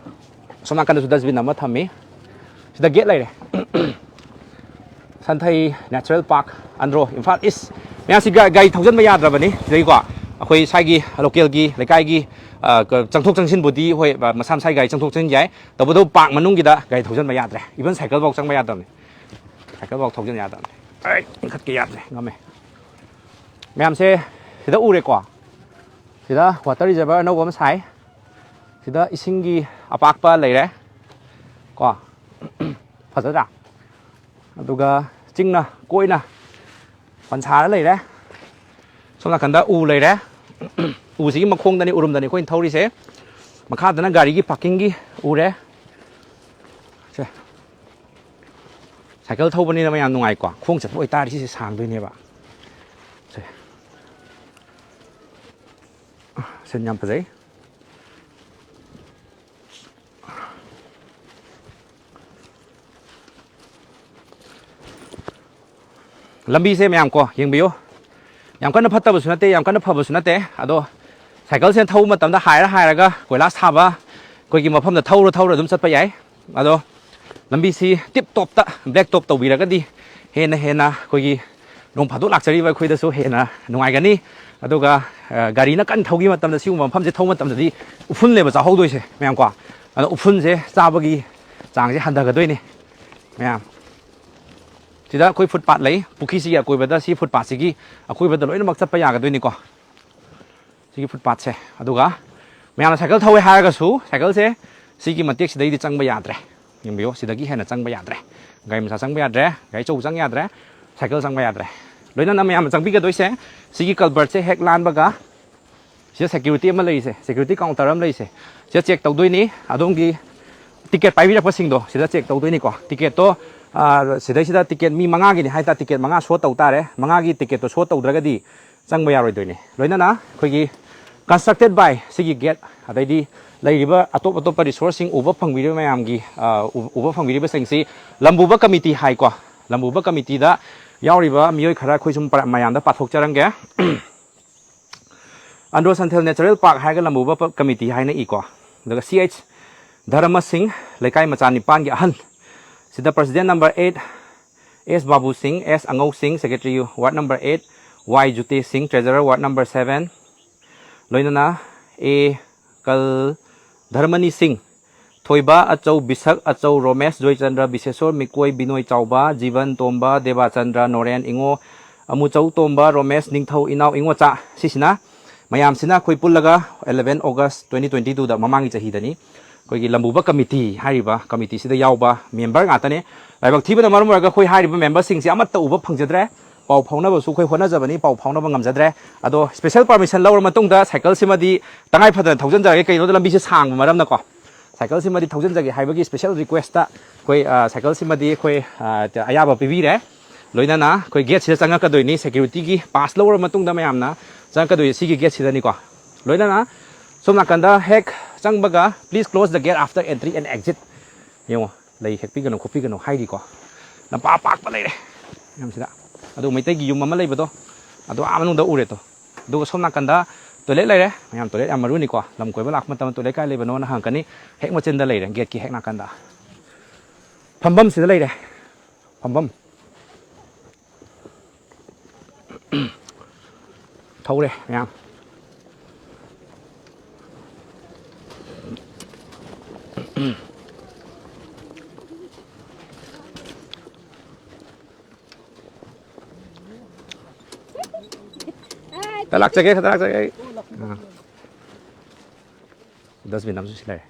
ꯁꯣꯝ ꯅꯥꯀꯟꯗꯁꯨ ꯗꯁꯕꯤꯟ ꯑꯃ ꯊꯝꯃꯤ꯫ ꯁꯤꯗ ꯒꯦꯠ ꯂꯩꯔꯦ꯫ ꯁꯟꯊꯩ ꯅꯦꯆꯔꯦꯜ ꯄꯥꯔꯛ, ꯑꯟꯗ꯭ꯔꯣ, ꯏꯝꯐꯥꯜ ꯏꯁ꯫ ꯃꯌꯥꯝꯁꯤ ꯒꯥ-, ꯒꯥꯔꯤ ꯊꯧꯖꯤꯟꯕ ꯌꯥꯗ꯭ꯔꯕꯅꯤ ꯁꯤꯗꯒꯤꯀꯣ꯫ ꯑꯩꯈꯣꯏ ꯁ꯭ꯋꯥꯏꯒꯤ ꯂꯣꯀꯦꯜꯒꯤ, ꯂꯩꯀꯥꯏꯒꯤ, ꯑ, ꯀ-, ꯆꯪꯊꯣꯛ ꯆꯪꯁꯤꯟꯕꯨꯗꯤ ꯍꯣꯏ, ꯑ, ꯃꯁꯥ ꯃꯁꯥꯒꯤ ꯒꯥꯔꯤ ꯆꯪꯊꯣꯛ ꯆꯪꯁꯤꯟ ꯌꯥꯏ, ꯇꯧꯕꯇꯕꯨ ꯄꯥꯔꯛ ꯃꯅꯨꯡꯒꯤꯗ ꯒꯥꯔꯤ ꯊꯧꯖꯤꯟꯕ ꯌꯥꯗ꯭ꯔꯦ꯫ ꯏꯚꯟ ꯁꯥꯏꯀꯜꯐꯥꯎ ꯆꯪꯕ ꯌꯥꯗꯕꯅꯤ꯫ ꯁꯥꯏꯀꯜꯐꯥꯎ ꯊꯧꯖꯤꯟ ꯌꯥꯗꯕꯅꯤ꯫ ꯑꯩ ꯏꯟꯈꯠꯀꯦ ꯌꯥꯗ꯭ꯔꯦ, ꯉꯝꯃꯦ꯫ ꯃꯌꯥꯝꯁꯦ ꯁꯤꯗ ꯎꯔꯦꯀꯣ꯫ ꯁꯤꯗ ꯋꯥꯇꯔ ꯔꯤꯖꯔꯚꯔ ꯑꯅꯧꯕ ꯑꯃ ꯁꯥꯏ꯫ ꯁꯤꯗ ꯏꯁꯤꯡꯒꯤ ꯑꯄꯥꯛꯄ ꯂꯩꯔꯦ ꯀꯣ꯫ ꯐꯖꯗ꯭ꯔꯥ? ꯑꯗꯨꯒ ꯆꯤꯡꯅ ꯀꯣꯏꯅ ꯄꯟꯁꯥꯔ ꯂꯩꯔꯦ꯫ ꯁꯣꯝ ꯅꯥꯀꯟꯗ ꯎ ꯂꯩꯔꯦ꯫ ꯎꯁꯤꯒꯤ ꯃꯈꯣꯡꯗꯅꯤ, ꯎꯔꯨꯝꯗꯅꯤ ꯑꯩꯈꯣꯏꯅ ꯊꯧꯔꯤꯁꯦ꯫ ꯃꯈꯥꯗꯅ ꯒꯥꯔꯤꯒꯤ ꯄꯥꯔꯀꯤꯡꯒꯤ ꯎꯔꯦ꯫ ꯁꯦ꯫ ꯁꯥꯏꯀꯜ ꯊꯧꯕꯅꯤꯅ ꯃꯌꯥꯝ ꯅꯨꯡꯉꯥꯏꯀꯣ꯫ ꯈꯣꯡ ꯆꯠꯄ ꯑꯣꯏꯇꯥꯔꯗꯤ ꯁꯤꯁꯦ ꯁꯥꯡꯗꯣꯏꯅꯦꯕ꯫ ꯁꯦ꯫ ꯁꯤꯟ ꯌꯥꯝ ꯐꯖꯩ꯫ ꯂꯝꯕꯤꯁꯦ ꯃꯌꯥꯝ ꯀꯣ ꯌꯦꯡꯕꯤꯌꯨ꯫ ꯌꯥꯝ ꯀꯟꯅ ꯐꯠꯇꯕꯁꯨ ꯅꯠꯇꯦ, ꯌꯥꯝ ꯀꯟꯅ ꯐꯕꯁꯨ ꯅꯠꯇꯦ꯫ ꯑꯗꯣ ꯁꯥꯏꯀꯜꯁꯦ ꯊꯧꯕ ꯃꯇꯝꯗ ꯍꯥꯏꯔ ꯍꯥꯏꯔꯒ ꯀꯣꯏꯂꯥꯁ ꯊꯥꯕ ꯑꯩꯈꯣꯏꯒꯤ ꯃꯐꯝꯗ ꯊꯧꯔ ꯊꯧꯔ ꯑꯗꯨꯝ ꯆꯠꯄ ꯌꯥꯏ꯫ ꯑꯗꯣ ꯂꯝꯕꯤꯁꯤ ꯇꯤꯞ ꯇꯣꯞꯇ ꯕ꯭ꯂꯦꯛ ꯇꯣꯞ ꯇꯧꯕꯤꯔꯒꯗꯤ ꯍꯦꯟꯅ ꯍꯦꯟꯅ ꯑꯩꯈꯣꯏꯒꯤ ꯅꯣꯡ ꯐꯥꯗꯣꯛ ꯂꯥꯛꯆꯔꯤꯕ ꯑꯩꯈꯣꯏꯗꯁꯨ ꯍꯦꯟꯅ ꯅꯨꯡꯉꯥꯏꯒꯅꯤ꯫ ꯑꯗꯨꯒ, ꯑ, ꯒꯥꯔꯤꯅ ꯀꯟꯅ ꯊꯧꯈꯤꯕ ꯃꯇꯝꯗ ꯁꯤꯒꯨꯝꯕ ꯃꯐꯝꯁꯦ ꯊꯧꯕ ꯃꯇꯝꯗꯗꯤ ꯎꯐꯨꯜꯅꯦꯕ ꯆꯥꯍꯧꯗꯣꯏꯁꯦ ꯃꯌꯥꯝ ꯀꯣ꯫ ꯑꯗꯣ ꯎꯐꯨꯜꯁꯦ ꯆꯥꯕꯒꯤ ꯆꯥꯡꯁꯦ ꯍꯟꯊꯒꯗꯣꯏꯅꯤ ꯃꯌꯥꯝ꯫ ꯁꯤꯗ ꯑꯩꯈꯣꯏ ꯐꯨꯠꯄꯥꯠ ꯂꯩ꯫ ꯄꯨꯈ꯭ꯔꯤꯁꯤꯒꯤ ꯑꯀꯣꯏꯕꯗ, ꯁꯤ ꯐꯨꯠꯄꯥꯠꯁꯤꯒꯤ ꯑꯀꯣꯏꯕꯗ ꯂꯣꯏꯅꯃꯛ ꯆꯠꯄ ꯌꯥꯒꯗꯣꯏꯅꯤꯀꯣ꯫ ꯁꯤꯒꯤ ꯐꯨꯠꯄꯥꯠꯁꯦ꯫ ꯑꯗꯨꯒ ꯃꯌꯥꯝꯅ ꯁꯥꯏꯀꯜ ꯊꯧꯋꯦ ꯍꯥꯏꯔꯒꯁꯨ ꯁꯥꯏꯀꯜꯁꯦ ꯁꯤꯒꯤ ꯃꯇꯦꯛꯁꯤꯗꯩꯗꯤ ꯆꯪꯕ ꯌꯥꯗ꯭ꯔꯦ꯫ ꯌꯦꯡꯕꯤꯌꯨ, ꯁꯤꯗꯒꯤ ꯍꯦꯟꯅ ꯆꯪꯕ ꯌꯥꯗ꯭ꯔꯦ꯫ ꯒꯥꯔꯤ ꯃꯆꯥ ꯆꯪꯕ ꯌꯥꯗ꯭ꯔꯦ, ꯒꯥꯔꯤ ꯑꯆꯧꯕ ꯆꯪ ꯌꯥꯗ꯭ꯔꯦ, ꯁꯥꯏꯀꯜ ꯆꯪꯕ ꯌꯥꯗ꯭ꯔꯦ꯫ ꯂꯣꯏꯅꯅ ꯃꯌꯥꯝꯅ ꯆꯪꯕꯤꯒꯗꯣꯏꯁꯦ ꯁꯤꯒꯤ ꯀꯜꯕꯔꯠꯁꯦ ꯍꯦꯛ ꯂꯥꯟꯕꯒ ꯁꯤꯗ ꯁꯦꯀ꯭ꯌꯨꯔꯤꯇꯤ ꯑꯃ ꯂꯩꯔꯤꯁꯦ, ꯁꯦꯀ꯭ꯌꯨꯔꯤꯇꯤ ꯀꯥꯎꯟꯇꯔ ꯑꯃ ꯂꯩꯔꯤꯁꯦ, ꯁꯤꯗ ꯆꯦꯛ ꯇꯧꯗꯣꯏꯅꯤ꯫ ꯑꯗꯣꯝꯒꯤ ꯇꯤꯀꯦꯠ ꯄꯥꯏꯕꯤꯔꯛꯄꯁꯤꯡꯗꯣ ꯁꯤꯗ ꯆꯦꯛ ꯇꯧꯗꯣꯏꯅꯤꯀꯣ꯫ ꯇꯤꯀꯦꯠꯇꯣ, ꯑ, ꯁꯤꯗꯩꯁꯤꯗ ꯇꯤꯀꯦꯠ ꯃꯤ ꯃꯉꯥꯒꯤꯅꯤ ꯍꯥꯏ ꯇꯥꯔꯦ, ꯇꯤꯀꯦꯠ ꯃꯉꯥ ꯁꯣ ꯇꯧ ꯇꯥꯔꯦ꯫ ꯃꯉꯥꯒꯤ ꯇꯤꯀꯦꯠꯇꯣ ꯁꯣ ꯇꯧꯗ꯭ꯔꯒꯗꯤ ꯆꯪꯕ ꯌꯥꯔꯣꯏꯗꯣꯏꯅꯤ꯫ ꯂꯣꯏꯅꯅ ꯑꯩꯈꯣꯏꯒꯤ constructed by ꯁꯤꯒꯤ ꯒꯦꯠ, ꯑꯗꯩꯗꯤ ꯂꯩꯔꯤꯕ ꯑꯇꯣꯞ ꯑꯇꯣꯞꯄ ꯔꯤꯁꯣꯔꯁꯁꯤꯡ ꯎꯕ ꯐꯪꯕꯤꯔꯤꯕ ꯃꯌꯥꯝꯒꯤ, ꯑ, ꯎ-, ꯎꯕ ꯐꯪꯕꯤꯔꯤꯕꯁꯤꯡꯁꯤ ꯂꯝꯕꯨꯕ ꯀꯃꯤꯇꯤ ꯍꯥꯏꯀꯣ꯫ ꯂꯝꯕꯨꯕ ꯀꯃꯤꯇꯤꯗ ꯌꯥꯎꯔꯤꯕ ꯃꯤꯑꯣꯏ ꯈꯔ ꯑꯩꯈꯣꯏ ꯁꯨꯝ ꯄꯔ-, ꯃꯌꯥꯝꯗ ꯄꯥꯊꯣꯛꯆꯔꯝꯒꯦ꯫ ꯑꯟꯗ꯭ꯔꯣ ꯁꯟꯊꯦꯜ ꯅꯦꯆꯔꯦꯜ ꯄꯥꯔꯛ ꯍꯥꯏꯔꯒ ꯂꯝꯕꯨꯕ ꯄ-, ꯀꯃꯤꯇꯤ ꯍꯥꯏꯅ ꯏꯀꯣ꯫ ꯑꯗꯨꯒ ꯁꯤ ꯑꯩꯆ ꯙꯔꯃ ꯁꯤꯡ, ꯂꯩꯀꯥꯏ ꯃꯆꯥ ꯅꯤꯄꯥꯟꯒꯤ ꯑꯍꯟ꯫ ꯁꯤꯗ president number eight, ꯑꯦꯁ ꯕꯥꯕꯨ ꯁꯤꯡ, ꯑꯦꯁ ꯑꯉꯧ ꯁꯤꯡ, secretary ward number eight, ꯋꯥꯏ ꯖꯨꯇꯦ ꯁꯤꯡ, treasurer ward number seven, ꯂꯣꯏꯅꯅ ꯑꯦ ꯀꯜ ꯙꯔꯃꯅꯤ ꯁꯤꯡ, ꯊꯣꯏꯕ ꯑꯆꯧ, ꯕꯤꯁꯛ ꯑꯆꯧ, ꯔꯣꯃꯦꯁ ꯖꯣꯏꯆꯟꯗ꯭ꯔ, ꯕꯤꯁꯦꯁꯣꯔ ꯃꯤꯀꯣꯏ, ꯕꯤꯅꯣꯏ ꯆꯥꯎꯕ, ꯖꯤꯕꯟ ꯇꯣꯝꯕ, ꯗꯦꯕꯥꯆꯟꯗ꯭ꯔ, ꯅꯣꯔꯦꯟ ꯏꯉꯣ, ꯑꯃꯨꯆꯧ ꯇꯣꯝꯕ, ꯔꯣꯃꯦꯁ ꯅꯤꯡꯊꯧ, ꯏꯅꯥꯎ ꯏꯉꯣꯆꯥ꯫ ꯁꯤꯁꯤꯅ ꯃꯌꯥꯝꯁꯤꯅ ꯑꯩꯈꯣꯏ ꯄꯨꯜꯂꯒ eleven August twenty twenty twoꯗ, ꯃꯃꯥꯡꯒꯤ ꯆꯍꯤꯗꯅꯤ, ꯑꯩꯈꯣꯏꯒꯤ ꯂꯝꯕꯨꯕ ꯀꯃꯤꯇꯤ ꯍꯥꯏꯔꯤꯕ ꯀꯃꯤꯇꯤꯁꯤꯗ ꯌꯥꯎꯕ ꯃꯦꯝꯕꯔ ꯉꯥꯛꯇꯅꯦ꯫ ꯂꯥꯏꯕꯛ ꯊꯤꯕꯅ ꯃꯔꯝ ꯑꯣꯏꯔꯒ ꯑꯩꯈꯣꯏ ꯍꯥꯏꯔꯤꯕ ꯃꯦꯝꯕꯔꯁꯤꯡꯁꯦ ꯑꯃꯠꯇ ꯎꯕ ꯐꯪꯖꯗ꯭ꯔꯦ꯫ ꯄꯥꯎ ꯐꯥꯎꯅꯕꯁꯨ ꯑꯩꯈꯣꯏ ꯍꯣꯠꯅꯖꯕꯅꯤ, ꯄꯥꯎ ꯐꯥꯎꯅꯕ ꯉꯝꯖꯗ꯭ꯔꯦ꯫ ꯑꯗꯣ special permission ꯂꯧꯔ ꯃꯇꯨꯡꯗ ꯁꯥꯏꯀꯜꯁꯤꯃꯗꯤ ꯇꯉꯥꯏ ꯐꯗꯅ ꯊꯧꯖꯤꯟꯖꯔꯒꯦ, ꯀꯩꯒꯤꯅꯣꯗ ꯂꯝꯕꯤꯁꯦ ꯁꯥꯡꯕ ꯃꯔꯝꯅꯀꯣ꯫ ꯁꯥꯏꯀꯜꯁꯤꯃꯗꯤ ꯊꯧꯖꯤꯟꯖꯒꯦ ꯍꯥꯏꯕꯒꯤ special requestꯇ ꯑꯩꯈꯣꯏ, ꯑ, ꯁꯥꯏꯀꯜꯁꯤꯃꯗꯤ ꯑꯩꯈꯣꯏ, ꯑ, ꯑꯌꯥꯕ ꯄꯤꯕꯤꯔꯦ꯫ ꯂꯣꯏꯅꯅ ꯑꯩꯈꯣꯏ ꯒꯦꯠꯁꯤꯗ ꯆꯪꯉꯛꯀꯗꯣꯏꯅꯤ, securityꯒꯤ pass ꯂꯧꯔ ꯃꯇꯨꯡꯗ ꯃꯌꯥꯝꯅ ꯆꯪꯉꯛꯀꯗꯣꯏꯁꯦ ꯁꯤꯒꯤ ꯒꯦꯠꯁꯤꯗꯅꯤꯀꯣ꯫ ꯂꯣꯏꯅꯅ ꯁꯣꯝ ꯅꯥꯀꯟꯗ ꯍꯦꯛ ꯆꯪꯕꯒ, "Please close the gate after entry and exit"꯫ ꯌꯦꯡꯉꯣ, ꯂꯩ ꯍꯦꯛꯄꯤꯒꯅꯨ ꯈꯣꯠꯄꯤꯒꯅꯨ ꯍꯥꯏꯔꯤꯀꯣ꯫ ꯂꯝꯄꯥꯛ ꯑꯄꯥꯛꯄ ꯂꯩꯔꯦ ꯃꯌꯥꯝꯁꯤꯗ꯫ ꯑꯗꯨꯒ ꯃꯩꯇꯩꯒꯤ ꯌꯨꯝ ꯑꯃ ꯂꯩꯕꯗꯣ, ꯑꯗꯣ ꯑꯥ ꯃꯅꯨꯡꯗ ꯎꯔꯦ ꯇꯣ꯫ ꯑꯗꯨꯒ ꯁꯣꯝ ꯅꯥꯀꯟꯗ toilet ꯂꯩꯔꯦ꯫ ꯃꯌꯥꯝ toilet ꯌꯥꯝ ꯃꯔꯨꯅꯤꯀꯣ꯫ ꯂꯝ ꯀꯣꯏꯕ ꯂꯥꯛꯄ ꯃꯇꯝꯗ toilet ꯀꯥꯏ ꯂꯩꯕꯅꯣꯅ ꯍꯪꯉꯛꯀꯅꯤ꯫ ꯍꯦꯛ ꯃꯆꯤꯟꯗ ꯂꯩꯔꯦ, gateꯀꯤ ꯍꯦꯛ ꯅꯥꯀꯟꯗ꯫ ꯐꯝꯐꯝꯁꯤꯗ ꯂꯩꯔꯦ꯫ ꯐꯝꯐꯝ꯫ ꯊꯧꯔꯦ ꯃꯌꯥꯝ꯫ ꯈꯛꯇ ꯂꯥꯛꯆꯒꯦ, ꯈꯛꯇ ꯂꯥꯛꯆꯒꯦ ꯑꯩ꯫ ꯑꯥ꯫ Dustbin ꯑꯃꯁꯨ ꯁꯤ ꯂꯩꯔꯦ꯫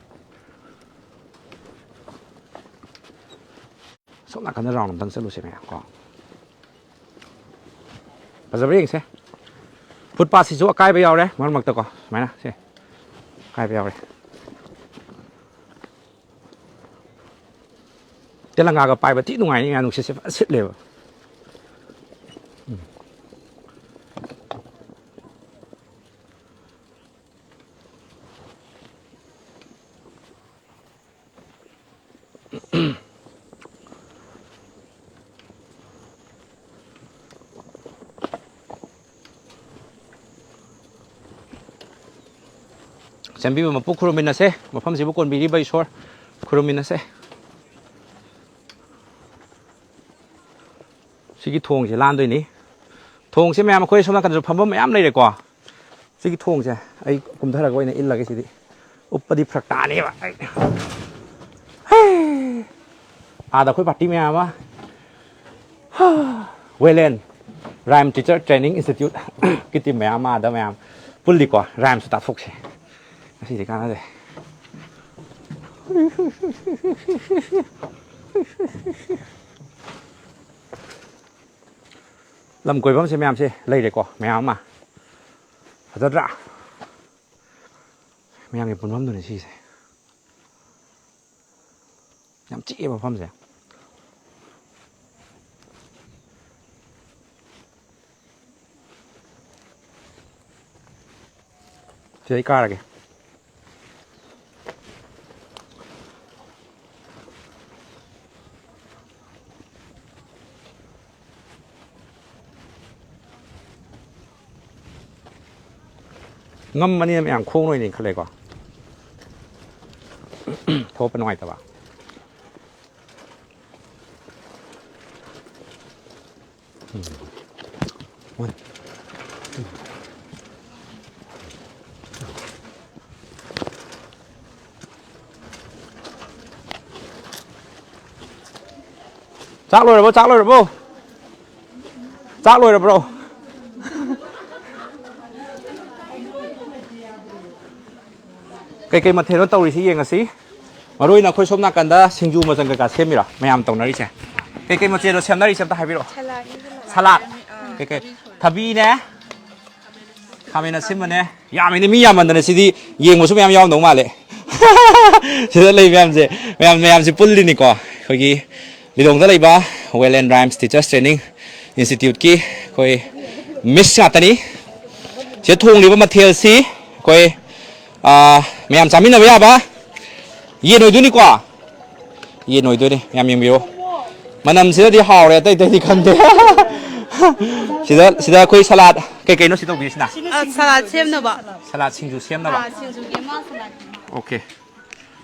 ꯁꯣꯝ ꯅꯥꯀꯟꯗ round ꯑꯝꯇꯪ ꯆꯠꯂꯨꯁꯦ ꯃꯌꯥꯝ ꯀꯣ꯫ ꯐꯖꯕ꯭ꯔꯥ ꯌꯦꯡꯁꯦ꯫ Footpathꯁꯤꯁꯨ ꯑꯀꯥꯏꯕ ꯌꯥꯎꯔꯦ ꯃꯔꯛ ꯃꯔꯛꯇꯀꯣ, ꯁꯨꯃꯥꯏꯅ ꯁꯦ ꯑꯀꯥꯏꯕ ꯌꯥꯎꯔꯦ꯫ ꯇꯦꯂꯪꯒꯥꯒ ꯄꯥꯏꯕ ꯊꯤ ꯅꯨꯡꯉꯥꯏꯅꯤ, ꯉꯥ ꯅꯨꯡꯁꯤꯠꯁꯦ ꯐꯖꯅ ꯁꯤꯠꯂꯦꯕ꯫ ꯎꯝ꯫ ꯆꯟꯕꯤꯕ ꯃꯄꯨ ꯈꯨꯔꯨꯝꯃꯤꯟꯅꯁꯦ꯫ ꯃꯐꯝꯁꯤꯕꯨ ꯀꯣꯟꯕꯤꯔꯤꯕ ꯏꯁꯣꯔ ꯈꯨꯔꯨꯝꯃꯤꯟꯅꯁꯦ꯫ ꯁꯤꯒꯤ ꯊꯣꯡꯁꯦ ꯂꯥꯟꯗꯣꯏꯅꯤ꯫ ꯊꯣꯡꯁꯦ ꯃꯌꯥꯝ ꯑꯩꯈꯣꯏ ꯁꯣꯝ ꯅꯥꯀꯟꯗꯁꯨ ꯐꯝꯐꯝ ꯃꯌꯥꯝ ꯂꯩꯔꯦꯀꯣ꯫ ꯁꯤꯒꯤ ꯊꯣꯡꯁꯦ ꯑꯩ ꯀꯨꯝꯊꯔꯒ ꯑꯣꯏꯅ ꯏꯜꯂꯒꯦ ꯁꯤꯗꯤ꯫ ꯎꯞꯄꯗꯤ ꯐꯔꯛ ꯇꯥꯅꯦꯕ꯫ ꯑꯩ, ꯍꯩ! ꯑꯥꯗ ꯑꯩꯈꯣꯏ ꯄꯥꯔꯇꯤ ꯃꯌꯥꯝ ꯑꯃ, ꯍꯥ! ꯋꯦꯂꯦꯟ, ꯔꯥꯏꯝ ꯇꯤꯆꯔ ꯇ꯭ꯔꯦꯅꯤꯡ ꯏꯟꯁꯇꯤꯇ꯭ꯌꯨꯠꯀꯤ ꯇꯤꯝ ꯃꯌꯥꯝ ꯑꯃ ꯑꯥꯗ ꯃꯌꯥꯝ ꯄꯨꯜꯂꯤꯀꯣ꯫ ꯔꯥꯏꯝꯁꯨ ꯇꯥꯊꯣꯛꯁꯦ꯫ ꯉꯁꯤꯗꯤ ꯀꯥꯟꯅꯗꯦ꯫ ꯂꯝ ꯀꯣꯏꯐꯝꯁꯦ ꯃꯌꯥꯝꯁꯦ ꯂꯩꯔꯦꯀꯣ, ꯃꯌꯥꯝ ꯑꯃ꯫ ꯐꯖꯗ꯭ꯔꯥ? ꯃꯌꯥꯝꯒꯤ ꯄꯨꯟꯐꯝꯗꯨꯅꯤ ꯁꯤꯁꯦ꯫ ꯌꯥꯝ ꯆꯤꯛꯑꯦ ꯃꯐꯝꯁꯦ꯫ ꯁꯤꯗ ꯑꯩ ꯀꯥꯔꯒꯦ꯫ ꯉꯝꯃꯅꯤꯅ ꯃꯌꯥꯝ ꯈꯣꯡ ꯑꯣꯏꯅ ꯏꯟꯈꯠꯂꯦꯀꯣ꯫ ꯊꯣꯛꯄ ꯅꯨꯡꯉꯥꯏꯇꯕ꯫ ꯎꯝ꯫ ꯍꯣꯏ꯫ ꯆꯥꯛ ꯂꯣꯏꯔꯕꯣ? ꯆꯥꯛ ꯂꯣꯏꯔꯕꯣ? ꯆꯥꯛ ꯂꯣꯏꯔꯕ꯭ꯔꯣ? ꯀꯩꯀꯩ ꯃꯊꯦꯜꯅꯣ ꯇꯧꯔꯤꯁꯤ ꯌꯦꯡꯉꯁꯤ꯫ ꯃꯔꯨ ꯑꯣꯏꯅ ꯑꯩꯈꯣꯏ ꯁꯣꯝ ꯅꯥꯀꯟꯗ ꯁꯤꯡꯖꯨ ꯃꯆꯜ ꯀꯩꯀꯥ ꯁꯦꯝꯃꯤꯔꯣ ꯃꯌꯥꯝ ꯇꯧꯅꯔꯤꯁꯦ? ꯀꯩꯀꯩ ꯃꯊꯦꯜꯅꯣ ꯁꯦꯝꯅꯔꯤꯁꯦ ꯑꯝꯇ ꯍꯥꯏꯕꯤꯔꯛꯑꯣ꯫ ꯁꯂꯥꯗꯅꯤ, ꯁꯂꯥꯗ꯫ ꯑꯥ, ꯀꯩꯀꯩ? ꯊꯕꯤ꯫ ꯊꯕꯤꯅꯦ, ꯈꯥꯃꯦꯟ ꯑꯁꯤꯟꯕꯅꯦ꯫ ꯌꯥꯝꯃꯤꯅꯦ, ꯃꯤ ꯌꯥꯝꯃꯟꯗꯅ ꯁꯤꯗꯤ ꯌꯦꯡꯕꯁꯨ ꯃꯌꯥꯝ ꯌꯥꯎꯔꯝꯗꯧ ꯃꯥꯜꯂꯦ꯫ ꯁꯤꯗ ꯂꯩ ꯃꯌꯥꯝꯁꯦ, ꯃꯌꯥꯝ, ꯃꯌꯥꯝꯁꯦ ꯄꯨꯜꯂꯤꯅꯤꯀꯣ꯫ ꯑꯩꯈꯣꯏꯒꯤ ꯂꯤꯂꯣꯡꯗ ꯂꯩꯕ Well and Rhymes Teachers Training Institute ꯀꯤ ꯑꯩꯈꯣꯏ ꯃꯤꯁ ꯉꯥꯛꯇꯅꯤ꯫ ꯁꯤꯗ ꯊꯣꯡꯂꯤꯕ ꯃꯊꯦꯜꯁꯤ ꯑꯩꯈꯣꯏ, ꯑꯥ, ꯃꯌꯥꯝ ꯆꯥꯃꯤꯟꯅꯕ ꯌꯥꯕ ꯌꯦꯟ ꯑꯣꯏꯗꯣꯏꯅꯤꯀꯣ꯫ ꯌꯦꯟ ꯑꯣꯏꯗꯣꯏꯅꯤ, ꯃꯌꯥꯝ ꯌꯦꯡꯕꯤꯌꯨ꯫ ꯃꯅꯝꯁꯤꯗꯗꯤ ꯍꯥꯎꯔꯦ, ꯑꯇꯩ ꯑꯇꯩꯗꯤ ꯈꯪꯗꯦ꯫ ꯁꯤꯗ, ꯁꯤꯗ ꯑꯩꯈꯣꯏ ꯁꯂꯥꯗ ꯀꯩ ꯀꯩꯅꯣ ꯁꯤ ꯇꯧꯕꯤꯔꯤꯁꯤꯅ? ꯑ, ꯁꯂꯥꯗ ꯁꯦꯝꯅꯕ꯫ ꯁꯂꯥꯗ ꯁꯤꯡꯖꯨ ꯁꯦꯝꯅꯕ? ꯑ, ꯁꯤꯡꯖꯨꯒꯤ ꯑꯃ, ꯁꯂꯥꯗꯀꯤ ꯑꯃ꯫ ꯑꯣꯀꯦ꯫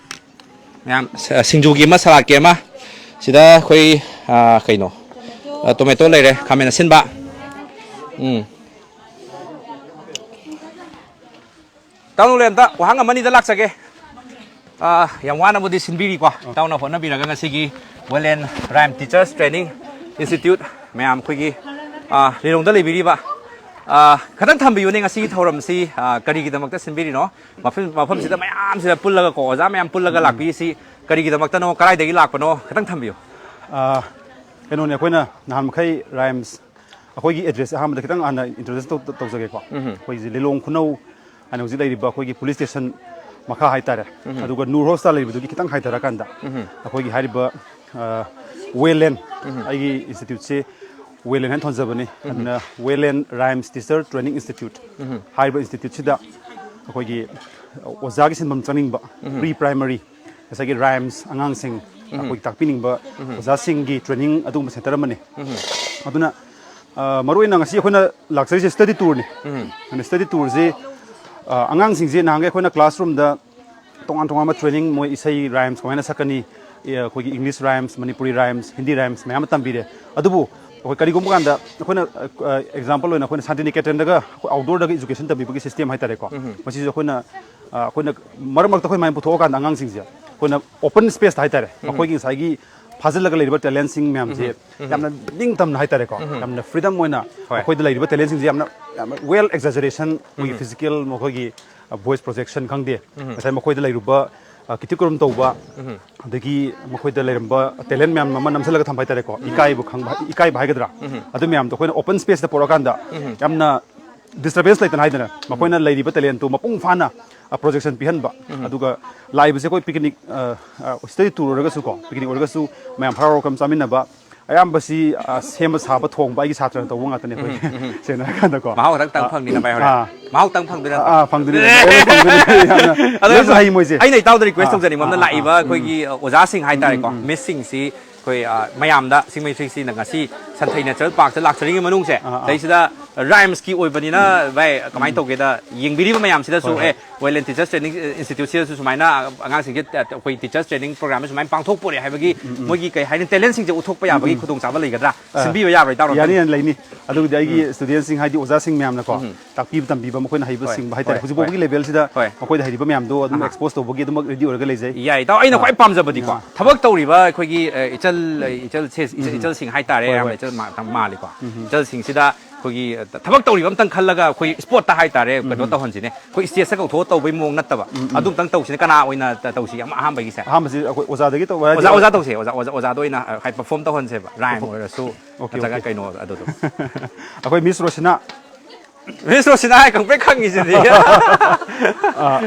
ꯃꯌꯥꯝ, ꯁ-, ꯁꯤꯡꯖꯨꯒꯤ ꯑꯃ, ꯁꯂꯥꯗꯀꯤ ꯑꯃ꯫ ꯁꯤꯗ ꯑꯩꯈꯣꯏ, ꯑ, ꯀꯩꯅꯣ? ꯑ, ꯇꯣꯃꯦꯇꯣ ꯂꯩꯔꯦ, ꯈꯥꯃꯦꯟ ꯑꯁꯤꯟꯕ꯫ ꯎꯝ꯫ ꯇꯥꯃꯣ ꯂꯦꯟꯗ ꯋꯥꯍꯪ ꯑꯃꯅꯤꯗ ꯂꯥꯛꯆꯒꯦ꯫ ꯑꯥ, ꯌꯥꯝ ꯋꯥꯅꯕꯨꯗꯤ ꯁꯤꯟꯕꯤꯔꯤꯀꯣ꯫ ꯏꯇꯥꯎꯅ ꯍꯣꯠꯅꯕꯤꯔꯒ ꯉꯁꯤꯒꯤ Well and Rhyme Teachers Training Institute ꯃꯌꯥꯝ ꯑꯩꯈꯣꯏꯒꯤ, ꯑꯥ, ꯂꯤꯂꯣꯡꯗ ꯂꯩꯕꯤꯔꯤꯕ, ꯑꯥ, ꯈꯤꯇꯪ ꯊꯝꯕꯤꯌꯨꯅꯦ, ꯉꯁꯤꯒꯤ ꯊꯧꯔꯝꯁꯤ, ꯑꯥ, ꯀꯔꯤꯒꯤꯗꯃꯛꯇ ꯁꯤꯟꯕꯤꯔꯤꯅꯣ? ꯃꯐꯝ, ꯃꯐꯝꯁꯤꯗ ꯃꯌꯥꯝꯁꯤꯗ ꯄꯨꯜꯂꯒꯀꯣ, ꯑꯣꯖꯥ ꯃꯌꯥꯝ ꯄꯨꯜꯂꯒ ꯎꯝ꯫ ꯂꯥꯛꯄꯤꯔꯤꯁꯤ ꯀꯔꯤꯒꯤꯗꯃꯛꯇꯅꯣ? ꯀꯗꯥꯏꯗꯒꯤ ꯂꯥꯛꯄꯅꯣ? ꯈꯤꯇꯪ ꯊꯝꯕꯤꯌꯨ꯫ ꯑꯥ, ꯀꯩꯅꯣꯅꯦ, ꯑꯩꯈꯣꯏꯅ ꯅꯍꯥꯟ ꯃꯈꯩ Rhymes ꯑꯩꯈꯣꯏꯒꯤ address ꯑꯍꯥꯟꯕꯗ ꯈꯤꯇꯪ ꯍꯥꯟꯅ introduce ꯇꯧ-, ꯇꯧꯖꯒꯦꯀꯣ꯫ ꯎꯝ꯫ ꯑꯩꯈꯣꯏꯒꯤ ꯂꯤꯂꯣꯡ ꯈꯨꯅꯧ ꯍꯥꯏꯅ ꯍꯧꯖꯤꯛ ꯂꯩꯔꯤꯕ ꯑꯩꯈꯣꯏꯒꯤ police station ꯃꯈꯥ ꯍꯥꯏꯇꯥꯔꯦ꯫ ꯎꯝ꯫ ꯑꯗꯨꯒ ꯅꯨꯔ hospital ꯂꯩꯕꯗꯨꯒꯤ ꯈꯤꯇꯪ ꯍꯥꯏꯊꯔꯀꯥꯟꯗ ꯎꯝ꯫ ꯑꯩꯈꯣꯏꯒꯤ ꯍꯥꯏꯔꯤꯕ, ꯑ, Well and ꯎꯝ꯫ ꯑꯩꯒꯤ instituteꯁꯦ Well and ꯍꯥꯏꯅ ꯊꯣꯟꯖꯕꯅꯤ꯫ ꯎꯝ꯫ ꯑꯗꯨꯅ Well and Rhymes Teacher Training Institute ꯎꯝ꯫ ꯍꯥꯏꯔꯤꯕ instituteꯁꯤꯗ ꯑꯩꯈꯣꯏꯒꯤ ꯑꯣꯖꯥꯒꯤ ꯁꯤꯟꯐꯝ ꯆꯪꯅꯤꯡꯕ ꯎꯝ꯫ pre primary ꯉꯁꯥꯏꯒꯤ Rhymes ꯑꯉꯥꯡꯁꯤꯡ ꯎꯝ꯫ ꯑꯩꯈꯣꯏ ꯇꯥꯛꯄꯤꯅꯤꯡꯕ ꯎꯝ꯫ ꯑꯣꯖꯥꯁꯤꯡꯒꯤ training ꯑꯗꯨꯒꯨꯝꯕ center ꯑꯃꯅꯤ꯫ ꯎꯝ꯫ ꯑꯗꯨꯅ, ꯑ, ꯃꯔꯨꯑꯣꯏꯅ ꯉꯁꯤ ꯑꯩꯈꯣꯏꯅ ꯂꯥꯛꯆꯔꯤꯁꯦ study tourꯅꯤ꯫ ꯎꯝ꯫ ꯑꯗꯨꯅ study tourꯁꯤ, ꯑ, ꯑꯉꯥꯡꯁꯤꯡꯁꯤ ꯅꯍꯥꯟꯒꯩ ꯑꯩꯈꯣꯏꯅ classroomꯗ ꯇꯣꯉꯥꯟ ꯇꯣꯉꯥꯟꯕ training, ꯃꯣꯏ ꯏꯁꯩ rhymes ꯀꯃꯥꯏꯅ ꯁꯛꯀꯅꯤ, ꯑꯦ, ꯑꯩꯈꯣꯏꯒꯤ English rhymes, Manipuri rhymes, Hindi rhymes ꯃꯌꯥꯝ ꯑꯃ ꯇꯝꯕꯤꯔꯦ꯫ ꯑꯗꯨꯕꯨ ꯑꯩꯈꯣꯏ ꯀꯔꯤꯒꯨꯝꯕ ꯀꯥꯟꯗ ꯑꯩꯈꯣꯏꯅ, ꯑ, example ꯑꯣꯏꯅ ꯑꯩꯈꯣꯏꯅ ꯁꯥꯟꯇꯤꯅꯤꯀꯦꯇꯟꯗꯒ ꯑꯩꯈꯣꯏ outdoorꯗꯒ education ꯇꯝꯕꯤꯕꯒꯤ system ꯍꯥꯏꯇꯥꯔꯦꯀꯣ꯫ ꯎꯝ꯫ ꯃꯁꯤꯁꯨ ꯑꯩꯈꯣꯏꯅ, ꯑ, ꯑꯩꯈꯣꯏꯅ ꯃꯔꯛ ꯃꯔꯛꯇ ꯑꯩꯈꯣꯏ ꯃꯌꯥꯝ ꯄꯨꯊꯣꯛꯑꯀꯥꯟꯗ ꯑꯉꯥꯡꯁꯤꯡꯁꯦ ꯑꯩꯈꯣꯏꯅ open spaceꯇ ꯍꯥꯏꯇꯥꯔꯦ, ꯎꯝ꯫ ꯃꯈꯣꯏꯒꯤ ꯉꯁꯥꯏꯒꯤ ꯐꯥꯖꯤꯜꯂꯒ ꯂꯩꯔꯤꯕ talentꯁꯤꯡ ꯃꯌꯥꯝꯁꯦ ꯎꯝ꯫ ꯎꯝ꯫ ꯌꯥꯝꯅ ꯅꯤꯡꯇꯝꯅ ꯍꯥꯏꯇꯥꯔꯦꯀꯣ, ꯎꯝ꯫ ꯌꯥꯝꯅ freedom ꯑꯣꯏꯅ ꯍꯣꯏ꯫ ꯑꯩꯈꯣꯏꯗ ꯂꯩꯔꯤꯕ talentꯁꯤꯡꯁꯦ ꯌꯥꯝꯅ, ꯌꯥꯝꯅ well exaggeration, ꯃꯈꯣꯏꯒꯤ ꯎꯝ꯫ physical, ꯃꯈꯣꯏꯒꯤ, ꯑ, voice projection ꯈꯪꯗꯦ, ꯎꯝ꯫ ꯉꯁꯥꯏ ꯃꯈꯣꯏꯗ ꯂꯩꯔꯨꯕ, ꯑ, ꯀꯤꯇꯤ ꯀꯔꯨꯝ ꯇꯧꯕ, ꯎꯝ꯫ ꯑꯗꯒꯤ ꯃꯈꯣꯏꯗ ꯂꯩꯔꯝꯕ talent ꯃꯌꯥꯝ ꯑꯃ ꯅꯝꯁꯤꯜꯂꯒ ꯊꯝꯕ ꯍꯥꯏꯇꯥꯔꯦꯀꯣ, ꯎꯝ꯫ ꯏꯀꯥꯏꯕ ꯈꯪꯕ, ꯏꯀꯥꯏꯕ ꯍꯥꯏꯒꯗ꯭ꯔꯥ, ꯎꯝ꯫ ꯑꯗꯨ ꯃꯌꯥꯝꯗꯣ ꯑꯩꯈꯣꯏꯅ open spaceꯇ ꯄꯨꯔꯛꯑꯀꯥꯟꯗ ꯎꯝ꯫ ꯌꯥꯝꯅ ꯗꯤꯁꯇꯔꯕꯦꯟꯁ ꯂꯩꯇꯅ ꯍꯥꯏꯗꯅ ꯃꯈꯣꯏꯅ ꯂꯩꯔꯤꯕ ꯇꯦꯂꯦꯟꯇꯣ ꯃꯄꯨꯡ ꯐꯥꯅ ꯄ꯭ꯔꯣꯖꯦꯛꯁꯟ ꯄꯤꯍꯟꯕ꯫ ꯑꯗꯨꯒ ꯂꯥꯛꯏꯕꯁꯦ ꯑꯩꯈꯣꯏ ꯄꯤꯛꯅꯤꯛ ꯁ꯭ꯇꯗꯤ ꯇꯨꯔ ꯑꯣꯏꯔꯒꯁꯨꯀꯣ, ꯄꯤꯛꯅꯤꯛ ꯑꯣꯏꯔꯒꯁꯨ ꯃꯌꯥꯝ ꯍꯔꯥꯎ ꯍꯔꯥꯎ ꯆꯥꯃꯤꯟꯅꯕ꯫ ꯑꯌꯥꯝꯕꯁꯤ ꯑ, ꯁꯦꯝꯕ ꯁꯥꯕ ꯊꯣꯡꯕ ꯑꯩꯒꯤ ꯁꯥꯇ꯭ꯔꯅ ꯇꯧꯕ ꯉꯥꯛꯇꯅꯤ ꯑꯩꯈꯣꯏ꯫ ꯁꯦꯡꯅ ꯍꯥꯏꯔꯀꯥꯟꯗꯀꯣ꯫ ꯃꯍꯥꯎ ꯈꯛꯇꯪ ꯑꯥ, ꯐꯪꯅꯤꯅ ꯚꯥꯏ ꯍꯣꯔꯦꯟ꯫ ꯑꯥ꯫ ꯃꯍꯥꯎ ꯈꯛꯇꯪ ꯐꯪꯗꯣꯏꯅ꯫ ꯑꯥ, ꯑꯥ, ꯐꯪꯗꯣꯏꯅꯤ꯫ ꯌꯥꯝꯅ ꯑꯗꯣ ꯌꯥꯝꯁꯨ ꯍꯩ ꯃꯣꯏꯁꯦ꯫ ꯑꯩꯅ ꯏꯇꯥꯎꯗ ꯔꯤꯀ꯭ꯋꯦꯁ ꯑꯥ, ꯑꯥ, ꯇꯧꯖꯅꯤꯡꯕ ꯑꯃꯅ ꯑꯥ, ꯑꯥ, ꯂꯥꯛꯏꯕ ꯑꯥ, ꯎꯝ, ꯑꯩꯈꯣꯏꯒꯤ ꯑꯣꯖꯥꯁꯤꯡ ꯍꯥꯏꯇꯥꯔꯦꯀꯣ, ꯎꯝ, ꯎꯝ, ꯃꯤꯁꯁꯤꯡꯁꯤ ꯑꯩꯈꯣꯏ, ꯑ, ꯃꯌꯥꯝꯗ ꯁꯤꯡꯃꯩ ꯊ꯭ꯔꯤ ꯁꯤꯛꯁꯇꯤꯅ ꯉꯁꯤ ꯁꯟꯊꯩ ꯅꯦꯆꯔꯦꯜ ꯄꯥꯔꯛꯇ ꯂꯥꯛꯆꯔꯤꯉꯩ ꯃꯅꯨꯡꯁꯦ, ꯑꯥ, ꯑꯥ, ꯁꯤꯗꯩꯁꯤꯗ ꯔꯥꯏꯝꯁꯀꯤ ꯑꯣꯏꯕꯅꯤꯅ ꯚꯥꯏ, ꯀꯃꯥꯏꯅ ꯎꯝ, ꯇꯧꯒꯦꯗ ꯌꯦꯡꯕꯤꯔꯤꯕ ꯃꯌꯥꯝꯁꯤꯗꯁꯨ, ꯍꯣꯏ, ꯍꯣꯏ, ꯑꯦ, ꯋꯦꯂꯦꯟ ꯇꯤꯆꯔꯁ ꯇ꯭ꯔꯦꯅꯤꯡ ꯏꯟꯁꯇꯤꯇ꯭ꯌꯨꯠꯁꯤꯗꯁꯨ ꯁꯨꯃꯥꯏꯅ ꯑꯉꯥꯡꯁꯤꯡꯁꯦ, ꯑ, ꯑꯩꯈꯣꯏ ꯇꯤꯆꯔꯁ ꯇ꯭ꯔꯦꯅꯤꯡ ꯄ꯭ꯔꯣꯒ꯭ꯔꯥꯝ ꯁꯨꯃꯥꯏꯅ ꯄꯥꯡꯊꯣꯛꯄ ꯎꯔꯦ ꯍꯥꯏꯕꯒꯤ ꯎꯝ, ꯎꯝ, ꯃꯣꯏꯒꯤ ꯀꯩ ꯍꯥꯏꯅꯤ, ꯇꯦꯂꯦꯟꯁꯤꯡꯁꯦ ꯎꯠꯊꯣꯛꯄ ꯌꯥꯕꯒꯤ ꯎꯝ, ꯈꯨꯗꯣꯡꯆꯥꯕ ꯂꯩꯒꯗ꯭ꯔꯥ? ꯑ, ꯁꯤꯟꯕꯤꯕ ꯌꯥꯕ꯭ꯔꯥ, ꯏꯇꯥꯎꯅ ꯌꯥꯅꯤ, ꯈꯜꯂꯤꯁꯦ? ꯌꯥꯅꯤ, ꯂꯩꯅꯤ꯫ ꯑꯗꯨꯕꯨꯗꯤ ꯑꯩꯒꯤ ꯎꯝ, ꯁ꯭ꯇꯨꯗꯦꯟꯁꯤꯡ, ꯍꯥꯏꯗꯤ ꯑꯣꯖꯥꯁꯤꯡ ꯃꯌꯥꯝꯅꯀꯣ, ꯎꯝ, ꯇꯥꯛꯄꯤꯕ ꯇꯝꯕꯤꯕ, ꯃꯈꯣꯏꯅ ꯍꯩꯕ ꯍꯣꯏ, ꯁꯤꯡꯕ ꯍꯥꯏꯇꯥꯔꯦ, ꯍꯣꯏ, ꯍꯧꯖꯤꯛ ꯍꯣꯏ, ꯐꯥꯎꯕꯒꯤ ꯂꯦꯚꯦꯜꯁꯤꯗ ꯍꯣꯏ, ꯃꯈꯣꯏꯗ ꯍꯩꯔꯤꯕ ꯃꯌꯥꯝꯗꯣ ꯑꯗꯨꯝ ꯑꯍꯥ, ꯑꯦꯛꯁꯄꯣꯖ ꯇꯧꯕꯒꯤ ꯑꯗꯨꯃꯛ ꯔꯦꯗꯤ ꯑꯣꯏꯔꯒ ꯂꯩꯖꯩ꯫ ꯌꯥꯏ, ꯏꯇꯥꯎ, ꯑꯩꯅ ꯑꯥ, ꯈ꯭ꯋꯥꯏ ꯄꯥꯝꯖꯕꯗꯤꯀꯣ, ꯑꯥ, ꯊꯕꯛ ꯇꯧꯔꯤꯕ ꯑꯩꯈꯣꯏꯒꯤ, ꯑ, ꯏꯆꯜ, ꯏꯆꯜꯁꯦ, ꯏꯆꯜ, ꯎꯝ, ꯏꯆꯜꯁꯤꯡ ꯍꯥꯏꯇꯥꯔꯦ, ꯍꯣꯏ, ꯑꯌꯥꯝꯕ ꯍꯣꯏ, ꯏꯆꯜ ꯃꯥ-, ꯃꯥꯜꯂꯤꯀꯣ꯫ ꯎꯝ, ꯏꯆꯜꯁꯤꯡꯁꯤꯗ ꯑꯩꯈꯣꯏꯒꯤ, ꯑ, ꯊꯕꯛ ꯇꯧꯔꯤꯕ ꯑꯝꯇꯪ ꯈꯜꯂꯒ ꯑꯩꯈꯣꯏ ꯁ꯭ꯄꯣꯠꯇ ꯍꯥꯏꯇꯥꯔꯦ, ꯎꯝ, ꯀꯩꯅꯣ ꯎꯝ, ꯇꯧꯍꯟꯁꯤꯅꯦ꯫ ꯑꯩꯈꯣꯏ ꯁ꯭ꯇꯦꯖꯇ ꯀꯧꯊꯣꯛꯑ ꯇꯧꯕꯩ ꯃꯑꯣꯡ ꯅꯠꯇꯕ, ꯎꯝ, ꯎꯝ, ꯑꯗꯨꯝꯇꯪ ꯇꯧꯁꯤꯅꯦ꯫ ꯀꯅꯥ ꯑꯣꯏꯅ ꯇ-, ꯇꯧꯁꯤꯒꯦ? ꯑꯃ ꯑꯍꯥꯟꯕꯒꯤꯁꯦ? ꯑꯍꯥꯟꯕꯁꯤ ꯑꯩꯈꯣꯏ ꯑꯣꯖꯥꯗꯒꯤ ꯇꯧꯕ ꯍꯥꯏꯗꯤ ꯑꯣꯖꯥ, ꯑꯣꯖꯥ ꯇꯧꯁꯦ, ꯑꯣꯖꯥ, ꯑꯣꯖꯥꯗ ꯑꯣꯏꯅ, ꯑ, ꯍꯥꯏ, ꯄꯔꯐꯣꯔꯝ ꯇꯧꯍꯟꯁꯦꯕ, ꯔꯥꯏꯝ ꯑꯣꯀꯦ, ꯑꯣꯏꯔꯁꯨ, ꯑꯣꯀꯦ, ꯅꯠꯇ꯭ꯔꯒ ꯑꯣꯀꯦ꯫ ꯀꯩꯅꯣ ꯑꯗꯨꯗꯣ꯫ ꯑꯩꯈꯣꯏ ꯃꯤꯁ ꯔꯣꯁꯤꯅꯥ꯫ ꯃꯤꯁ ꯔꯣꯁꯤꯅꯥ ꯍꯥꯏ ꯈꯪꯄ꯭ꯔꯦꯛ ꯈꯪꯉꯤꯁꯤꯗꯤ꯫ ꯑ,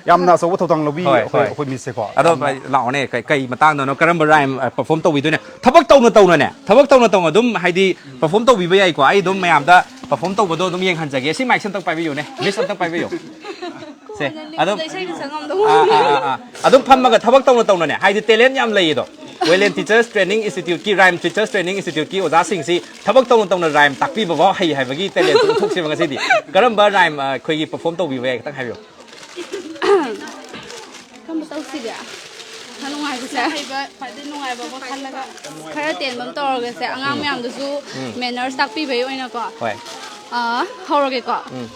ꯌꯥꯝꯅ ꯑꯆꯧꯕ ꯊꯧꯗꯥꯡ ꯂꯧꯕꯤ ꯍꯣꯏ, ꯑꯩꯈꯣꯏ, ꯍꯣꯏ꯫ ꯑꯩꯈꯣꯏ ꯃꯤꯁꯁꯦꯀꯣ꯫ ꯑꯗꯣ ꯌꯥꯝꯅ ꯂꯥꯛꯑꯣꯅꯦ, ꯀꯩ, ꯀꯩ ꯃꯇꯥꯡꯗꯅꯣ, ꯀꯔꯝꯕ ꯔꯥꯏꯝ, ꯑ, ꯄꯔꯐꯣꯔꯝ ꯇꯧꯕꯤꯗꯣꯏꯅꯣ? ꯊꯕꯛ ꯇꯧꯅ ꯇꯧꯅꯅꯦ, ꯊꯕꯛ ꯇꯧꯅ ꯇꯧꯅ ꯑꯗꯨꯝ, ꯍꯥꯏꯗꯤ, ꯄꯔꯐꯣꯔꯝ ꯇꯧꯕꯤꯕ ꯌꯥꯏꯀꯣ꯫ ꯑꯩ ꯑꯗꯨꯝ ꯃꯌꯥꯝꯗ ꯄꯔꯐꯣꯔꯝ ꯇꯧꯕꯗꯣ ꯑꯗꯨꯝ ꯌꯦꯡꯍꯟꯖꯒꯦ꯫ ꯁꯤ ꯃꯥꯏꯛꯁꯦ ꯑꯝꯇꯪ ꯄꯥꯏꯕꯤꯌꯨꯅꯦ, ꯃꯤꯁ, ꯑꯝꯇꯪ ꯄꯥꯏꯕꯤꯌꯨ꯫ ꯁꯦ, ꯑꯗꯨꯝ, ꯏꯁꯩꯒ ꯁꯛꯉꯝꯗꯧ ꯑꯥ, ꯑꯥ, ꯃꯥꯟꯗꯦ꯫ ꯑꯥ, ꯑꯥ꯫ ꯑꯗꯨꯝ ꯐꯝꯃꯒ ꯊꯕꯛ ꯇꯧꯅ ꯇꯧꯅꯅꯦ, ꯍꯥꯏꯗꯤ ꯇꯦꯂꯦꯟ ꯌꯥꯝ ꯂꯩꯌꯦꯗꯣ꯫ ꯋꯦꯂꯦꯟ ꯇꯤꯆꯔꯁ ꯇ꯭ꯔꯦꯅꯤꯡ ꯏꯟꯁꯇꯤꯇ꯭ꯌꯨꯠꯀꯤ, ꯔꯥꯏꯝ ꯇꯤꯆꯔꯁ ꯇ꯭ꯔꯦꯅꯤꯡ ꯏꯟꯁꯇꯤꯇ꯭ꯌꯨꯠꯀꯤ ꯑꯣꯖꯥꯁꯤꯡꯁꯤ ꯊꯕꯛ ꯇꯧꯅ ꯇꯧꯅ ꯔꯥꯏꯝ ꯇꯥꯛꯄꯤꯕ ꯐꯥꯎ ꯍꯩ ꯍꯥꯏꯕꯒꯤ ꯇꯦꯂꯦꯟꯇꯨ ꯎꯠꯊꯣꯛꯁꯤꯕ ꯉꯁꯤꯗꯤ꯫ ꯀꯔꯝꯕ ꯔꯥꯏꯝ, ꯑ, ꯑꯩꯈꯣꯏꯒꯤ ꯄꯔꯐꯣꯔꯝ ꯇꯧꯕꯤꯕ ꯌꯥꯏ, ꯈꯤꯇꯪ ꯍꯥꯏꯕꯤꯌꯨ꯫ ꯀꯔꯝꯕ ꯇꯧꯁꯤꯒꯦ? ꯈꯔ ꯅꯨꯡꯉꯥꯏꯕꯁꯦ꯫ ꯍꯩꯕ ꯈ꯭ꯋꯥꯏꯗꯩ ꯅꯨꯡꯉꯥꯏꯕ ꯑꯃ ꯈꯜꯂꯒ꯫ ꯈꯔ ꯇꯦꯟꯕ ꯑꯃ ꯇꯧꯔꯒꯁꯦ, ꯑꯉꯥꯡ ꯎꯝ, ꯃꯌꯥꯝꯗꯁꯨ ꯎꯝ, ꯃꯦꯅꯔꯁ ꯇꯥꯛꯄꯤꯕꯩ ꯑꯣꯏꯅꯀꯣ꯫ ꯍꯣꯏ꯫ ꯑ, ꯍꯧꯔꯒꯦꯀꯣ꯫ ꯎꯝ꯫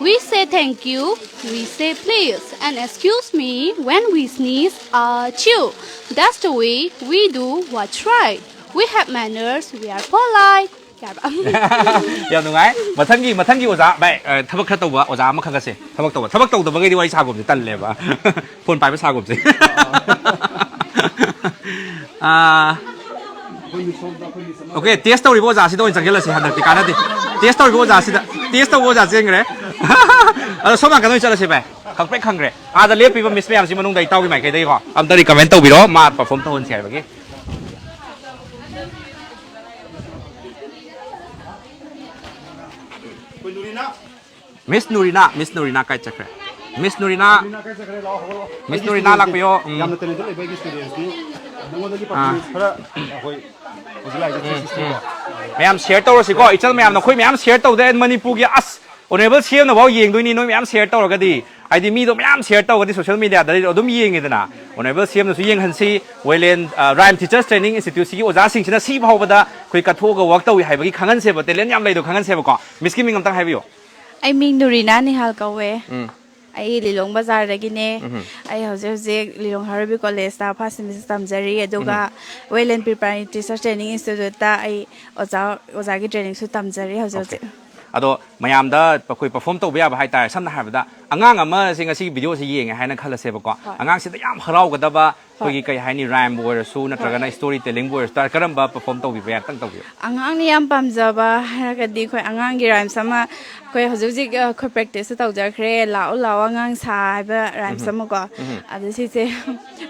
We say thank you, we say please, and excuse me when we sneeze, achoo. That's the way we do what's right. We have manners, we are polite. ꯌꯥꯔꯕ? ꯌꯥꯝ ꯅꯨꯡꯉꯥꯏ꯫ ꯃꯊꯪꯒꯤ, ꯃꯊꯪꯒꯤ ꯑꯣꯖꯥ, ꯚꯥꯏ, ꯑ, ꯊꯕꯛ ꯈꯔ ꯇꯧꯕ ꯑꯣꯖꯥ ꯑꯃ ꯈꯟꯒꯠꯁꯦ꯫ ꯊꯕꯛ ꯇꯧꯕ, ꯊꯕꯛ ꯇꯧꯗꯕꯈꯩꯗꯤ ꯋꯥꯔꯤ ꯁꯥꯒꯨꯝꯁꯦ, ꯇꯜꯂꯦꯕ꯫ ꯐꯣꯟ ꯄꯥꯏꯕ ꯁꯥꯒꯨꯝꯁꯦ꯫ ꯑꯥ, ꯑꯣꯀꯦ, ꯇꯦꯁ ꯇꯧꯔꯤꯕ ꯑꯣꯖꯥꯁꯤꯗ ꯑꯣꯏꯅ ꯆꯪꯁꯤꯜꯂꯁꯤ ꯍꯟꯗꯛꯇꯤ, ꯀꯥꯟꯅꯗꯦ꯫ ꯇꯦꯁ ꯇꯧꯔꯤꯕ ꯑꯣꯖꯥꯁꯤꯗ꯫ ꯇꯦꯁ ꯇꯧꯕ ꯑꯣꯖꯥ ꯆꯦꯟꯈ꯭ꯔꯦ꯫ ꯑꯗꯣ ꯁꯣꯝ ꯅꯥꯀꯟꯗ ꯑꯣꯏꯅ ꯆꯠꯂꯁꯤ ꯚꯥꯏ꯫ ꯈꯪꯄ꯭ꯔꯦꯛ ꯈꯪꯈ꯭ꯔꯦ꯫ ꯑꯥꯗ ꯂꯦꯞꯄꯤꯕ ꯃꯤꯁ ꯃꯌꯥꯝꯁꯤ ꯃꯅꯨꯡꯗ ꯏꯇꯥꯎꯒꯤ ꯃꯥꯏꯀꯩꯗꯒꯤꯀꯣ ꯑꯝꯇ ꯔꯤꯀꯃꯦꯟ ꯇꯧꯕꯤꯔꯣ, ꯃꯥ ꯄꯔꯐꯣꯝ ꯇꯧꯍꯟꯁꯤ ꯍꯥꯏꯕꯒꯤ꯫ ꯃꯤꯁ ꯅꯨꯔꯤꯅꯥ, ꯃꯤꯁ ꯅꯨꯔꯤꯅꯥ ꯀꯥꯏ ꯆꯠꯈ꯭ꯔꯦ? ꯃꯤꯁ ꯅꯨꯔꯤꯅꯥ, ꯃꯤꯁ ꯅꯨꯔꯤꯅꯥ ꯂꯥꯛꯄꯤꯌꯣ꯫ ꯎꯝ꯫ ꯌꯥꯝꯅ ꯇꯦꯂꯦꯟꯇꯦꯗ ꯂꯩꯕ ꯑꯩꯒꯤ ꯁ꯭ꯇꯨꯗꯦꯟꯠꯅꯤ꯫ ꯅꯉꯣꯟꯗꯒꯤ ꯄꯔꯐꯣꯔꯃꯦꯟꯁ ꯈꯔ ꯑꯩꯈꯣꯏ ꯍꯧꯖꯤꯛ ꯂꯥꯛꯏꯁꯦ ꯊ꯭ꯔꯤ ꯁꯤꯛꯁꯇꯤ ꯀꯣ꯫ ꯃꯌꯥꯝ ꯁꯤꯌꯔ ꯇꯧꯔꯁꯤꯀꯣ, ꯏꯆꯜ ꯃꯌꯥꯝ, ꯅꯈꯣꯏ ꯃꯌꯥꯝ ꯁꯤꯌꯔ ꯇꯧꯗꯦ꯫ ꯑꯩ ꯃꯅꯤꯄꯨꯔꯒꯤ ꯑꯁ ꯑꯣꯅꯔꯦꯕꯜ ꯁꯤ ꯑꯦꯝꯅꯐꯥꯎ ꯌꯦꯡꯗꯣꯏꯅꯤ, ꯅꯣꯏ ꯃꯌꯥꯝ ꯁꯤꯌꯔ ꯇꯧꯔꯒꯗꯤ꯫ ꯍꯥꯏꯗꯤ ꯃꯤꯗꯣ ꯃꯌꯥꯝ ꯁꯤꯌꯔ ꯇꯧꯔꯒꯗꯤ ꯁꯣꯁꯤꯌꯦꯜ ꯃꯤꯗꯤꯌꯥꯗ ꯑꯗꯨꯝ ꯌꯦꯡꯉꯤꯗꯅ꯫ ꯑꯣꯅꯔꯦꯕꯜ ꯁꯤ ꯑꯦꯝꯅꯁꯨ ꯌꯦꯡꯍꯟꯁꯤ꯫ ꯋꯦꯂꯦꯟ, ꯑ, ꯔꯥꯏꯝ ꯇꯤꯆꯔꯁ ꯇ꯭ꯔꯦꯅꯤꯡ ꯏꯟꯁꯇꯤꯇ꯭ꯌꯨꯠꯁꯤꯒꯤ ꯑꯣꯖꯥꯁꯤꯡꯁꯤꯅ ꯁꯤ ꯐꯥꯎꯕꯗ ꯑꯩꯈꯣꯏ ꯀꯠꯊꯣꯛꯑꯒ ꯋꯥꯔꯛ ꯇꯧꯏ ꯍꯥꯏꯕꯒꯤ ꯈꯪꯍꯟꯁꯦꯕ, ꯇꯦꯂꯦꯟ ꯌꯥꯝ ꯂꯩꯗꯣ ꯈꯪꯍꯟꯁꯦꯕꯀꯣ꯫ ꯃꯤꯁꯀꯤ ꯃꯤꯡ ꯑꯝꯇꯪ ꯍꯥꯏꯕꯤꯌꯨ꯫ ꯑꯩ ꯃꯤꯡ ꯅꯨꯔꯤꯅꯥ ꯅꯤꯍꯥꯜ ꯀꯧꯋꯦ꯫ ꯎꯝ꯫ ꯑꯩ ꯂꯤꯂꯣꯡ ꯕꯖꯥꯔꯗꯒꯤꯅꯦ꯫ ꯎꯝꯍꯨꯝ꯫ ꯑꯩ ꯍꯧꯖꯤꯛ ꯍꯧꯖꯤꯛ ꯂꯤꯂꯣꯡ ꯍꯥꯔꯣꯏꯕꯤ ꯀꯣꯂꯦꯖꯇ ꯐꯥꯔꯁ ꯁꯦꯃꯤꯁꯇꯔ ꯇꯝꯖꯔꯤ, ꯑꯗꯨꯒ ꯎꯝꯍꯨꯝ꯫ ꯋꯦꯂꯦꯟ ꯄ꯭ꯔꯤ ꯄ꯭ꯔꯥꯏꯃꯔꯤ ꯇꯤꯆꯔ ꯇ꯭ꯔꯦꯅꯤꯡ ꯏꯟꯁꯇꯤꯇ꯭ꯌꯨꯠꯇ ꯑꯩ ꯑꯣꯖꯥ, ꯑꯣꯖꯥꯒꯤ ꯇ꯭ꯔꯦꯅꯤꯡꯁꯨ ꯇꯝꯖꯔꯤ ꯍꯧꯖꯤꯛ ꯑꯣꯀꯦ꯫ ꯍꯧꯖꯤꯛ꯫ ꯑꯗꯣ ꯃꯌꯥꯝꯗ ꯑꯩꯈꯣꯏ ꯄꯔꯐꯣꯔꯝ ꯇꯧꯕ ꯌꯥꯕ ꯍꯥꯏꯇꯥꯔꯦ, ꯁꯝꯅ ꯍꯥꯏꯔꯕꯗ ꯑꯉꯥꯡ ꯑꯃꯁꯦ ꯉꯁꯤꯒꯤ ꯚꯤꯗꯤꯑꯣꯁꯦ ꯌꯦꯡꯉꯦ ꯍꯥꯏꯅ ꯈꯜꯂꯁꯦꯕꯀꯣ꯫ ꯍꯣꯏ꯫ ꯑꯉꯥꯡꯁꯤꯗ ꯌꯥꯝ ꯍꯔꯥꯎꯒꯗꯕ ꯍꯣꯏ꯫ ꯑꯩꯈꯣꯏꯒꯤ ꯀꯩ ꯍꯥꯏꯅꯤ, ꯔꯥꯏꯝꯕꯨ ꯑꯣꯏꯔꯁꯨ ꯅꯠꯇ꯭ꯔꯒꯅ ꯍꯣꯏ꯫ ꯁ꯭ꯇꯣꯔꯤ ꯇꯦꯂꯤꯡꯕꯨ ꯑꯣꯏꯔꯁꯨ ꯀꯔꯝꯕ ꯄꯔꯐꯣꯔꯝ ꯇꯧꯕꯤꯕ ꯌꯥꯏ? ꯑꯝꯇꯪ ꯇꯧꯕꯤꯌꯨ꯫ ꯑꯉꯥꯡꯅ ꯌꯥꯝ ꯄꯥꯝꯖꯕ ꯍꯥꯏꯔꯒꯗꯤ ꯑꯩꯈꯣꯏ ꯑꯉꯥꯡꯒꯤ ꯔꯥꯏꯝꯁ ꯑꯃ ꯑꯩꯈꯣꯏ ꯍꯧꯖꯤꯛ ꯍꯧꯖꯤꯛ, ꯑ, ꯑꯩꯈꯣꯏ ꯄ꯭ꯔꯦꯛꯇꯤꯁꯁꯨ ꯇꯧꯖꯈ꯭ꯔꯦ, "ꯂꯥꯛꯑꯣ ꯂꯥꯛꯑꯣ ꯑꯉꯥꯡ ꯁꯥ" ꯍꯥꯏꯕ ꯔꯥꯏꯝꯁ ꯎꯝꯍꯨꯝ꯫ ꯑꯃꯀꯣ꯫ ꯎꯝꯍꯨꯝ꯫ ꯑꯗꯨ ꯁꯤꯁꯦ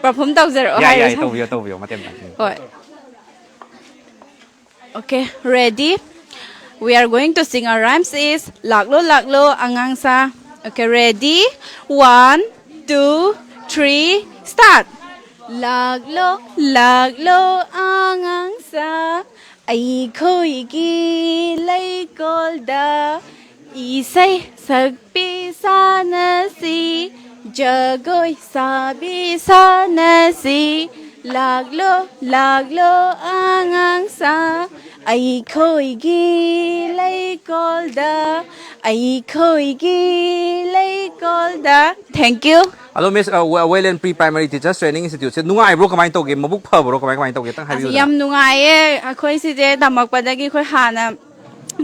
ꯄꯔꯐꯣꯔꯝ ꯇꯧꯖꯔꯛꯑꯣ ꯌꯥꯏ, ꯍꯥꯏꯔꯣ, ꯌꯥꯏ, ꯁꯥꯔ? ꯇꯧꯕꯤꯌꯣ, ꯇꯧꯕꯤꯌꯣ, ꯃꯇꯦꯡ ꯄꯥꯡ-, ꯎꯝ꯫ ꯍꯣꯏ꯫ Okay, ready? We are going to sing a rhymes is ꯂꯥꯛꯂꯣ ꯂꯥꯛꯂꯣ ꯑꯉꯥꯡꯁꯥ꯫ Okay, ready? One, two, three, start! ꯂꯥꯛꯂꯣ ꯂꯥꯛꯂꯣ ꯑꯉꯥꯡꯁꯥ, ꯑꯩꯈꯣꯏꯒꯤ ꯂꯩꯀꯣꯜꯗ ꯏꯁꯩ ꯁꯛꯄꯤ ꯁꯥꯟꯅꯁꯤ, ꯖꯒꯣꯏ ꯁꯥꯕꯤ ꯁꯥꯟꯅꯁꯤ꯫ ꯂꯥꯛꯂꯣ ꯂꯥꯛꯂꯣ ꯑꯉꯥꯡꯁꯥ, ꯑꯩꯈꯣꯏꯒꯤ ꯂꯩꯀꯣꯜꯗ, ꯑꯩꯈꯣꯏꯒꯤ ꯂꯩꯀꯣꯜꯗ꯫ Thank you. ꯑꯗꯣ ꯃꯤꯁ, ꯑ, ꯋꯦ-, ꯋꯦꯂꯦꯟ ꯄ꯭ꯔꯤ ꯄ꯭ꯔꯥꯏꯃꯔꯤ ꯇꯤꯆꯔꯁ ꯇ꯭ꯔꯦꯅꯤꯡ ꯏꯟꯁꯇꯤꯇ꯭ꯌꯨꯠꯁꯦ ꯅꯨꯡꯉꯥꯏꯕ꯭ꯔꯣ, ꯀꯃꯥꯏꯅ ꯇꯧꯒꯦ? ꯃꯕꯨꯛ ꯐꯕ꯭ꯔꯣ, ꯀꯃꯥꯏ, ꯀꯃꯥꯏꯅ ꯇꯧꯒꯦ? ꯑꯝꯇꯪ ꯑꯁ, ꯍꯥꯏꯕꯤꯌꯨꯗꯅ꯫ ꯌꯥꯝ ꯅꯨꯡꯉꯥꯏꯌꯦ꯫ ꯑꯩꯈꯣꯏ ꯁꯤꯁꯦ ꯇꯝꯃꯛꯄꯗꯒꯤ ꯑꯩꯈꯣꯏ ꯍꯥꯟꯅ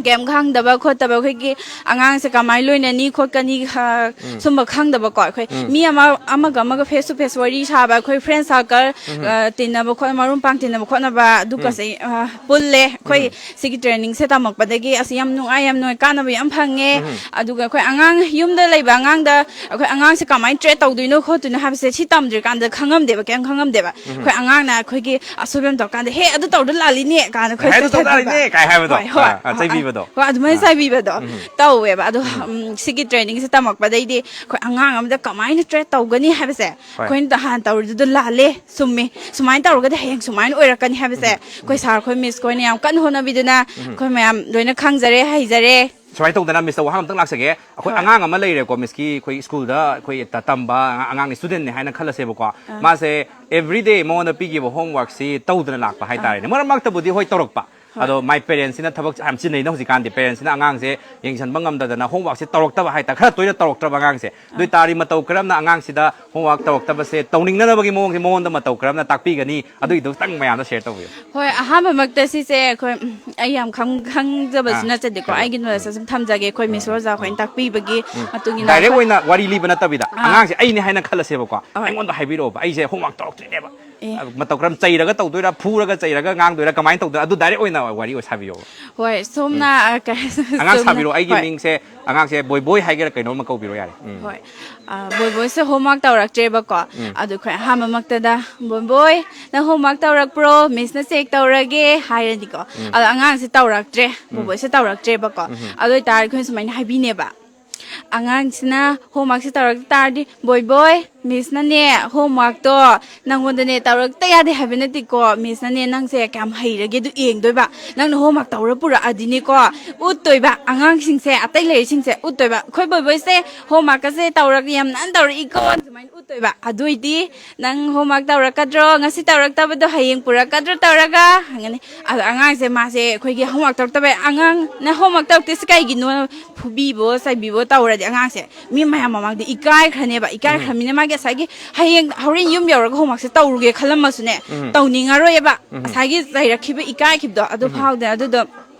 ꯀꯩꯝ ꯈꯪꯗꯕ ꯈꯣꯠꯇꯕ, ꯑꯩꯈꯣꯏꯒꯤ ꯑꯉꯥꯡꯁꯦ ꯀꯃꯥꯏꯅ ꯂꯣꯏꯅꯅꯤ ꯈꯣꯠꯀꯅꯤ, ꯑ, ꯎꯝ꯫ ꯁꯨꯝꯕ ꯈꯪꯗꯕꯀꯣ꯫ ꯑꯩꯈꯣꯏ ꯎꯝ꯫ ꯃꯤ ꯑꯃ, ꯑꯃꯒ ꯑꯃꯒ face to face ꯋꯥꯔꯤ ꯁꯥꯕ, ꯑꯩꯈꯣꯏ friend circle, ꯎꯝ꯫ ꯑ, ꯇꯤꯟꯅꯕ ꯈꯣꯠ-, ꯃꯔꯨꯞ ꯃꯄꯥꯡ ꯇꯤꯟꯅꯕ ꯈꯣꯠꯅꯕ ꯑꯗꯨꯒꯁꯦ, ꯎꯝ꯫ ꯑ, ꯄꯨꯜꯂꯦ꯫ ꯑꯩꯈꯣꯏ ꯎꯝ꯫ ꯁꯤꯒꯤ trainingꯁꯦ ꯇꯝꯃꯛꯄꯗꯒꯤ ꯑꯁ ꯌꯥꯝ ꯅꯨꯡꯉꯥꯏ, ꯌꯥꯝ ꯅꯨꯡꯉꯥꯏ, ꯀꯥꯟꯅꯕ ꯌꯥꯝ ꯐꯪꯉꯦ꯫ ꯎꯝ꯫ ꯑꯗꯨꯒ ꯑꯩꯈꯣꯏ ꯑꯉꯥꯡ, ꯌꯨꯝꯗ ꯂꯩꯕ ꯑꯉꯥꯡꯗ ꯑꯩꯈꯣꯏ ꯑꯉꯥꯡꯁꯦ ꯀꯃꯥꯏꯅ treat ꯇꯧꯗꯣꯏꯅꯣ ꯈꯣꯠꯇꯣꯏꯅꯣ ꯍꯥꯏꯕꯁꯦ ꯁꯤ ꯇꯝꯗ꯭ꯔꯤꯀꯥꯟꯗ ꯈꯪꯉꯝꯗꯦꯕ, ꯀꯩꯝ ꯈꯪꯉꯝꯗꯦꯕ꯫ ꯎꯝ꯫ ꯑꯩꯈꯣꯏ ꯑꯉꯥꯡꯅ ꯑꯩꯈꯣꯏꯒꯤ ꯑꯁꯣꯏꯕ ꯑꯃ ꯇꯧꯔꯀꯥꯟꯗ, "ꯍꯦ, ꯑꯗꯨ ꯇꯧꯔꯗꯤ ꯂꯥꯜꯂꯤꯅꯦ" ꯀꯥꯏꯅ ꯑꯩꯈꯣꯏ "ꯍꯦ, ꯑꯗꯨ ꯇꯧ ꯆꯠꯊꯕꯤꯕ꯫ ꯇꯥꯔꯤꯅꯦ" ꯀꯥꯏ ꯍꯥꯏꯕꯗꯣ꯫ ꯍꯣꯏ, ꯍꯣꯏ꯫ ꯑꯥ, ꯑꯥ, ꯆꯩꯕꯤꯕꯗꯣ꯫ ꯍꯣꯏ, ꯑꯗꯨꯃꯥꯏꯅ ꯑꯥ꯫ ꯆꯩꯕꯤꯕꯗꯣ ꯎꯝ꯫ ꯇꯧꯋꯦꯕ꯫ ꯑꯗꯣ, ꯎꯝ꯫ ꯎꯝ, ꯁꯤꯒꯤ trainingꯁꯦ ꯇꯝꯃꯛꯄꯗꯩꯗꯤ ꯑꯩꯈꯣꯏ ꯑꯉꯥꯡ ꯑꯃꯗ ꯀꯃꯥꯏꯅ treat ꯇꯧꯒꯅꯤ ꯍꯥꯏꯕꯁꯦ ꯍꯣꯏ꯫ ꯑꯩꯈꯣꯏꯅ ꯍꯥꯟꯅ ꯇꯧꯔꯤꯗꯨꯗ ꯂꯥꯜꯂꯦ, ꯆꯨꯝꯃꯦ, ꯁꯨꯃꯥꯏꯅ ꯇꯧꯔꯒꯗꯤ ꯍꯌꯦꯡ ꯁꯨꯃꯥꯏꯅ ꯑꯣꯏꯔꯛꯀꯅꯤ ꯍꯥꯏꯕꯁꯦ ꯎꯝ꯫ ꯑꯩꯈꯣꯏ ꯎꯝ꯫ Sir, ꯑꯩꯈꯣꯏ Miss ꯈꯣꯏꯅ ꯌꯥꯝ ꯀꯟꯅ ꯍꯣꯠꯅꯕꯤꯗꯨꯅ ꯎꯝ꯫ ꯑꯩꯈꯣꯏ ꯃꯌꯥꯝ ꯂꯣꯏꯅ ꯈꯪꯖꯔꯦ, ꯍꯩꯖꯔꯦ꯫ ꯁꯨꯃꯥꯏꯅ ꯇꯧꯗꯅ, Miss, ꯋꯥꯍꯪ ꯑꯝꯇꯪ ꯂꯥꯛꯆꯒꯦ꯫ ꯑꯩꯈꯣꯏ ꯍꯣꯏ꯫ ꯑꯉꯥꯡ ꯑꯃ ꯂꯩꯔꯦꯀꯣ, Miss ꯀꯤ ꯑꯩꯈꯣꯏ school ꯗ ꯑꯩꯈꯣꯏ ꯇ-, ꯇꯝꯕ ꯑꯉꯥꯡ, student ꯅꯦ ꯍꯥꯏꯅ ꯈꯜꯂꯁꯦꯕꯀꯣ꯫ ꯑꯥ꯫ ꯃꯥꯁꯦ everyday ꯃꯉꯣꯟꯗ ꯄꯤꯈꯤꯕ homework ꯁꯤ ꯇꯧꯗꯅ ꯂꯥꯛꯄ ꯑꯥ꯫ ꯍꯥꯏꯇꯥꯔꯦꯅꯦ꯫ ꯃꯔꯛ ꯃꯔꯛꯇꯕꯨꯗꯤ ꯍꯣꯏ ꯇꯧꯔꯛꯄ꯫ ꯍꯣꯏ꯫ ꯑꯗꯣ my parents ꯁꯤꯅ ꯊꯕꯛ ꯌꯥꯝ ꯆꯤꯟꯅꯩꯅ ꯍꯧꯖꯤꯛꯀꯥꯟꯗꯤ꯫ Parents ꯁꯤꯅ ꯑꯉꯥꯡꯁꯦ ꯌꯦꯡꯁꯤꯟꯕ ꯉꯝꯗꯗꯅ homework ꯁꯦ ꯇꯧꯔꯛꯇꯕ ꯍꯥꯏꯇꯥꯔꯦ꯫ ꯈꯔ ꯇꯣꯏꯅ ꯇꯧꯔꯛꯇ꯭ꯔꯕ ꯑꯉꯥꯡꯁꯦ꯫ ꯑꯗꯨ ꯑꯥ꯫ ꯑꯣꯏ ꯇꯥꯔꯗꯤ ꯃꯇꯧ ꯀꯔꯝꯅ ꯑꯉꯥꯡꯁꯤꯗ homework ꯇꯧꯔꯛꯇꯕꯁꯦ ꯇꯧꯅꯤꯡꯅꯅꯕꯒꯤ ꯃꯑꯣꯡꯁꯦ ꯃꯉꯣꯟꯗ ꯃꯇꯧ ꯀꯔꯝꯅ ꯇꯥꯛꯄꯤꯒꯅꯤ? ꯑꯗꯨꯒꯤꯗꯨ ꯈꯤꯇꯪ ꯃꯌꯥꯝꯗ share ꯇꯧꯕꯤꯌꯨ꯫ ꯍꯣꯏ, ꯑꯍꯥꯟꯕꯃꯛꯇ ꯁꯤꯁꯦ ꯑꯩꯈꯣꯏ, ꯎꯝ, ꯑꯩ ꯌꯥꯝ ꯈꯪ-, ꯈꯪꯖꯕꯁꯨ ꯑꯥ, ꯅꯠꯆꯗꯦꯀꯣ꯫ ꯍꯥꯏꯕꯤꯌꯨ꯫ ꯑꯩꯒꯤ knowledge ꯎꯝ꯫ ꯁꯦ ꯁꯨꯝ ꯊꯝꯖꯒꯦ꯫ ꯑꯩꯈꯣꯏ ꯎꯝ, Miss ꯎꯝ, ꯔꯣꯖꯥ ꯎꯝ꯫ ꯈꯣꯏꯅ ꯇꯥꯛꯄꯤꯕꯒꯤ ꯎꯝ꯫ ꯃꯇꯨꯡ ꯏꯟꯅ Direct ꯑꯩꯈꯣꯏ ꯑꯣꯏꯅ ꯋꯥꯔꯤ ꯂꯤꯕ ꯅꯠꯇꯕꯤꯗ, ꯑꯥ꯫ ꯑꯉꯥꯡꯁꯦ ꯑꯩꯅꯦ ꯍꯥꯏꯅ ꯈꯜꯂꯁꯦꯕꯀꯣ꯫ ꯍꯣꯏ꯫ ꯑꯩꯉꯣꯟꯗ ꯍꯥꯏꯕꯤꯔꯛꯑꯣꯕ, "ꯑꯩꯁꯦ homework ꯇꯧꯔꯛꯇ꯭ꯔꯤꯅꯦꯕ"꯫ ꯑꯦ꯫ ꯃꯇꯧ ꯀꯔꯝ, ꯆꯩꯔꯒ ꯇꯧꯗꯣꯏꯔꯥ, ꯐꯨꯔꯒ ꯆꯩꯔꯒ ꯉꯥꯡꯗꯣꯏꯔꯥ, ꯀꯃꯥꯏꯅ ꯇꯧꯗꯣꯏꯔꯥ? ꯑꯗꯨ direct ꯑꯣꯏꯅ ꯋꯥꯔꯤ ꯑꯣꯏ ꯁꯥꯕꯤꯌꯣꯕ꯫ ꯍꯣꯏ, ꯁꯣꯝꯅ, ꯎꯝ꯫ ꯑ, ꯀ-, ꯑꯉꯥꯡ ꯁꯣꯝꯅ, ꯁꯥꯕꯤꯔꯣ, ꯑꯩꯒꯤ ꯍꯣꯏ꯫ ꯃꯤꯡꯁꯦ, ꯑꯉꯥꯡꯁꯦ ꯕꯣꯏꯕꯣꯏ ꯍꯥꯏꯒꯦꯔꯥ ꯀꯩꯅꯣꯝꯃ ꯀꯧꯕꯤꯔꯣ ꯌꯥꯔꯦ꯫ ꯎꯝ꯫ ꯍꯣꯏ꯫ ꯑ, ꯕꯣꯏꯕꯣꯏꯁꯦ homework ꯇꯧꯔꯛꯇ꯭ꯔꯦꯕꯀꯣ꯫ ꯎꯝ꯫ ꯑꯗꯨ ꯑꯩꯈꯣꯏ ꯑꯍꯥꯟꯕꯃꯛꯇꯗ, "ꯕꯣꯏꯕꯣꯏ, ꯅꯪ homework ꯇꯧꯔꯛꯄ꯭ꯔꯣ? Miss ꯅ check ꯇꯧꯔꯒꯦ" ꯍꯥꯏꯔꯅꯤꯀꯣ꯫ ꯎꯝ꯫ ꯑꯗꯣ ꯑꯉꯥꯡꯁꯦ ꯇꯧꯔꯛꯇ꯭ꯔꯦ, ꯎꯝ꯫ ꯕꯣꯏꯕꯣꯏꯁꯦ ꯇꯧꯔꯛꯇ꯭ꯔꯦꯕꯀꯣ꯫ ꯎꯝ꯫ ꯑꯗꯨ ꯑꯣꯏꯇꯥꯔꯗꯤ ꯑꯩꯈꯣꯏꯅ ꯁꯨꯃꯥꯏꯅ ꯍꯥꯏꯕꯤꯅꯦꯕ, "ꯑꯉꯥꯡꯁꯤꯅ homework ꯁꯦ ꯇꯧꯔꯛꯇ ꯇꯥꯔꯗꯤ, ꯕꯣꯏꯕꯣꯏ, Miss ꯅꯅꯦ homework ꯇꯣ ꯅꯪꯉꯣꯟꯗꯅꯦ ꯇꯧꯔꯛꯇ ꯌꯥꯗꯦ ꯍꯥꯏꯕ ꯅꯠꯇꯦꯀꯣ꯫ Miss ꯅꯅꯦ ꯅꯪꯁꯦ ꯀꯌꯥꯝ ꯍꯩꯔꯒꯦ ꯑꯗꯨ ꯌꯦꯡꯗꯣꯏꯕ꯫ ꯅꯪꯅ homework ꯇꯧꯔ ꯄꯨꯔꯛꯑꯗꯤꯅꯦꯀꯣ, ꯎꯠꯇꯣꯏꯕ꯫ ꯑꯉꯥꯡꯁꯤꯡꯁꯦ, ꯑꯇꯩ ꯂꯩꯔꯤꯁꯤꯡꯁꯦ ꯎꯠꯇꯣꯏꯕ꯫ 'ꯑꯩꯈꯣꯏ ꯕꯣꯏꯕꯣꯏꯁꯦ homework ꯀꯁꯦ ꯇꯧꯔꯒ ꯌꯥꯝ ꯅꯥꯟꯅ ꯇꯧꯔꯛꯏꯀꯣ'" ꯑꯗꯨꯃꯥꯏꯅ ꯎꯠꯇꯣꯏꯕ꯫ ꯑꯗꯨ ꯑꯣꯏꯗꯤ, "ꯅꯪ homework ꯇꯧꯔꯛꯀꯗ꯭ꯔꯣ? ꯉꯁꯤ ꯇꯧꯔꯛꯇꯕꯗꯣ ꯍꯌꯦꯡ ꯄꯨꯔꯛꯀꯗ꯭ꯔꯣ?" ꯇꯧꯔꯒ ꯍꯪꯒꯅꯤ꯫ ꯑꯗꯣ ꯑꯉꯥꯡꯁꯦ ꯃꯥꯁꯦ ꯑꯩꯈꯣꯏꯒꯤ homework ꯇꯧꯔꯛꯇꯕ, "ꯑꯉꯥꯡꯅ homework ꯇꯧꯔꯛꯇ꯭ꯔꯤꯁꯦ ꯀꯩꯒꯤꯅꯣ?" ꯐꯨꯕꯤꯕꯣ, ꯆꯩꯕꯤꯕꯣ ꯇꯧꯔꯗꯤ ꯑꯉꯥꯡꯁꯦ ꯃꯤ ꯃꯌꯥꯝ ꯃꯃꯥꯡꯗ ꯏꯀꯥꯏꯈ꯭ꯔꯅꯦꯕ꯫ ꯎꯝ꯫ ꯏꯀꯥꯏꯈ꯭ꯔꯃꯤꯅ ꯃꯥꯒꯤ ꯉꯁꯥꯏꯒꯤ ꯍꯌꯦꯡ, ꯍꯣꯔꯦꯟ ꯌꯨꯝ ꯌꯧꯔꯒ homework ꯁꯦ ꯇꯧꯔꯨꯒꯦ ꯈꯜꯂꯝꯃꯁꯨꯅꯦ, ꯎꯝ꯫ ꯇꯧꯅꯤꯡꯉꯔꯣꯏꯕ꯫ ꯎꯝ꯫ ꯉꯁꯥꯏꯒꯤ ꯆꯩꯔꯛꯈꯤꯕ, ꯏꯀꯥꯏꯈꯤꯕꯗꯣ ꯑꯗꯨ ꯎꯝ꯫ ꯐꯥꯎꯗꯦ꯫ ꯑꯗꯨꯗꯣ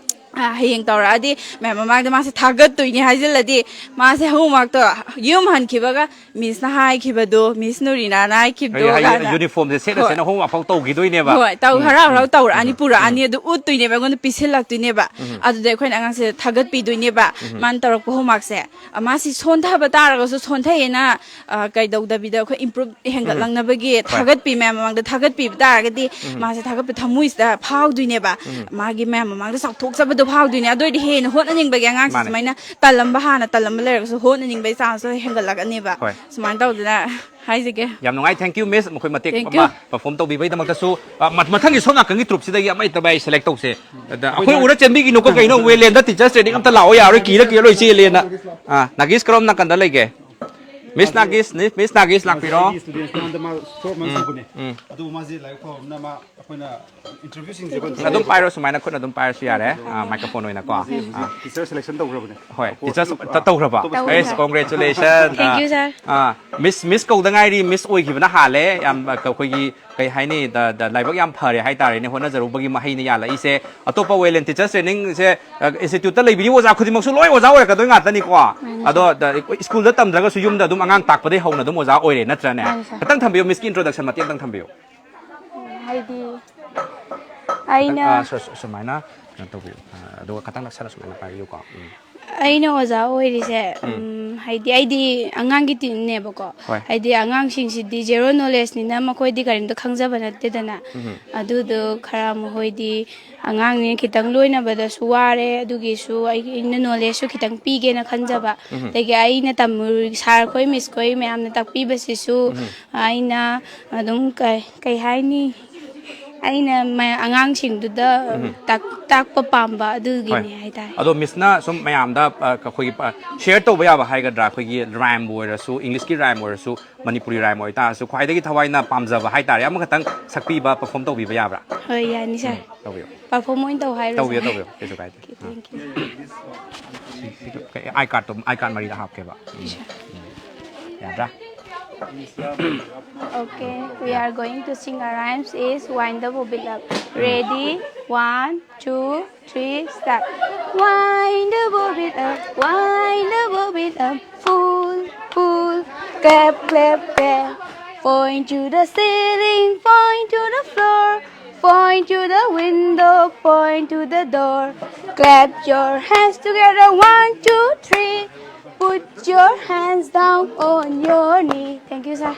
ꯑ, ꯍꯌꯦꯡ ꯇꯧꯔꯛꯑꯗꯤ ꯃꯌꯥꯝ ꯃꯃꯥꯡꯗ ꯃꯥꯁꯦ ꯊꯥꯒꯠꯇꯣꯏꯅꯦ ꯍꯥꯏꯖꯤꯜꯂꯗꯤ, ꯃꯥꯁꯦ homeworkꯇꯣ ꯌꯨꯝ ꯍꯟꯈꯤꯕꯒ ꯃꯤꯁꯅ ꯍꯥꯏꯈꯤꯕꯗꯣ, ꯃꯤꯁ ꯅꯨꯔꯤꯅꯥꯅ ꯍꯥꯏꯈꯤꯕꯗꯣ ꯍꯥꯏꯗꯤ ꯀꯥꯏꯅ꯫ Uniformꯁꯦ ꯁꯦꯠꯅ ꯍꯣꯏ꯫ ꯁꯦꯠꯅ homework ꯐꯥꯎ ꯇꯧꯈꯤꯗꯣꯏꯅꯦꯕ꯫ ꯍꯣꯏ, ꯇꯧ ꯎꯝ, ꯍꯔꯥꯎ ꯎꯝ, ꯍꯔꯥꯎ ꯇꯧꯔꯛꯑꯅꯤ, ꯎꯝ, ꯄꯨꯔꯛꯑꯅꯤ, ꯎꯝ, ꯑꯗꯨ ꯎꯠꯇꯣꯏꯅꯦꯕ, ꯑꯩꯉꯣꯟꯗ ꯄꯤꯁꯤꯜꯂꯛꯇꯣꯏꯅꯦꯕ꯫ ꯎꯝ, ꯑꯗꯨꯗ ꯑꯩꯈꯣꯏꯅ ꯑꯉꯥꯡꯁꯦ ꯊꯥꯒꯠꯄꯤꯗꯣꯏꯅꯦꯕ꯫ ꯎꯝ, ꯃꯥꯅ ꯇꯧꯔꯛꯄ homeworkꯁꯦ, ꯑ, ꯃꯥꯁꯤ ꯁꯣꯟꯊꯕ ꯇꯥꯔꯒꯁꯨ ꯁꯣꯟꯊꯩꯌꯦꯅ, ꯑ, ꯀꯩꯗꯧꯗꯕꯤꯗ ꯑꯩꯈꯣꯏ improve ꯎꯝ, ꯍꯦꯟꯒꯠꯂꯛꯅꯕꯒꯤ ꯍꯣꯏ꯫ ꯊꯥꯒꯠꯄꯤ, ꯃꯌꯥꯝ ꯃꯃꯥꯡꯗ ꯊꯥꯒꯠꯄꯤꯕ ꯇꯥꯔꯒꯗꯤ ꯎꯝ, ꯃꯥꯁꯦ ꯊꯥꯒꯠꯄ ꯊꯃꯣꯏꯁꯤꯗ ꯐꯥꯎꯗꯣꯏꯅꯦꯕ꯫ ꯎꯝ, ꯃꯥꯒꯤ ꯃꯌꯥꯝ ꯃꯃꯥꯡꯗ ꯆꯥꯎꯊꯣꯛꯆꯕꯗꯣ ꯐꯥꯎꯗꯣꯏꯅꯦ꯫ ꯑꯗꯨ ꯑꯣꯏꯔꯗꯤ ꯍꯦꯟꯅ ꯍꯣꯠꯅꯅꯤꯡꯕꯒꯤ, ꯑꯉꯥꯡꯁꯦ ꯃꯥꯅꯦ꯫ ꯁꯨꯃꯥꯏꯅ ꯇꯜꯂꯝꯕ, ꯍꯥꯟꯅ ꯇꯜꯂꯝꯕ ꯂꯩꯔꯒꯁꯨ ꯍꯣꯠꯅꯅꯤꯡꯕꯒꯤ chanceꯇꯣ ꯍꯦꯟꯒꯠꯂꯛꯀꯅꯦꯕ꯫ ꯍꯣꯏ꯫ ꯁꯨꯃꯥꯏꯅ ꯇꯧꯗꯅ ꯍꯥꯏꯖꯒꯦ꯫ ꯌꯥꯝ ꯅꯨꯡꯉꯥꯏ, thank you miss, ꯃꯈꯣꯏ ꯃꯇꯦꯛ Thank ꯑꯃ you. Perform ꯇꯧꯕꯤꯕꯒꯤꯗꯃꯛꯇꯁꯨ꯫ ꯑ, ꯃ-, ꯃꯊꯪꯒꯤ ꯁꯣꯝ ꯅꯥꯀꯟꯒꯤ troupꯁꯤꯗꯒꯤ ꯑꯃ ꯍꯦꯛꯇ ꯚꯥꯏ select ꯇꯧꯁꯦ꯫ ꯑꯗ ꯑꯩꯈꯣꯏ ꯎꯔ ꯆꯦꯟꯕꯤꯒꯤꯅꯨꯀꯣ ꯀꯩꯅꯣ, Wellandꯗ teachers training ꯑꯝꯇ ꯂꯥꯛꯑꯣ ꯌꯥꯔꯣꯏ, ꯀꯤꯔ ꯀꯤꯔ ꯂꯣꯏ ꯆꯦꯜꯂꯦꯅ꯫ ꯑꯥ, ꯅꯥꯒꯤꯁ ꯀꯔꯣꯝ ꯅꯥꯀꯟꯗ ꯂꯩꯒꯦ? Miss ꯅꯥꯒꯤꯁ, Miss ꯅꯥꯒꯤꯁ ꯂꯥꯛꯄꯤꯔꯣ꯫ Students ꯃꯉꯣꯟꯗ ꯃꯥ short ꯑꯃ ꯎꯝ, ꯁꯨꯕꯅꯦ꯫ ꯎꯝ꯫ ꯑꯗꯨꯕꯨ ꯃꯥꯁꯦ ꯂꯥꯏꯔꯤꯛ ꯐꯕꯅꯤꯅ ꯃꯥ ꯑꯩꯈꯣꯏꯅ interviewꯁꯤꯡꯁꯦ ꯑꯩꯈꯣꯏꯅ ꯑꯗꯨꯝ ꯄꯥꯏꯔꯣ, ꯁꯨꯃꯥꯏꯅ ꯈꯨꯠꯅ ꯑꯗꯨꯝ ꯄꯥꯏꯔꯁꯨ ꯌꯥꯔꯦ꯫ ꯑꯥ, microphone ꯑꯣꯏꯅꯀꯣ꯫ ꯑꯥ꯫ Teacher selection ꯇꯧꯈ꯭ꯔꯕꯅꯦ꯫ ꯍꯣꯏ, ꯑꯇꯣꯞꯄ teachers ꯑꯇꯣꯞꯄ ꯇ-, ꯇꯧꯈ꯭ꯔꯕ? ꯑꯇꯣꯞꯄ Yes, congratulations. Thank you, sir. Ah, Miss, Miss ꯀꯧꯗ ꯉꯥꯏꯔꯤ, Miss ꯑꯣꯏꯈꯤꯕꯅ ꯍꯥꯜꯂꯦ꯫ ꯌꯥꯝ, ꯑ, ꯑꯩꯈꯣꯏꯒꯤ ꯀꯩ ꯍꯥꯏꯅꯤ, ꯗ, ꯗ, ꯂꯥꯏꯕꯛ ꯌꯥꯝ ꯐꯔꯦ ꯍꯥꯏꯇꯥꯔꯦꯅꯦ, ꯍꯣꯠꯅꯖꯔꯨꯕꯒꯤꯅ ꯍꯩꯅ ꯌꯥꯜꯂꯛꯏꯁꯦ꯫ ꯑꯇꯣꯞꯄ Welland teachers trainingꯁꯦ, ꯑ, instituteꯇ ꯂꯩꯕꯤꯔꯤꯕ ꯑꯣꯖꯥ ꯈꯨꯗꯤꯡꯃꯛꯁꯨ ꯂꯣꯏ ꯑꯣꯖꯥ ꯑꯣꯏꯔꯛꯀꯗꯣꯏ ꯉꯥꯛꯇꯅꯤꯀꯣ꯫ ꯑꯗꯣ, ꯗ, schoolꯗ ꯇꯝꯗ꯭ꯔꯒꯁꯨ ꯌꯨꯝꯗ ꯑꯗꯨꯝ ꯑꯉꯥꯡ ꯇꯥꯛꯄꯗꯩ ꯍꯧꯅ ꯑꯗꯨꯝ ꯑꯣꯖꯥ ꯑꯣꯏꯔꯦ ꯅꯠꯇ꯭ꯔꯅꯦ? ꯃꯥꯅꯤ, sir. ꯈꯤꯇꯪ ꯊꯝꯕꯤꯌꯨ, Missꯀꯤ introduction ꯃꯇꯦꯛ ꯑꯃꯇꯪ ꯊꯝꯕꯤꯌꯨ꯫ ꯍꯥꯏꯗꯤ ꯑꯩꯅ ꯑꯥ, ꯁꯨ-, ꯁꯨ-, ꯁꯨꯃꯥꯏꯅ ꯀꯩꯅꯣ ꯇꯧꯕꯤꯌꯨ꯫ ꯑꯥ, ꯑꯗꯨꯒ ꯈꯤꯇꯪ ꯅꯛꯁꯜꯂ ꯁꯨꯃꯥꯏꯅ ꯄꯥꯏꯕꯤꯌꯨꯀꯣ꯫ ꯎꯝ꯫ ꯑꯩꯅ ꯑꯣꯖꯥ ꯑꯣꯏꯔꯤꯁꯦ, ꯎꯝ꯫ ꯎꯝ, ꯍꯥꯏꯗꯤ ꯑꯩꯗꯤ ꯑꯉꯥꯡꯒꯤ teamꯅꯦꯕꯀꯣ꯫ ꯍꯣꯏ꯫ ꯍꯥꯏꯗꯤ ꯑꯉꯥꯡꯁꯤꯡꯁꯤꯗꯤ zero knowledgeꯅꯤꯅ ꯃꯈꯣꯏꯗꯤ ꯀꯔꯤꯝꯇ ꯈꯪꯖꯕ ꯅꯠꯇꯦꯗꯅ꯫ ꯎꯝ꯫ ꯑꯗꯨꯗꯣ ꯈꯔ ꯃꯈꯣꯏꯗꯤ ꯑꯉꯥꯡꯅꯤꯅ ꯈꯤꯇꯪ ꯂꯣꯏꯅꯕꯗꯁꯨ ꯋꯥꯔꯦ, ꯑꯗꯨꯒꯤꯁꯨ ꯑꯩꯅ knowledgeꯁꯨ ꯈꯤꯇꯪ ꯄꯤꯒꯦꯅ ꯈꯟꯖꯕ꯫ ꯎꯝ꯫ ꯑꯗꯒꯤ ꯑꯩꯅ ꯇꯝꯃꯨ-, sirꯈꯣꯏ, missꯈꯣꯏ ꯃꯌꯥꯝꯅ ꯇꯥꯛꯄꯤꯕꯁꯤꯁꯨ ꯎꯝ꯫ ꯑꯩꯅ ꯑꯗꯨꯝ ꯀꯩ, ꯀꯩ ꯍꯥꯏꯅꯤ, ꯑꯩꯅ ꯃ-, ꯑꯉꯥꯡꯁꯤꯡꯗꯨꯗ ꯎꯝ꯫ ꯇꯥꯛ-, ꯇꯥꯛꯄ ꯄꯥꯝꯕ ꯑꯗꯨꯒꯤꯅꯤ ꯍꯣꯏ꯫ ꯍꯥꯏꯇꯥꯔꯦ꯫ ꯑꯗꯣ Missꯅ ꯁꯨꯝ ꯃꯌꯥꯝꯗ, ꯑ, ꯑꯩꯈꯣꯏꯒꯤ, ꯑ, share ꯇꯧꯕ ꯌꯥꯕ ꯍꯥꯏꯒꯗ꯭ꯔꯥ, ꯑꯩꯈꯣꯏꯒꯤ rhymeꯕꯨ ꯑꯣꯏꯔꯁꯨ, Englishꯀꯤ rhyme ꯑꯣꯏꯔꯁꯨ, ꯃꯅꯤꯄꯨꯔꯤ rhyme ꯑꯣꯏꯇꯥꯔꯁꯨ, ꯈ꯭ꯋꯥꯏꯗꯒꯤ ꯊꯋꯥꯏꯅ ꯄꯥꯝꯖꯕ ꯍꯥꯏꯇꯥꯔꯦ, ꯑꯃꯈꯛꯇꯪ ꯁꯛꯄꯤꯕ, perform ꯇꯧꯕꯤꯕ ꯌꯥꯕ꯭ꯔꯥ? ꯍꯣꯏ, ꯌꯥꯅꯤ, sir꯫ ꯎꯝ, ꯇꯧꯕꯤꯌꯨ꯫ Perform ꯑꯣꯏꯅ ꯇꯧ ꯍꯥꯏꯔꯣ, ꯇꯧꯕꯤꯌꯨ, sir? ꯇꯧꯕꯤꯌꯨ, ꯀꯩꯁꯨ ꯀꯥꯏꯗꯦ꯫ Okay, thank you. ꯁꯤ, ꯁꯤ, ꯀꯩ, I cardꯇꯣ, I card ꯃꯔꯤꯗ ꯍꯥꯞꯀꯦꯕ꯫ ꯎꯝ, ꯎꯝ꯫ ꯌꯥꯕ꯭ꯔꯥ? Okay, we are going to sing a rhymes is Wind the Bobby Love. Ready? One, two, three, start. Wind the bobby up, wind the bobby up, full, full, clap, clap, clap. Point to the ceiling, point to the floor, point to the window, point to the door. Clap your hands together, one, two, three. Put your hands down on your knee. Thank you, sir.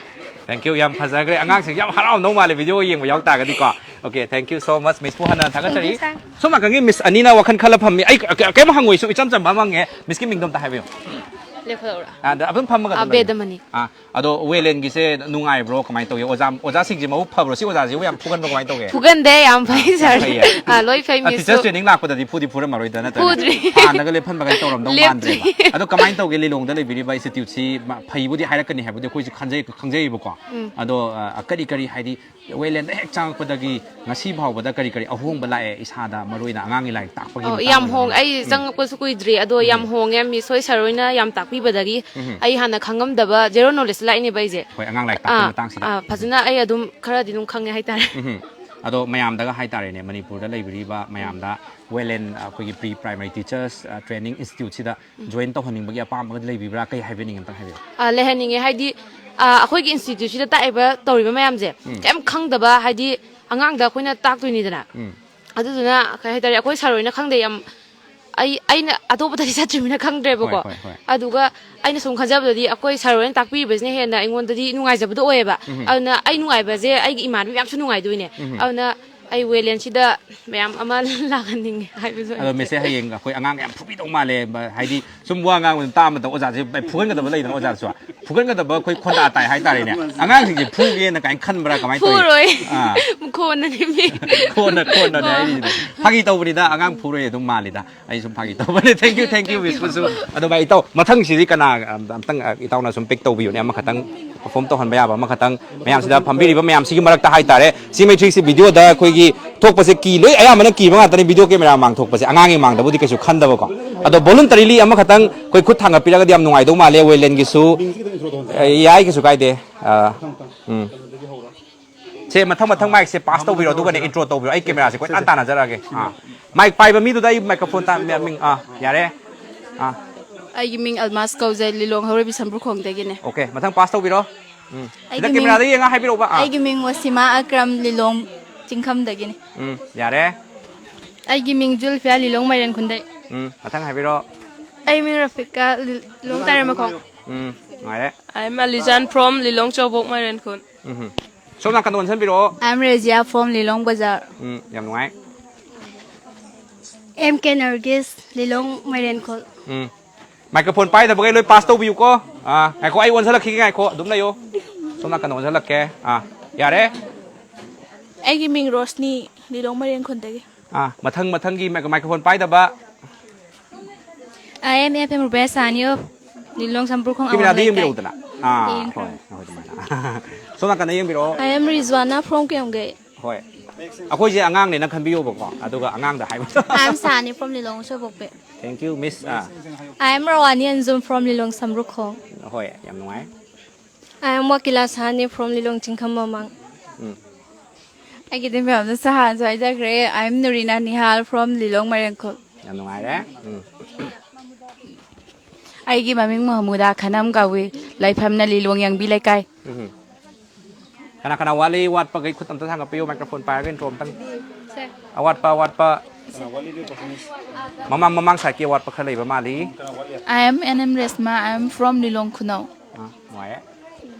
Thank you. ꯌꯥꯝ ꯐꯖꯈ꯭ꯔꯦ꯫ ꯑꯉꯥꯡꯁꯤꯡ ꯌꯥꯝ ꯍꯔꯥꯎꯔꯝꯗꯧ ꯃꯥꯜꯂꯦ video ꯌꯦꯡꯕ ꯌꯥꯎ ꯇꯥꯔꯒꯗꯤꯀꯣ꯫ Okay, thank you so much, Miss ꯄꯨ꯫ ꯍꯟꯅ ꯊꯥꯒꯠꯆꯔꯤ꯫ Thank you, sir. ꯁꯣꯝ ꯅꯥꯀꯟꯒꯤ Miss ꯑꯅꯤꯅ ꯋꯥꯈꯜ ꯈꯜꯂ ꯐꯝꯃꯤ꯫ ꯑꯩ ꯀ- ꯀ- ꯀꯩꯝ ꯍꯪꯉꯣꯏ, ꯁꯨꯝ ꯏꯆꯝ ꯆꯝꯕ ꯑꯃ ꯍꯪꯉꯦ꯫ Missꯀꯤ ꯃꯤꯡꯗꯣ ꯑꯝꯇ ꯍꯥꯏꯕꯤꯌꯨ꯫ ꯂꯦꯞꯈꯠꯂꯛꯎꯔꯥ? ꯑꯗ ꯑꯗꯨꯝ ꯐꯝꯃꯒ ꯑꯗꯨꯝ ꯑꯕꯦꯗ ꯂꯩꯌꯨ꯫ ꯃꯅꯤ꯫ ꯑꯥ, ꯑꯗꯣ ꯋꯦꯂꯦꯟꯒꯤꯁꯦ ꯅꯨꯡꯉꯥꯏꯕ꯭ꯔꯣ, ꯀꯃꯥꯏꯅ ꯇꯧꯒꯦ? ꯑꯣꯖꯥ, ꯑꯣꯖꯥꯁꯤꯡꯁꯦ ꯃꯕꯨꯛ ꯐꯕ꯭ꯔꯣ? ꯁꯤ ꯑꯣꯖꯥꯁꯤꯕꯨ ꯌꯥꯝ ꯐꯨꯒꯟꯕ ꯀꯃꯥꯏꯅ ꯇꯧꯒꯦ? ꯐꯨꯒꯟꯗꯦ, ꯌꯥꯝ ꯐꯩ, ꯌꯥꯝ sir꯫ ꯐꯩꯌꯦ꯫ ꯑꯥ, ꯂꯣꯏ ꯐꯩ, ꯑ, Miss teachers ꯁꯨ꯫ training ꯂꯥꯛꯄꯗꯗꯤ ꯐꯨꯗꯤ ꯐꯨꯔꯝꯃꯔꯣꯏꯗ, ꯅꯠꯇ꯭ꯔꯅꯦ? ꯐꯨꯗ꯭ꯔꯤ꯫ ꯍꯥꯟꯅꯒ ꯂꯦꯞꯍꯟꯕꯒ ꯇꯧꯔꯝꯗꯧ ꯂꯦꯞꯇ꯭ꯔꯤ꯫ ꯃꯥꯟꯗ꯭ꯔꯦꯕ꯫ ꯑꯗꯣ ꯀꯃꯥꯏꯅ ꯇꯧꯒꯦ, ꯂꯤꯂꯣꯡꯗ ꯂꯩꯕꯤꯔꯤꯕ instituteꯁꯤ ꯃ- ꯐꯩꯕꯨꯗꯤ ꯍꯥꯏꯔꯛꯀꯅꯤ ꯍꯥꯏꯕꯗꯤ ꯑꯩꯈꯣꯏꯁꯨ ꯈꯟꯖꯩ, ꯈꯪꯖꯩꯌꯦꯕꯀꯣ꯫ ꯑꯗꯣ ꯑ, ꯀꯔꯤ ꯀꯔꯤ, ꯍꯥꯏꯗꯤ ꯋꯦꯂꯦꯟꯗ ꯍꯦꯛ ꯆꯪꯉꯛꯄꯗꯒꯤ ꯉꯁꯤ ꯐꯥꯎꯕꯗ ꯀꯔꯤ ꯀꯔꯤ ꯑꯍꯣꯡꯕ ꯂꯥꯛꯑꯦ, ꯏꯁꯥꯗ, ꯃꯔꯨ ꯑꯣꯏꯅ ꯑꯉꯥꯡꯒꯤ ꯂꯥꯏꯔꯤꯛ ꯇꯥꯛꯄꯒꯤ ꯑꯣ, ꯃꯇꯥꯡ ꯌꯥꯝ ꯑꯣꯏꯅ? ꯍꯣꯡ ꯑꯩ ꯎꯝ꯫ ꯆꯪꯉꯛꯄꯁꯨ ꯀꯨꯏꯗ꯭ꯔꯤ, ꯑꯗꯣ ꯌꯥꯝ ꯍꯣꯡꯉꯦ꯫ Miss ꯍꯣꯏ, sir ꯍꯣꯏꯅ ꯌꯥꯝ ꯇꯥꯛꯄꯤꯕꯗꯒꯤ ꯑꯩ ꯍꯥꯟꯅ ꯈꯪꯉꯝꯗꯕ, zero knowledge ꯂꯥꯛꯏꯅꯦꯕ ꯑꯩꯁꯦ꯫ ꯍꯣꯏ, ꯑꯉꯥꯡ ꯂꯥꯏꯔꯤꯛ ꯇꯥꯛꯄꯒꯤ ꯑꯥ, ꯃꯇꯥꯡꯁꯤꯗ꯫ ꯑꯥ, ꯐꯖꯅ ꯑꯩ ꯑꯗꯨꯝ ꯈꯔꯗꯤ ꯑꯗꯨꯝ ꯈꯪꯉꯦ ꯍꯥꯏꯇꯥꯔꯦ꯫ ꯎꯝ꯫ ꯑꯗꯣ ꯃꯌꯥꯝꯗꯒ ꯍꯥꯏꯇꯥꯔꯦꯅꯦ, ꯃꯅꯤꯄꯨꯔꯗ ꯂꯩꯕꯤꯔꯤꯕ ꯃꯌꯥꯝꯗ ꯋꯦꯂꯦꯟ, ꯑꯩꯈꯣꯏꯒꯤ pre primary teachers training instituteꯁꯤꯗ join ꯇꯧꯍꯟꯅꯤꯡꯕꯒꯤ ꯑꯄꯥꯝꯕꯒ ꯂꯩꯕꯤꯕ꯭ꯔꯥ? ꯀꯩ ꯍꯥꯏꯕꯤꯅꯤꯡꯉꯤ, ꯑꯝꯇꯪ ꯍꯥꯏꯕꯤꯌꯨ꯫ ꯑ, ꯂꯩꯍꯟꯅꯤꯡꯉꯦ꯫ ꯍꯥꯏꯗꯤ, ꯑ, ꯑꯩꯈꯣꯏꯒꯤ instituteꯁꯤꯗ ꯇꯥꯛꯏꯕ, ꯇꯧꯔꯤꯕ ꯃꯌꯥꯝꯁꯦ ꯀꯩꯝ ꯈꯪꯗꯕ, ꯍꯥꯏꯗꯤ ꯑꯉꯥꯡꯗ ꯑꯩꯈꯣꯏꯅ ꯇꯥꯛꯇꯣꯏꯅꯤꯗꯅ꯫ ꯑꯗꯨꯗꯨꯅ ꯀꯩ ꯍꯥꯏꯇꯥꯔꯦ, ꯑꯩꯈꯣꯏ sir ꯍꯣꯏꯅ ꯈꯪꯗꯦ ꯌꯥꯝ꯫ ꯑꯩ ꯑꯩꯅ ꯑꯇꯣꯞꯄꯗꯗꯤ ꯆꯠꯇ꯭ꯔꯤꯕꯅꯤꯅ ꯈꯪꯗ꯭ꯔꯦꯕꯀꯣ꯫ ꯍꯣꯏ, ꯍꯣꯏ, ꯍꯣꯏ꯫ ꯑꯗꯨꯒ ꯑꯩꯅ ꯁꯨꯝ ꯈꯟꯖꯕꯗꯗꯤ ꯑꯩꯈꯣꯏ sir ꯍꯣꯏꯅ ꯇꯥꯛꯄꯤꯕꯁꯤꯅ ꯍꯦꯟꯅ ꯑꯩꯉꯣꯟꯗꯗꯤ ꯅꯨꯡꯉꯥꯏꯖꯕꯗꯣ ꯑꯣꯏꯌꯦꯕ꯫ ꯑꯗꯨꯅ ꯑꯩ ꯅꯨꯡꯉꯥꯏꯕꯁꯦ ꯑꯩꯒꯤ ꯏꯃꯥꯟꯅꯕꯤ ꯃꯌꯥꯝꯁꯨ ꯅꯨꯡꯉꯥꯏꯗꯣꯏꯅꯦ꯫ ꯑꯗꯨꯅ ꯑꯩ ꯋꯦꯂꯦꯟꯁꯤꯗ ꯃꯌꯥꯝ ꯑꯃ ꯂꯥꯛꯍꯟꯅꯤꯡꯉꯦ ꯍꯥꯏꯕꯁꯨ ꯑꯩ ꯑꯗꯣ Miss ꯁꯦ ꯍꯌꯦꯡ ꯑꯩꯈꯣꯏ ꯑꯉꯥꯡ ꯌꯥꯝ ꯐꯨꯕꯤꯗꯧ ꯃꯥꯜꯂꯦ꯫ ꯕ- ꯍꯥꯏꯗꯤ ꯁꯨꯝ ꯋꯥ ꯉꯥꯡꯕꯗ ꯇꯥꯕ ꯃꯇꯝꯗ ꯑꯣꯖꯥꯁꯦ ꯐꯨꯒꯟꯒꯗꯕ ꯂꯩꯗꯅ, ꯑꯣꯖꯥꯁꯨ ꯐꯨꯒꯟꯒꯗꯕ ꯑꯩꯈꯣꯏ ꯈꯣꯟꯗꯥ ꯇꯥꯏ ꯍꯥꯏꯇꯥꯔꯦꯅꯦ꯫ ꯑꯉꯥꯡꯁꯤꯡꯁꯦ ꯐꯨꯒꯦꯅ ꯀꯥꯏꯅ ꯈꯟꯕ꯭ꯔꯥ, ꯀꯃꯥꯏꯅ ꯇꯧꯏ? ꯐꯨꯔꯣꯏ꯫ ꯑꯥ, ꯈꯣꯟꯅꯅꯦ ꯃꯤ꯫ ꯈꯣꯟꯅ ꯈꯣꯟꯅꯅꯦ ꯍꯥꯏꯔꯤꯁꯤꯅꯦ꯫ ꯐꯥꯒꯤ ꯇꯧꯕꯅꯤꯗ, ꯑꯉꯥꯡ ꯐꯨꯔꯣꯏ, ꯑꯗꯨꯝ ꯃꯥꯜꯂꯤꯗ꯫ ꯑꯩ ꯁꯨꯝ ꯐꯥꯒꯤ ꯇꯧꯕꯅꯦ꯫ Thank you, thank you, Miss ꯄꯨꯁꯨ꯫ ꯑꯗꯣ ꯚꯥꯏ, ꯏꯇꯥꯎ, ꯃꯊꯪꯁꯤꯗꯤ ꯀꯅꯥ, ꯑꯝ- ꯑꯝꯇꯪ, ꯑ, ꯏꯇꯥꯎꯅ ꯁꯨꯝ pick ꯇꯧꯕꯤꯌꯨꯅꯦ, ꯑꯃꯈꯛꯇꯪ perform ꯇꯧꯍꯟꯕ ꯌꯥꯕ ꯑꯃꯈꯛꯇꯪ, ꯃꯌꯥꯝꯁꯤꯗ ꯐꯝꯕꯤꯔꯤꯕ ꯃꯌꯥꯝꯁꯤꯒꯤ ꯃꯔꯛꯇ ꯍꯥꯏꯇꯥꯔꯦ꯫ ꯁꯤ ꯃꯩꯊ꯭ꯔꯤꯛꯁꯤ videoꯗ ꯑꯩꯈꯣꯏꯒꯤ ꯊꯣꯛꯄꯁꯦ ꯀꯤ, ꯂꯣꯏ ꯑꯌꯥꯝꯕꯅ ꯀꯤꯕ ꯉꯥꯛꯇꯅꯤ, video camera ꯃꯥꯡ ꯊꯣꯛꯄꯁꯦ꯫ ꯑꯉꯥꯡꯒꯤ ꯃꯥꯡꯗꯕꯨꯗꯤ ꯀꯩꯁꯨ ꯈꯟꯗꯕꯀꯣ꯫ ꯑꯗꯣ ꯕꯣꯂꯨꯟꯇꯔꯤꯂꯤ ꯑꯃꯈꯛꯇꯪ ꯑꯩꯈꯣꯏ ꯈꯨꯠ ꯊꯥꯡꯒꯠꯄꯤꯔꯒꯗꯤ ꯌꯥꯝ ꯅꯨꯡꯉꯥꯏꯗꯧ ꯃꯥꯜꯂꯦ, ꯋꯦꯂꯦꯟꯒꯤꯁꯨ꯫ ꯑꯦ, ꯌꯥꯏ, ꯀꯩꯁꯨ ꯀꯥꯏꯗꯦ꯫ ꯑꯥ, ꯎꯝ꯫ ꯁꯦ, ꯃꯊꯪ ꯃꯊꯪ ꯃꯥꯏꯛꯁꯦ ꯄꯥꯁ ꯇꯧꯕꯤꯔꯣ, ꯑꯗꯨꯒꯅꯦ ꯏꯟꯇ꯭ꯔꯣ ꯇꯧꯕꯤꯔꯣ꯫ ꯑꯩ ꯀꯦꯃꯦꯔꯥꯁꯦ ꯀꯣꯏꯇꯥꯟ ꯇꯥꯟꯅꯖꯔꯛꯑꯒꯦ꯫ ꯑꯥ, ꯃꯥꯏꯛ ꯄꯥꯏꯕ ꯃꯤꯗꯨꯗ ꯑꯩ ꯃꯥꯏꯀ꯭ꯔꯣꯐꯣꯟ ꯇꯥꯟ-, ꯃꯤꯡ, ꯑꯥ, ꯌꯥꯔꯦ꯫ ꯑꯥ, ꯑꯩꯒꯤ ꯃꯤꯡ ꯑꯜꯃꯥꯁ ꯀꯧꯖꯩ, ꯂꯤꯂꯣꯡ ꯍꯧꯔꯩꯕꯤ ꯁꯝꯕ꯭ꯔꯨꯈꯣꯡꯗꯒꯤꯅꯦ꯫ ꯑꯣꯀꯦ, ꯃꯊꯪ ꯄꯥꯁ ꯇꯧꯕꯤꯔꯣ꯫ ꯎꯝ꯫ ꯁꯤꯗ ꯑꯩꯒꯤ ꯃꯤꯡ, ꯀꯦꯃꯦꯔꯥꯗ ꯌꯦꯡꯉ ꯍꯥꯏꯕꯤꯔꯛꯎꯕ꯫ ꯑꯥ꯫ ꯑꯩꯒꯤ ꯃꯤꯡ ꯋꯁꯤꯃꯥ ꯑꯀ꯭ꯔꯝ, ꯂꯤꯂꯣꯡ ꯆꯤꯡꯈꯝꯗꯒꯤꯅꯤ꯫ ꯎꯝ, ꯌꯥꯔꯦ꯫ ꯑꯩꯒꯤ ꯃꯤꯡ ꯖꯨꯜꯐꯤꯌꯥ, ꯂꯤꯂꯣꯡ ꯃꯥꯏꯔꯦꯟꯈꯨꯟꯗꯩ꯫ ꯎꯝ, ꯃꯊꯪ ꯍꯥꯏꯕꯤꯔꯣ꯫ ꯑꯩ ꯃꯤꯡ ꯔꯐꯤꯀꯥ, ꯂꯤꯂꯣꯡ ꯇꯥꯏꯔꯃꯈꯣꯡ꯫ ꯎꯝ, ꯅꯨꯡꯉꯥꯏꯔꯦ꯫ I am Alizan from Lilong Chaubok Mairenkholt. ꯎꯝ꯫ ꯁꯣꯝ ꯅꯥꯀꯟꯗ ꯑꯣꯟꯁꯤꯟꯕꯤꯔꯛꯑꯣ꯫ I am Rezia from Lilong Bazar. ꯎꯝ, ꯌꯥꯝ ꯅꯨꯡꯉꯥꯏ꯫ M K Nargis, Lilong Mairenkholt. ꯎꯝ꯫ ꯃꯥꯏꯀ꯭ꯔꯣꯐꯣꯟ ꯄꯥꯏꯗꯕꯈꯩ ꯂꯣꯏ ꯄꯥꯁ ꯇꯧꯕꯤꯌꯨꯀꯣ꯫ ꯑꯥ, ꯉꯥꯏꯈꯣ, ꯑꯩ ꯑꯣꯟꯁꯤꯜꯂꯛꯈꯤꯒꯦ, ꯉꯥꯏꯈꯣ, ꯑꯗꯨꯝ ꯂꯩꯌꯣ꯫ ꯁꯣꯝ ꯅꯥꯀꯟꯗ ꯑꯣꯟꯁꯤꯜꯂꯛꯀꯦ꯫ ꯑꯥ, ꯌꯥꯔꯦ? ꯑꯩꯒꯤ ꯃꯤꯡ ꯔꯣꯁꯅꯤ, ꯂꯤꯂꯣꯡ ꯃꯥꯏꯔꯦꯟꯈꯣꯟꯗꯒꯤ꯫ ꯑꯥ, ꯃꯊꯪ, ꯃꯊꯪꯒꯤ ꯃꯥꯏ-, ꯃꯥꯏꯀ꯭ꯔꯣꯐꯣꯟ ꯄꯥꯏꯗꯕ꯫ I am F M Rupesh Sanyo, Lilong Sampurkhong ꯀꯦꯃꯦꯔꯥꯗ ꯑꯋꯥꯡ ꯂꯩꯀꯥꯏ꯫ ꯌꯦꯡꯕꯤꯔꯛꯎꯗꯅ꯫ ꯑꯥ, ꯌꯦꯡꯈ꯭ꯔꯦ꯫ ꯍꯣꯏ, ꯍꯣꯏ, ꯑꯗꯨꯃꯥꯏꯅ꯫ ꯁꯣꯝ ꯅꯥꯀꯟꯗ ꯌꯦꯡꯕꯤꯔꯛꯑꯣ꯫ I am Rizwana from ꯀꯤꯌꯝꯒꯩ꯫ ꯍꯣꯏ꯫ ꯑꯩꯈꯣꯏꯁꯦ ꯑꯉꯥꯡꯅꯦꯅ ꯈꯟꯕꯤꯌꯣꯕꯀꯣ, ꯑꯗꯨꯒ ꯑꯉꯥꯡꯗ ꯍꯥꯏꯕ꯫ I am Sani from Lilong ꯎꯁꯣꯏꯄꯣꯛꯄꯤ꯫ Thank you, Miss. Ah. I am Rawani Anjum from Lilong Samrukhong. ꯍꯣꯏ, ꯌꯥꯝ ꯅꯨꯡꯉꯥꯏ꯫ I am Wakila Sani from Lilong ꯆꯤꯡꯈꯝ ꯃꯃꯥꯡ꯫ ꯎꯝ꯫ ꯑꯩꯒꯤꯗꯤ ꯃꯌꯥꯝꯅ ꯁꯍꯥꯟꯁꯨ ꯍꯥꯏꯖꯈ꯭ꯔꯦ꯫ I am Nurina Nihal from Lilong ꯃꯥꯏꯔꯦꯟꯈꯣꯜ꯫ ꯌꯥꯝ ꯅꯨꯡꯉꯥꯏꯔꯦ꯫ ꯎꯝ꯫ ꯑꯩꯒꯤ ꯃꯃꯤꯡ ꯃꯣꯍꯃꯨꯗꯥ ꯈꯅꯝ ꯀꯧꯏ꯫ ꯂꯩꯐꯝꯅ ꯂꯤꯂꯣꯡ ꯌꯥꯡꯕꯤ ꯂꯩꯀꯥꯏ꯫ ꯎꯝ꯫ ꯀꯅꯥ ꯀꯅꯥ ꯋꯥꯠꯂꯤ? ꯋꯥꯠꯄꯈꯩ ꯈꯨꯠ ꯑꯝꯇ ꯊꯥꯡꯒꯠꯄꯤꯌꯨ꯫ ꯃꯥꯏꯀ꯭ꯔꯣꯐꯣꯟ ꯄꯥꯏꯔꯒ ꯏꯟꯇ꯭ꯔꯣ ꯑꯝꯇꯪ꯫ ꯁꯦ꯫ ꯑꯋꯥꯠꯄ, ꯑꯋꯥꯠꯄ꯫ ꯃꯃꯥꯡ, ꯃꯃꯥꯡ ꯁꯥꯏꯠꯀꯤ ꯑꯋꯥꯠꯄ ꯈꯔ ꯂꯩꯕ ꯃꯥꯜꯂꯤ꯫ I am N M Resma, I am from Lilong Khunau. ꯑꯥ, ꯅꯨꯡꯉꯥꯏꯔꯦ꯫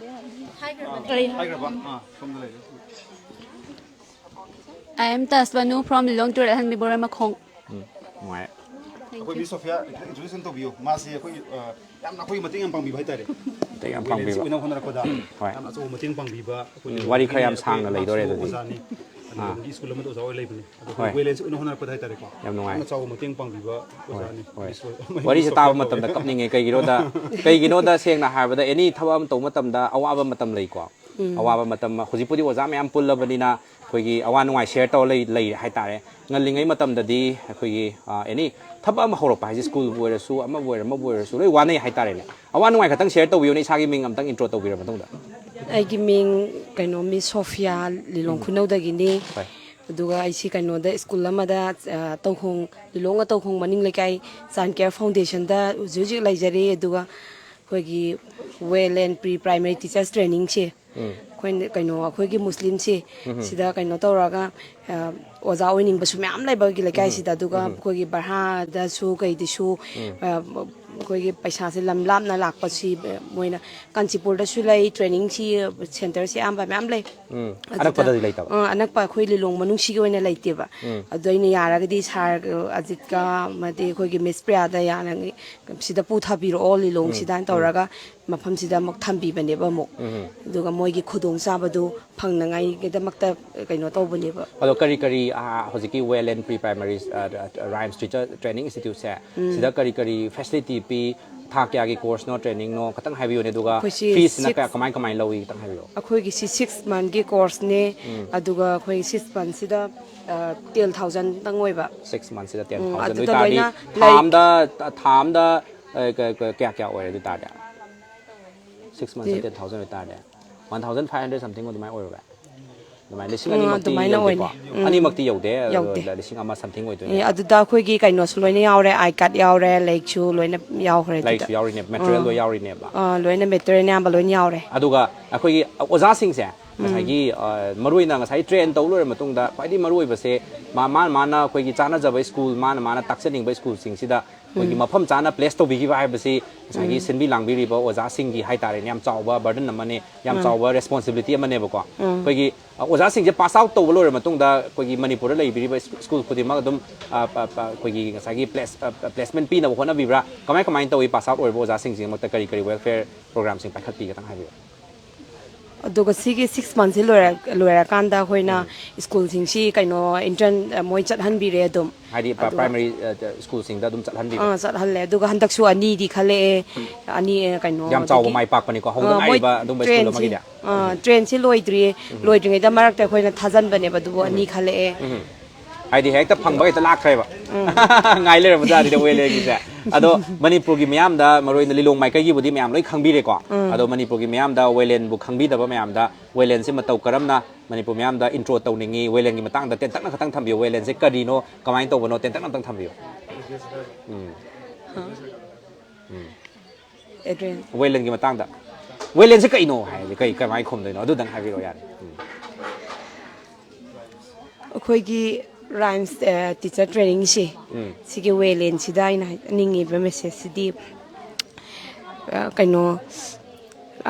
ꯍꯥꯏꯈ꯭ꯔꯕ? ꯑꯥ, ꯁꯣꯝꯗ ꯂꯩꯔꯦ꯫ I am Tasvanu from Lilong ꯇꯨꯔꯦꯜ ꯍꯟꯕꯤ ꯕꯣꯔꯥ ꯃꯈꯣꯡ꯫ ꯎꯝ, ꯅꯨꯡꯉꯥꯏꯔꯦ꯫ ꯑꯩꯈꯣꯏ ꯃꯤꯁ ꯁꯣꯐꯤꯌꯥ ꯈꯤꯇꯪ introduction ꯇꯧꯕꯤꯌꯨ꯫ ꯃꯥꯁꯤ ꯑꯩꯈꯣꯏ, ꯑ, ꯌꯥꯝꯅ ꯑꯩꯈꯣꯏꯒꯤ ꯃꯇꯦꯡ ꯌꯥꯝ ꯄꯥꯡꯕꯤꯕ ꯍꯥꯏꯇꯥꯔꯦ꯫ ꯃꯇꯦꯡ ꯌꯥꯝ ꯄꯥꯡꯕꯤꯕ꯫ ꯋꯦꯂꯦꯟꯁꯤ ꯑꯣꯏꯅ ꯍꯣꯠꯅꯔꯛꯄꯗ ꯍꯣꯏ꯫ ꯌꯥꯝꯅ ꯑꯆꯧꯕ ꯃꯇꯦꯡ ꯄꯥꯡꯕꯤꯕ ꯑꯩꯈꯣꯏ ꯎꯝ, ꯋꯥꯔꯤ ꯈꯔ ꯌꯥꯝ ꯁꯥꯡꯅ ꯂꯩꯗꯣꯔꯦ ꯑꯗꯨꯗꯤ꯫ ꯑꯣꯖꯥꯅꯤ꯫ ꯑꯥ꯫ ꯑꯗꯨꯗꯒꯤ ꯁ꯭ꯀꯨꯜ ꯑꯃꯗ ꯑꯣꯖꯥ ꯑꯣꯏ ꯂꯩꯕꯅꯤ꯫ ꯑꯗꯣ ꯍꯣꯏ꯫ ꯋꯦꯂꯦꯟꯁꯤ ꯑꯣꯏꯅ ꯍꯣꯠꯅꯔꯛꯄꯗ ꯍꯥꯏꯇꯥꯔꯦꯀꯣ꯫ ꯌꯥꯝ ꯅꯨꯡꯉꯥꯏ꯫ ꯌꯥꯝꯅ ꯆꯥꯎꯕ ꯃꯇꯦꯡ ꯄꯥꯡꯕꯤꯕ ꯍꯣꯏ, ꯑꯣꯖꯥꯅꯤ꯫ ꯍꯣꯏ꯫ ꯃꯤꯁ ꯑꯣꯏ-, ꯋꯥꯔꯤꯁꯦ ꯁꯣꯐꯤꯌꯥ ꯇꯥꯕ ꯀꯧꯋꯦ꯫ ꯃꯇꯝꯗ ꯀꯞꯅꯤꯡꯉꯦ꯫ ꯀꯩꯒꯤꯅꯣꯗ, ꯀꯩꯒꯤꯅꯣꯗ ꯁꯦꯡꯅ ꯍꯥꯏꯔꯕꯗ any ꯊꯕꯛ ꯑꯃ ꯇꯧꯕ ꯃꯇꯝꯗ ꯑꯋꯥꯕ ꯃꯇꯝ ꯂꯩꯀꯣ꯫ ꯑꯋꯥꯕ ꯃꯇꯝ, ꯍꯧꯖꯤꯛꯄꯨꯗꯤ ꯑꯣꯖꯥ ꯃꯌꯥꯝ ꯄꯨꯜꯂꯕꯅꯤꯅ ꯑꯩꯈꯣꯏꯒꯤ ꯑꯋꯥ ꯅꯨꯡꯉꯥꯏ ꯁꯤꯌꯔ ꯇꯧꯔ ꯂꯩ ꯂꯩꯔꯦ ꯍꯥꯏꯇꯥꯔꯦ꯫ ꯉꯜꯂꯤꯉꯩ ꯃꯇꯝꯗꯗꯤ ꯑꯩꯈꯣꯏꯒꯤ ꯑꯦꯅꯤ ꯊꯕꯛ ꯑꯃ ꯍꯧꯔꯛꯄ ꯍꯥꯏꯁꯦ, ꯁ꯭ꯀꯨꯜꯕꯨ ꯑꯣꯏꯔꯁꯨ, ꯑꯃꯕꯨ ꯑꯣꯏꯔꯣ ꯑꯃꯕꯨ ꯑꯣꯏꯔꯁꯨ, ꯂꯣꯏ ꯋꯥꯅꯩ ꯍꯥꯏꯇꯥꯔꯦꯅꯦ꯫ ꯑꯋꯥ ꯅꯨꯡꯉꯥꯏ ꯈꯛꯇꯪ ꯁꯤꯌꯔ ꯇꯧꯕꯤꯌꯨꯅꯦ, ꯏꯁꯥꯒꯤ ꯃꯤꯡ ꯑꯝꯇꯪ ꯏꯟꯇ꯭ꯔꯣ ꯇꯧꯕꯤꯔ ꯃꯇꯨꯡꯗ꯫ ꯑꯩꯒꯤ ꯃꯤꯡ ꯀꯩꯅꯣ, ꯃꯤꯁ ꯁꯣꯐꯤꯌꯥ, ꯂꯤꯂꯣꯡ ꯈꯨꯅꯧꯗꯒꯤꯅꯤ꯫ ꯍꯣꯏ꯫ ꯑꯗꯨꯒ ꯑꯩꯁꯤ ꯀꯩꯅꯣꯗ, ꯁ꯭ꯀꯨꯜ ꯑꯃꯗ, ꯑ, ꯇꯧꯈꯣꯡ, ꯂꯤꯂꯣꯡꯒ ꯇꯧꯈꯣꯡ ꯃꯅꯤꯡ ꯂꯩꯀꯥꯏ ꯆꯥꯟ ꯀꯦꯌꯔ ꯐꯥꯎꯟꯗꯦꯁꯟꯗ ꯍꯧꯖꯤꯛ ꯍꯧꯖꯤꯛ ꯂꯩꯖꯔꯤ꯫ ꯑꯗꯨꯒ ꯑꯩꯈꯣꯏꯒꯤ Wellen pre primary teachers ꯇ꯭ꯔꯦꯅꯤꯡꯁꯦ, ꯑꯩꯈꯣꯏꯅ ꯀꯩꯅꯣ, ꯑꯩꯈꯣꯏꯒꯤ ꯃꯨꯁꯂꯤꯝꯁꯦ ꯁꯤꯗ ꯀꯩꯅꯣ ꯇꯧꯔꯒ, ꯑ, ꯑꯣꯖꯥ ꯑꯣꯏꯅꯤꯡꯕꯁꯨ ꯃꯌꯥꯝ ꯂꯩꯕ ꯑꯩꯈꯣꯏꯒꯤ ꯂꯩꯀꯥꯏꯁꯤꯗ꯫ ꯑꯗꯨꯒ ꯑꯩꯈꯣꯏꯒꯤ ꯚꯔꯥꯗꯁꯨ ꯀꯩꯗꯁꯨ, ꯑ, ꯑꯩꯈꯣꯏꯒꯤ ꯄꯩꯁꯥꯁꯦ ꯂꯝ ꯂꯥꯞꯅ ꯂꯥꯛꯄꯁꯤ, ꯑ, ꯃꯣꯏꯅ ꯀꯥꯟꯆꯤꯄꯨꯔꯗꯁꯨ ꯂꯩ, ꯇ꯭ꯔꯦꯅꯤꯡꯁꯤ, ꯑ, ꯁꯦꯟꯇꯔꯁꯦ ꯑꯌꯥꯝꯕ ꯃꯌꯥꯝ ꯂꯩ꯫ ꯑꯗꯨꯗ, ꯑꯅꯛꯄꯗꯗꯤ ꯂꯩꯇꯕ? ꯑ, ꯑꯅꯛꯄ ꯑꯩꯈꯣꯏ ꯂꯤꯂꯣꯡ ꯃꯅꯨꯡꯁꯤꯒꯤ ꯑꯣꯏꯅ ꯂꯩꯇꯦꯕ꯫ ꯑꯗꯣ ꯑꯩꯅ ꯌꯥꯔꯒꯗꯤ ꯁꯥꯔ, ꯑ, ꯑꯖꯤꯠꯀ ꯑꯃꯗꯤ ꯑꯩꯈꯣꯏꯒꯤ ꯃꯤꯁ ꯄ꯭ꯔꯤꯌꯥꯗ ꯌꯥꯅ-, ꯁꯤꯗ ꯄꯨꯊꯕꯤꯔꯛꯑꯣ, ꯂꯤꯂꯣꯡꯁꯤꯗ ꯍꯥꯏꯅ ꯇꯧꯔꯒ ꯃꯐꯝꯁꯤꯗ ꯑꯃꯨꯛ ꯊꯝꯕꯤꯕꯅꯦꯕ ꯑꯃꯨꯛ꯫ ꯑꯗꯨꯒ ꯃꯣꯏꯒꯤ ꯈꯨꯗꯣꯡꯆꯥꯕꯗꯨ ꯐꯪꯅꯉꯥꯏꯒꯤꯗꯃꯛꯇ ꯀꯩꯅꯣ ꯇꯧꯕꯅꯦꯕ꯫ ꯑꯗꯣ ꯀꯔꯤ ꯀꯔꯤ, ꯑ, ꯍꯧꯖꯤꯛꯀꯤ ꯋꯦꯜ ꯑꯦꯟ ꯄ꯭ꯔꯤ ꯄ꯭ꯔꯥꯏꯃꯔꯤ, ꯑ, ꯔꯥꯏꯝꯁ ꯇꯤꯆꯔ ꯇ꯭ꯔꯦꯅꯤꯡ ꯏꯟꯁꯇꯤꯇ꯭ꯌꯨꯠꯁꯦ, ꯁꯤꯗ ꯀꯔꯤ ꯀꯔꯤ ꯐꯦꯁꯤꯂꯤꯇꯤ ꯄꯤ? ꯊꯥ ꯀꯌꯥꯒꯤ ꯀꯣꯔꯁꯅꯣ, ꯇ꯭ꯔꯦꯅꯤꯡꯅꯣ? ꯈꯤꯇꯪ ꯍꯥꯏꯕꯤꯌꯨꯅꯦ꯫ ꯑꯗꯨꯒ ꯑꯩꯈꯣꯏꯁꯤ ꯐꯤꯁꯤꯅ ꯁꯤꯛꯁ ꯀꯌꯥ, ꯀꯃꯥꯏ ꯀꯃꯥꯏꯅ ꯂꯧꯏ? ꯈꯤꯇꯪ ꯍꯥꯏꯕꯤꯌꯨ꯫ ꯑꯩꯈꯣꯏꯒꯤꯁꯤ ꯁꯤꯛꯁ ꯃꯟꯊꯀꯤ ꯀꯣꯔꯁꯅꯦ꯫ ꯑꯗꯨꯒ ꯑꯩꯈꯣꯏ ꯁꯤꯛꯁ ꯃꯟꯊꯁꯤꯗ, ꯑ, ꯇꯦꯟ ꯊꯥꯎꯖꯟꯗꯪ ꯑꯣꯏꯕ꯫ ꯁꯤꯛꯁ ꯃꯟꯊꯁꯤꯗ ꯇꯦꯟ ꯎꯝ, ꯊꯥꯎꯖꯟ ꯑꯗꯨꯗ ꯑꯣꯏꯇꯥꯔꯗꯤ, ꯂꯣꯏꯅ ꯊꯥ ꯂꯥꯏꯔꯤꯛ ꯑꯃꯗ, ꯊꯥ ꯑꯃꯗ, ꯑ, ꯀ-, ꯀ-, ꯀꯌꯥ ꯀꯌꯥ ꯑꯣꯏꯔꯦ ꯑꯗꯨ ꯇꯥꯔꯗꯤ? ꯁꯤꯛꯁ ꯃꯟꯊꯁꯇ ꯇꯦꯟ ꯊꯥꯎꯖꯟ ꯑꯣꯏꯇꯥꯔꯗꯤ, one thousand five hundred something ꯑꯗꯨꯃꯥꯏꯅ ꯑꯣꯏꯔꯒ꯫ ꯑꯗꯨꯃꯥꯏꯅ ꯂꯤꯁꯤꯡ ꯎꯝ, ꯑꯅꯤꯃꯛꯇꯤ ꯑꯗꯨꯃꯥꯏꯅ ꯌꯧꯗꯦꯀꯣ? ꯑꯣꯏꯅꯤ꯫ ꯎꯝ꯫ ꯑꯅꯤꯃꯛꯇꯤ ꯌꯧꯗꯦ, ꯑꯗꯣ ꯌꯧꯗꯦ꯫ ꯂꯤꯁꯤꯡ ꯑꯃ ꯁꯝꯊꯤꯡ ꯑꯣꯏꯗꯣꯏꯅꯦ꯫ ꯑꯦ, ꯑꯗꯨꯗ ꯑꯩꯈꯣꯏꯒꯤ ꯀꯩꯅꯣꯁꯨ ꯂꯣꯏꯅ ꯌꯥꯎꯔꯦ, ꯑꯥꯏ ꯀꯥꯔꯗ ꯌꯥꯎꯔꯦ, ꯂꯥꯏꯔꯤꯛꯁꯨ ꯂꯣꯏꯅ ꯌꯥꯎꯈ꯭ꯔꯦ ꯑꯗꯨꯗ꯫ ꯂꯥꯏꯔꯤꯛꯁꯨ ꯌꯥꯎꯔꯤꯅꯦ, ꯃꯦꯇꯔꯤꯌꯦꯜ ꯂꯣꯏ ꯑꯥ꯫ ꯌꯥꯎꯔꯤꯅꯦꯕ꯫ ꯑꯥ, ꯂꯣꯏꯅ ꯃꯦꯇꯔꯤꯌꯦꯜ ꯑꯌꯥꯝꯕ ꯂꯣꯏꯅ ꯌꯥꯎꯔꯦ꯫ ꯑꯗꯨꯒ ꯑꯩꯈꯣꯏꯒꯤ ꯑꯣꯖꯥꯁꯤꯡꯁꯦ, ꯎꯝ꯫ ꯉꯁꯥꯏꯒꯤ, ꯑ, ꯃꯔꯨꯑꯣꯏꯅ ꯉꯁꯥꯏ ꯇ꯭ꯔꯦꯟ ꯇꯧ ꯂꯣꯏꯔ ꯃꯇꯨꯡꯗ ꯈ꯭ꯋꯥꯏꯗꯒꯤ ꯃꯔꯨꯑꯣꯏꯕꯁꯦ, ꯃꯥ-, ꯃꯥꯅ ꯃꯥꯅ ꯑꯩꯈꯣꯏꯒꯤ ꯆꯥꯟꯅꯖꯕ ꯁ꯭ꯀꯨꯜ, ꯃꯥꯅ ꯃꯥꯅ ꯇꯥꯛꯆꯅꯤꯡꯕ ꯁ꯭ꯀꯨꯜꯁꯤꯡꯁꯤꯗ ꯑꯩꯈꯣꯏꯒꯤ ꯎꯝ꯫ ꯃꯐꯝ ꯆꯥꯅ ꯄ꯭ꯂꯦꯁ ꯇꯧꯕꯤꯈꯤꯕ ꯍꯥꯏꯕꯁꯤ ꯉꯁꯥꯏꯒꯤ ꯎꯝ꯫ ꯁꯤꯟꯕꯤ ꯂꯥꯡꯕꯤꯔꯤꯕ ꯑꯣꯖꯥꯁꯤꯡꯒꯤ ꯍꯥꯏꯇꯥꯔꯦꯅꯦ, ꯌꯥꯝ ꯆꯥꯎꯕ ꯕꯔꯗꯟ ꯑꯃꯅꯤ, ꯌꯥꯝ ꯃꯥꯅꯤ꯫ ꯆꯥꯎꯕ ꯔꯦꯁꯄꯣꯟꯁꯤꯕꯤꯂꯤꯇꯤ ꯑꯃꯅꯦꯕꯀꯣ꯫ ꯎꯝ꯫ ꯑꯩꯈꯣꯏꯒꯤ, ꯑ, ꯑꯣꯖꯥꯁꯤꯡꯁꯦ ꯄꯥꯁ ꯑꯥꯎꯠ ꯇꯧꯕ ꯂꯣꯏꯔ ꯃꯇꯨꯡꯗ ꯑꯩꯈꯣꯏꯒꯤ ꯃꯅꯤꯄꯨꯔꯗ ꯂꯩꯕꯤꯔꯤꯕ ꯁ꯭ꯀꯨ-, ꯁ꯭ꯀꯨꯜ ꯈꯨꯗꯤꯡꯃꯛ ꯑꯗꯨꯝ, ꯑ, ꯄ-, ꯄ-, ꯑꯩꯈꯣꯏꯒꯤ ꯉꯁꯥꯏꯒꯤ ꯄ꯭ꯂꯦꯁ-, ꯑ, ꯄ-, ꯄ꯭ꯂꯦꯁꯃꯦꯟ ꯄꯤꯅꯕ ꯍꯣꯠꯅꯕꯤꯕ꯭ꯔꯥ? ꯀꯃꯥꯏ ꯀꯃꯥꯏꯅ ꯇꯧꯏ? ꯄꯥꯁ ꯑꯥꯎꯠ ꯑꯣꯏꯔꯕ ꯑꯣꯖꯥꯁꯤꯡꯁꯤꯒꯤꯗꯃꯛꯇ ꯀꯔꯤ ꯀꯔꯤ ꯋꯦꯜꯐꯤꯌꯔ ꯄ꯭ꯔꯣꯒ꯭ꯔꯥꯝꯁꯤꯡ ꯄꯥꯏꯈꯠꯄꯤ? ꯈꯤꯇꯪ ꯍꯥꯏꯕꯤꯌꯨ꯫ ꯑꯗꯨꯒ ꯁꯤꯒꯤ ꯁꯤꯛꯁ ꯃꯟꯊꯁꯤ ꯂꯣꯏꯔ ꯂꯣꯏꯔꯀꯥꯟꯗ ꯑꯩꯈꯣꯏꯅ ꯁ꯭ꯀꯨꯜꯁꯤꯡꯁꯤ ꯀꯩꯅꯣ ꯏꯟꯇꯔꯟ ꯃꯣꯏ ꯆꯠꯍꯟꯕꯤꯔꯦ ꯑꯗꯨꯝ꯫ ꯍꯥꯏꯗꯤ ꯄ꯭ꯔ- ꯑꯗꯨꯒ ꯄ꯭ꯔꯥꯏꯃꯔꯤ ꯑ, ꯁ꯭ꯀꯨꯜꯁꯤꯡꯗ ꯑꯗꯨꯝ ꯆꯠꯍꯟꯕꯤꯕ? ꯑꯥ, ꯆꯠꯍꯜꯂꯦ꯫ ꯑꯗꯨꯒ ꯍꯟꯗꯛꯁꯨ ꯑꯅꯤꯗꯤ ꯈꯜꯂꯛꯑꯦ꯫ ꯑꯅꯤ ꯑ, ꯀꯩꯅꯣ ꯌꯥꯝ ꯆꯥꯎꯕ ꯑꯗꯒꯤ, ꯃꯥꯏ ꯄꯥꯛꯄꯅꯤꯀꯣ, ꯍꯧꯗ ꯑꯥ, ꯃꯣꯏ ꯉꯥꯏꯔꯤꯕ ꯑꯗꯨꯝꯕ ꯁ꯭ꯀꯨꯜ ꯇ꯭ꯔꯦꯟꯁꯤ ꯑꯃꯒꯤꯗꯤ? ꯑꯥ, ꯇ꯭ꯔꯦꯟꯁꯤ ꯂꯣꯏꯗ꯭ꯔꯤꯌꯦ꯫ ꯂꯣꯏꯗ꯭ꯔꯤꯉꯩꯗ ꯃꯔꯛꯇ ꯑꯩꯈꯣꯏꯅ ꯊꯥꯖꯟꯕꯅꯦꯕ, ꯑꯗꯨꯕꯨ ꯑꯅꯤ ꯈꯜꯂꯛꯑꯦ꯫ ꯍꯥꯏꯗꯤ ꯍꯦꯛꯇ ꯐꯪꯕ ꯍꯦꯛꯇ ꯂꯥꯛꯈ꯭ꯔꯦꯕ꯫ ꯉꯥꯏ ꯂꯩꯔꯕ ꯖꯥꯠꯅꯤꯗ ꯋꯦꯂꯦꯟꯒꯤꯁꯦ꯫ ꯑꯗꯣ ꯃꯅꯤꯄꯨꯔꯒꯤ ꯃꯤꯌꯥꯝꯗ, ꯃꯔꯨ ꯑꯣꯏꯅ ꯂꯤꯂꯣꯡ ꯃꯥꯏꯀꯩꯒꯤꯕꯨꯗꯤ ꯃꯌꯥꯝ ꯂꯣꯏ ꯈꯪꯕꯤꯔꯦꯀꯣ꯫ ꯑꯗꯣ ꯃꯅꯤꯄꯨꯔꯒꯤ ꯃꯤꯌꯥꯝꯗ ꯋꯦꯂꯦꯟꯕꯨ ꯈꯪꯕꯤꯗꯕ ꯃꯌꯥꯝꯗ ꯋꯦꯂꯦꯟꯁꯦ ꯃꯇꯧ ꯀꯔꯝꯅ ꯃꯅꯤꯄꯨꯔ ꯃꯤꯌꯥꯝꯗ ꯏꯟꯇ꯭ꯔꯣ ꯇꯧꯅꯤꯡꯉꯤ? ꯋꯦꯂꯦꯟꯒꯤ ꯃꯇꯥꯡꯗ ꯇꯦꯟꯇꯛꯅ ꯈꯛꯇꯪ ꯊꯝꯕꯤꯌꯨ꯫ ꯋꯦꯂꯦꯟꯁꯦ ꯀꯔꯤꯅꯣ, ꯀꯃꯥꯏꯅ ꯇꯧꯕꯅꯣ, ꯇꯦꯟꯇꯛꯅ ꯑꯝꯇꯪ ꯊꯝꯕꯤꯌꯨ꯫ ꯎꯝ꯫ ꯑꯦꯗ꯭ꯔꯤꯌꯥꯟ꯫ ꯋꯦꯂꯦꯟꯒꯤ ꯃꯇꯥꯡꯗ, ꯋꯦꯂꯦꯟꯁꯦ ꯀꯩꯅꯣ ꯍꯥꯏꯔꯗꯤ ꯀꯩ, ꯀꯃꯥꯏꯅ ꯈꯨꯝꯗꯣꯏꯅꯣ? ꯑꯗꯨꯗꯪ ꯍꯥꯏꯕꯤꯔꯛꯑꯣ ꯌꯥꯔꯦ꯫ ꯎꯝ꯫ ꯑꯩꯈꯣꯏꯒꯤ ꯔꯥꯏꯝꯁ ꯇꯤꯆꯔ ꯇ꯭ꯔꯦꯅꯤꯡꯁꯦ, ꯁꯤꯒꯤ ꯋꯦꯂꯦꯟꯁꯤꯗ ꯑꯩꯅ ꯍꯥꯏꯖꯅꯤꯡꯉꯤꯕ ꯃꯦꯁꯦꯖꯁꯤꯗꯤ, ꯑ, ꯀꯩꯅꯣ,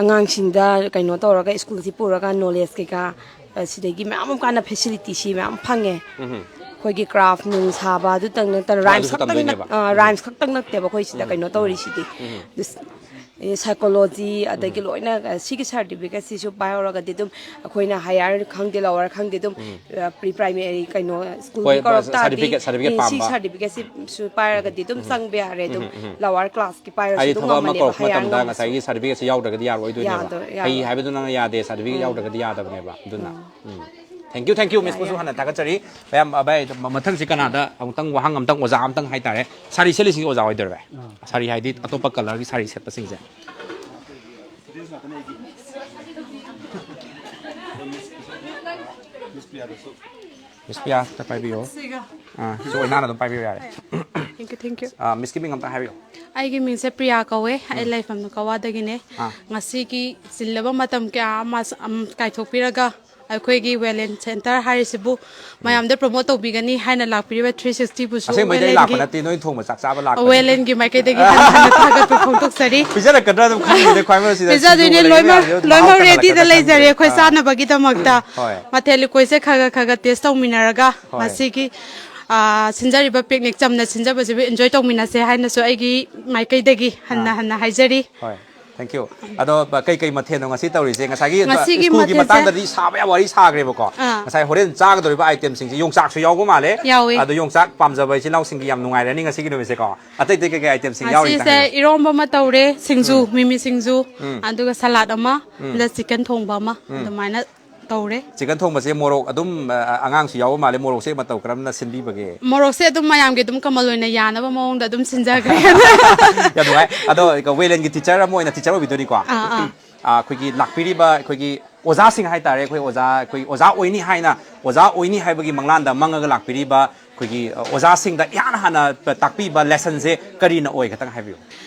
ꯑꯉꯥꯡꯁꯤꯡꯗ ꯀꯩꯅꯣ ꯇꯧꯔꯒ, ꯁ꯭ꯀꯨꯜꯁꯤ ꯄꯨꯔꯒ ꯅꯣꯂꯦꯖ ꯀꯩꯀꯥ, ꯑ, ꯁꯤꯗꯒꯤ ꯃꯌꯥꯝ ꯑꯃ ꯀꯥꯟꯅ ꯐꯦꯁꯤꯂꯤꯇꯤꯁꯤ ꯃꯌꯥꯝ ꯐꯪꯉꯦ꯫ ꯑꯩꯈꯣꯏꯒꯤ ꯀ꯭ꯔꯥꯐ ꯅꯨꯡ ꯁꯥꯕ ꯑꯗꯨꯇꯪ ꯅꯠꯇꯅ, ꯍꯣꯏ, ꯔꯥꯏꯝꯁ ꯑꯗꯨꯁꯨ ꯈꯛꯇꯪ ꯅꯠ- ꯇꯝꯗꯣꯏꯅꯦꯕ꯫ ꯑ, ꯔꯥꯏꯝꯁ ꯈꯛꯇꯪ ꯅꯠꯇꯦꯕ ꯑꯩꯈꯣꯏ ꯁꯤꯗ ꯀꯩꯅꯣ ꯇꯧꯔꯤꯁꯤꯗꯤ꯫ ꯁꯥꯏꯀꯣꯂꯣꯖꯤ, ꯑꯗꯒꯤ ꯂꯣꯏꯅ, ꯑ, ꯁꯤꯒꯤ ꯁꯥꯔꯇꯤꯐꯤꯀꯦꯠꯁꯤꯁꯨ ꯄꯥꯏꯍꯧꯔꯒꯗꯤ ꯑꯗꯨꯝ ꯑꯩꯈꯣꯏꯅ ꯍꯥꯏꯌꯔ ꯈꯪꯗꯦ, ꯂꯋꯔ ꯈꯪꯗꯦ, ꯑꯗꯨꯝ, ꯑ, ꯄ꯭ꯔꯤ ꯄ꯭ꯔꯥꯏꯃꯔꯤ ꯀꯩꯅꯣ ꯁ꯭ꯀꯨꯜꯒꯤ ꯍꯣꯏ, ꯀꯧꯔꯛ ꯇꯥꯔꯗꯤ, ꯁꯥꯔꯇꯤꯐꯤꯀꯦꯠ, ꯁꯥꯔꯇꯤꯐꯤꯀꯦꯠ ꯑꯦ, ꯁꯤ ꯄꯥꯝꯕ꯫ ꯁꯥꯔꯇꯤꯐꯤꯀꯦꯠꯁꯤꯁꯨ ꯄꯥꯏꯔꯒꯗꯤ ꯑꯗꯨꯝ ꯆꯪꯕ ꯌꯥꯔꯦ꯫ ꯑꯗꯨꯝ ꯂꯋꯔ ꯀ꯭ꯂꯥꯁꯀꯤ ꯄꯥꯏꯔꯁꯨ ꯍꯥꯏꯗꯤ ꯑꯗꯨꯝ ꯊꯕꯛ ꯑꯃ ꯉꯝꯃꯅꯦꯕ, ꯀꯧꯔꯛꯄ ꯍꯥꯏꯌꯔ ꯃꯇꯝꯗ ꯉꯝꯃꯁꯨ꯫ ꯉꯁꯥꯏꯒꯤ ꯁꯥꯔꯇꯤꯐꯤꯀꯦꯠꯁꯦ ꯌꯥꯎꯗ꯭ꯔꯒꯗꯤ ꯌꯥꯔꯣꯏꯗꯣꯏꯅꯦꯕ꯫ ꯌꯥꯗꯣꯏ-, ꯌꯥꯔꯣꯏ꯫ ꯍꯩ ꯍꯥꯏꯕꯗꯨ ꯅꯪꯅ ꯌꯥꯗꯦ, ꯁꯥꯔꯇꯤꯐꯤꯀꯦꯠ ꯌꯥꯎꯗ꯭ꯔꯒꯗꯤ ꯌꯥꯗꯕꯅꯦꯕ꯫ ꯑꯗꯨꯅ, ꯎꯝ꯫ Thank you, thank you, Miss ꯄꯨꯁꯨ ꯍꯟꯅ ꯊꯥꯒꯠꯆꯔꯤ꯫ ꯃꯌꯥꯝ, ꯑ, ꯚꯥꯏ, ꯃ-, ꯃꯊꯪꯁꯤ ꯀꯅꯥꯗ ꯑꯃꯨꯛꯇꯪ ꯋꯥꯍꯪ ꯑꯃꯨꯛꯇꯪ ꯑꯣꯖꯥ ꯑꯃꯨꯛꯇꯪ ꯍꯥꯏꯇꯥꯔꯦ꯫ ꯁꯥꯔꯤ ꯁꯦꯠꯂꯤꯁꯤꯡꯁꯤ ꯑꯣꯖꯥ ꯑꯣꯏꯗꯣꯏꯔꯣ, ꯚꯥꯏ? ꯁꯥꯔꯤ ꯍꯥꯏꯗꯤ ꯑꯇꯣꯞꯄ ꯀꯂꯔꯒꯤ ꯁꯥꯔꯤ ꯁꯦꯠꯄꯁꯤꯡꯁꯦ꯫ Miss ꯄ꯭ꯔꯤꯌꯥ, ꯑꯝꯇ ꯄꯥꯏꯕꯤꯌꯣ꯫ ꯑꯥ, ꯁꯤ ꯑꯣꯏꯅꯥꯅ ꯑꯗꯨꯝ ꯄꯥꯏꯕꯤꯌꯨ ꯌꯥꯔꯦ꯫ Thank you, thank you. Ah, Miss ꯀꯤ ꯃꯤꯡ ꯑꯝꯇ ꯍꯥꯏꯕꯤꯌꯨ꯫ ꯑꯩꯒꯤ ꯃꯤꯡꯁꯦ ꯄ꯭ꯔꯤꯌꯥ ꯀꯧꯋꯦ꯫ ꯑꯩ ꯂꯩꯐꯝꯅ ꯀꯋꯥꯗꯒꯤꯅꯦ꯫ ꯑꯥ꯫ ꯉꯁꯤꯒꯤ ꯆꯤꯜꯂꯕ ꯃꯇꯝ ꯀꯌꯥ ꯑꯃ ꯁ-, ꯑꯝ, ꯀꯥꯏꯊꯣꯛꯄꯤꯔꯒ ꯑꯩꯈꯣꯏꯒꯤ ꯋꯦꯂꯦꯟ ꯁꯦꯟꯇꯔ ꯍꯥꯏꯔꯤꯁꯤꯕꯨ ꯃꯌꯥꯝꯗ ꯄ꯭ꯔꯣꯃꯣꯠ ꯇꯧꯕꯤꯒꯅꯤ ꯍꯥꯏꯅ ꯂꯥꯛꯄꯤꯔꯤꯕ ꯊ꯭ꯔꯤ ꯁꯤꯛꯁꯇꯤ ꯕꯨꯁꯨ ꯑꯁꯦꯡꯕꯩꯗꯤ ꯑꯩ ꯂꯥꯛꯄ ꯋꯦꯂꯦꯟꯒꯤ, ꯅꯠꯇꯦ, ꯅꯣꯏ ꯊꯣꯡꯕ ꯆꯥꯛ ꯆꯥꯕ ꯂꯥꯛꯄꯅꯦ꯫ ꯋꯦꯂꯦꯟꯒꯤ ꯃꯥꯏꯀꯩꯗꯒꯤ ꯍꯟꯅ ꯍꯟꯅ ꯊꯥꯒꯠꯄ ꯐꯣꯡꯗꯣꯛꯆꯔꯤ꯫ ꯄꯤꯖꯔꯛꯀꯗ꯭ꯔꯥ ꯑꯗꯨꯝ ꯈꯪꯗꯦꯅꯦ, ꯈ꯭ꯋꯥꯏ ꯃꯔꯨꯁꯤꯗ ꯄꯤꯖꯗꯣꯏꯅꯦ, ꯁꯤꯡꯖꯨꯒ ꯂꯣꯏꯃꯛ, ꯂꯩꯕ ꯃꯌꯥꯝꯁꯦ ꯃꯍꯥꯎ ꯂꯣꯏꯃꯛ ꯔꯦꯗꯤꯗ ꯇꯪꯍꯜꯂꯛꯀꯗ꯭ꯔꯥ ꯂꯩꯖꯔꯦ ꯈꯪꯗ꯭ꯔꯦ꯫ ꯑꯩꯈꯣꯏ ꯑꯥ꯫ ꯆꯥꯅꯕꯒꯤꯗꯃꯛꯇ꯫ ꯍꯣꯏ꯫ ꯃꯊꯦꯜ ꯂꯨꯀꯣꯏꯁꯦ ꯈꯔ ꯈꯔ ꯈꯔ ꯈꯔ ꯇꯦꯁ ꯇꯧꯃꯤꯟꯅꯔꯒ ꯍꯣꯏ꯫ ꯃꯁꯤꯒꯤ, ꯑꯥ, ꯁꯤꯟꯖꯔꯤꯕ ꯄꯤꯛꯅꯤꯛ ꯆꯝꯅ ꯁꯤꯟꯖꯕꯁꯤꯕꯨ ꯏꯟꯖꯣꯏ ꯇꯧꯃꯤꯟꯅꯁꯦ ꯍꯥꯏꯅꯁꯨ ꯑꯩꯒꯤ ꯃꯥꯏꯀꯩꯗꯒꯤ ꯍꯟꯅ ꯑꯥ꯫ ꯍꯟꯅ ꯍꯥꯏꯖꯔꯤ꯫ ꯍꯣꯏ꯫ Thank you. ꯑꯗꯣ ꯀꯩ ꯀꯩ ꯃꯊꯦꯜꯅꯣ ꯉꯁꯤ ꯇꯧꯔꯤꯁꯦ? ꯉꯁꯥꯏꯒꯤ ꯉꯁꯤꯒꯤ ꯁ꯭ꯀꯨꯜꯒꯤ ꯃꯊꯦꯜꯁꯦ ꯃꯇꯥꯡꯗꯗꯤ ꯁꯥꯕ ꯌꯥꯝ ꯋꯥꯔꯤ ꯁꯥꯈ꯭ꯔꯦꯕꯀꯣ꯫ ꯑꯥ꯫ ꯉꯁꯥꯏ ꯍꯣꯔꯦꯟ ꯆꯥꯒꯗꯧꯔꯤꯕ item ꯁꯤꯡꯁꯦ ꯌꯣꯡꯆꯥꯛꯁꯨ ꯌꯥꯎꯕ ꯃꯥꯜꯂꯦ꯫ ꯌꯥꯎꯋꯦ꯫ ꯑꯗꯣ ꯌꯣꯡꯆꯥꯛ ꯄꯥꯝꯖꯕ ꯏꯆꯤꯜ ꯏꯅꯥꯎꯁꯤꯡꯒꯤ ꯌꯥꯝ ꯅꯨꯡꯉꯥꯏꯔꯅꯤ ꯉꯁꯤꯒꯤ ꯅꯨꯃꯤꯠꯁꯦꯀꯣ꯫ ꯑꯇꯩ ꯑꯇꯩ ꯀꯩ ꯀꯩ item ꯁꯤꯡ ꯌꯥꯎꯔꯤ? ꯉꯁꯤꯁꯦ ꯈꯤꯇꯪ ꯍꯥꯏꯔꯣ꯫ ꯏꯔꯣꯝꯕ ꯑꯃ ꯇꯧꯔꯦ, ꯁꯤꯡꯖꯨ, ꯎꯝ꯫ ꯃꯤꯃꯤ ꯁꯤꯡꯖꯨ, ꯎꯝ꯫ ꯑꯗꯨꯒ salad ꯑꯃ, ꯎꯝ꯫ ꯑꯗ chicken ꯊꯣꯡꯕ ꯑꯃ, ꯎꯝ꯫ ꯑꯗꯨꯃꯥꯏꯅ ꯇꯧꯔꯦ꯫ Chicken ꯊꯣꯡꯕꯁꯦ ꯃꯣꯔꯣꯛ ꯑꯗꯨꯝ, ꯑ, ꯑꯉꯥꯡꯁꯨ ꯌꯥꯎꯕ ꯃꯥꯜꯂꯦ, ꯃꯣꯔꯣꯛꯁꯦ ꯃꯇꯧ ꯀꯔꯝꯅ ꯁꯤꯟꯕꯤꯕꯒꯦ? ꯃꯣꯔꯣꯛꯁꯦ ꯑꯗꯨꯝ ꯃꯌꯥꯝꯒꯤ ꯑꯗꯨꯝ common ꯑꯣꯏꯅ ꯌꯥꯅꯕ ꯃꯑꯣꯡꯗ ꯑꯗꯨꯝ ꯁꯤꯟꯖꯈ꯭ꯔꯦ꯫ ꯌꯥꯝ ꯅꯨꯡꯉꯥꯏ꯫ ꯑꯗꯣ ꯋꯦꯂꯦꯟꯒꯤ teacher ꯑꯃ ꯑꯣꯏꯅ teacher ꯑꯣꯏꯕꯤꯗꯣꯏꯅꯤꯀꯣ꯫ ꯑꯥ, ꯑꯥ꯫ ꯑ, ꯑꯩꯈꯣꯏꯒꯤ ꯂꯥꯛꯄꯤꯔꯤꯕ ꯑꯩꯈꯣꯏꯒꯤ ꯑꯣꯖꯥꯁꯤꯡ ꯍꯥꯏꯇꯥꯔꯦ, ꯑꯩꯈꯣꯏ ꯑꯣꯖꯥ, ꯑꯩꯈꯣꯏ ꯑꯣꯖꯥ ꯑꯣꯏꯅꯤ ꯍꯥꯏꯅ, ꯑꯣꯖꯥ ꯑꯣꯏꯅꯤ ꯍꯥꯏꯕꯒꯤ ꯃꯪꯂꯥꯟꯗ ꯃꯪꯉꯒ ꯂꯥꯛꯄꯤꯔꯤꯕ ꯑꯩꯈꯣꯏꯒꯤ, ꯑ, ꯑꯣꯖꯥꯁꯤꯡꯗ ꯏꯍꯥꯟ ꯍꯥꯟꯅ ꯇꯥꯛꯄꯤꯕ lessonꯁꯦ ꯀꯔꯤꯅ ꯑꯣꯏ, ꯈꯤꯇꯪ ꯍꯥꯏꯕꯤꯌꯨ꯫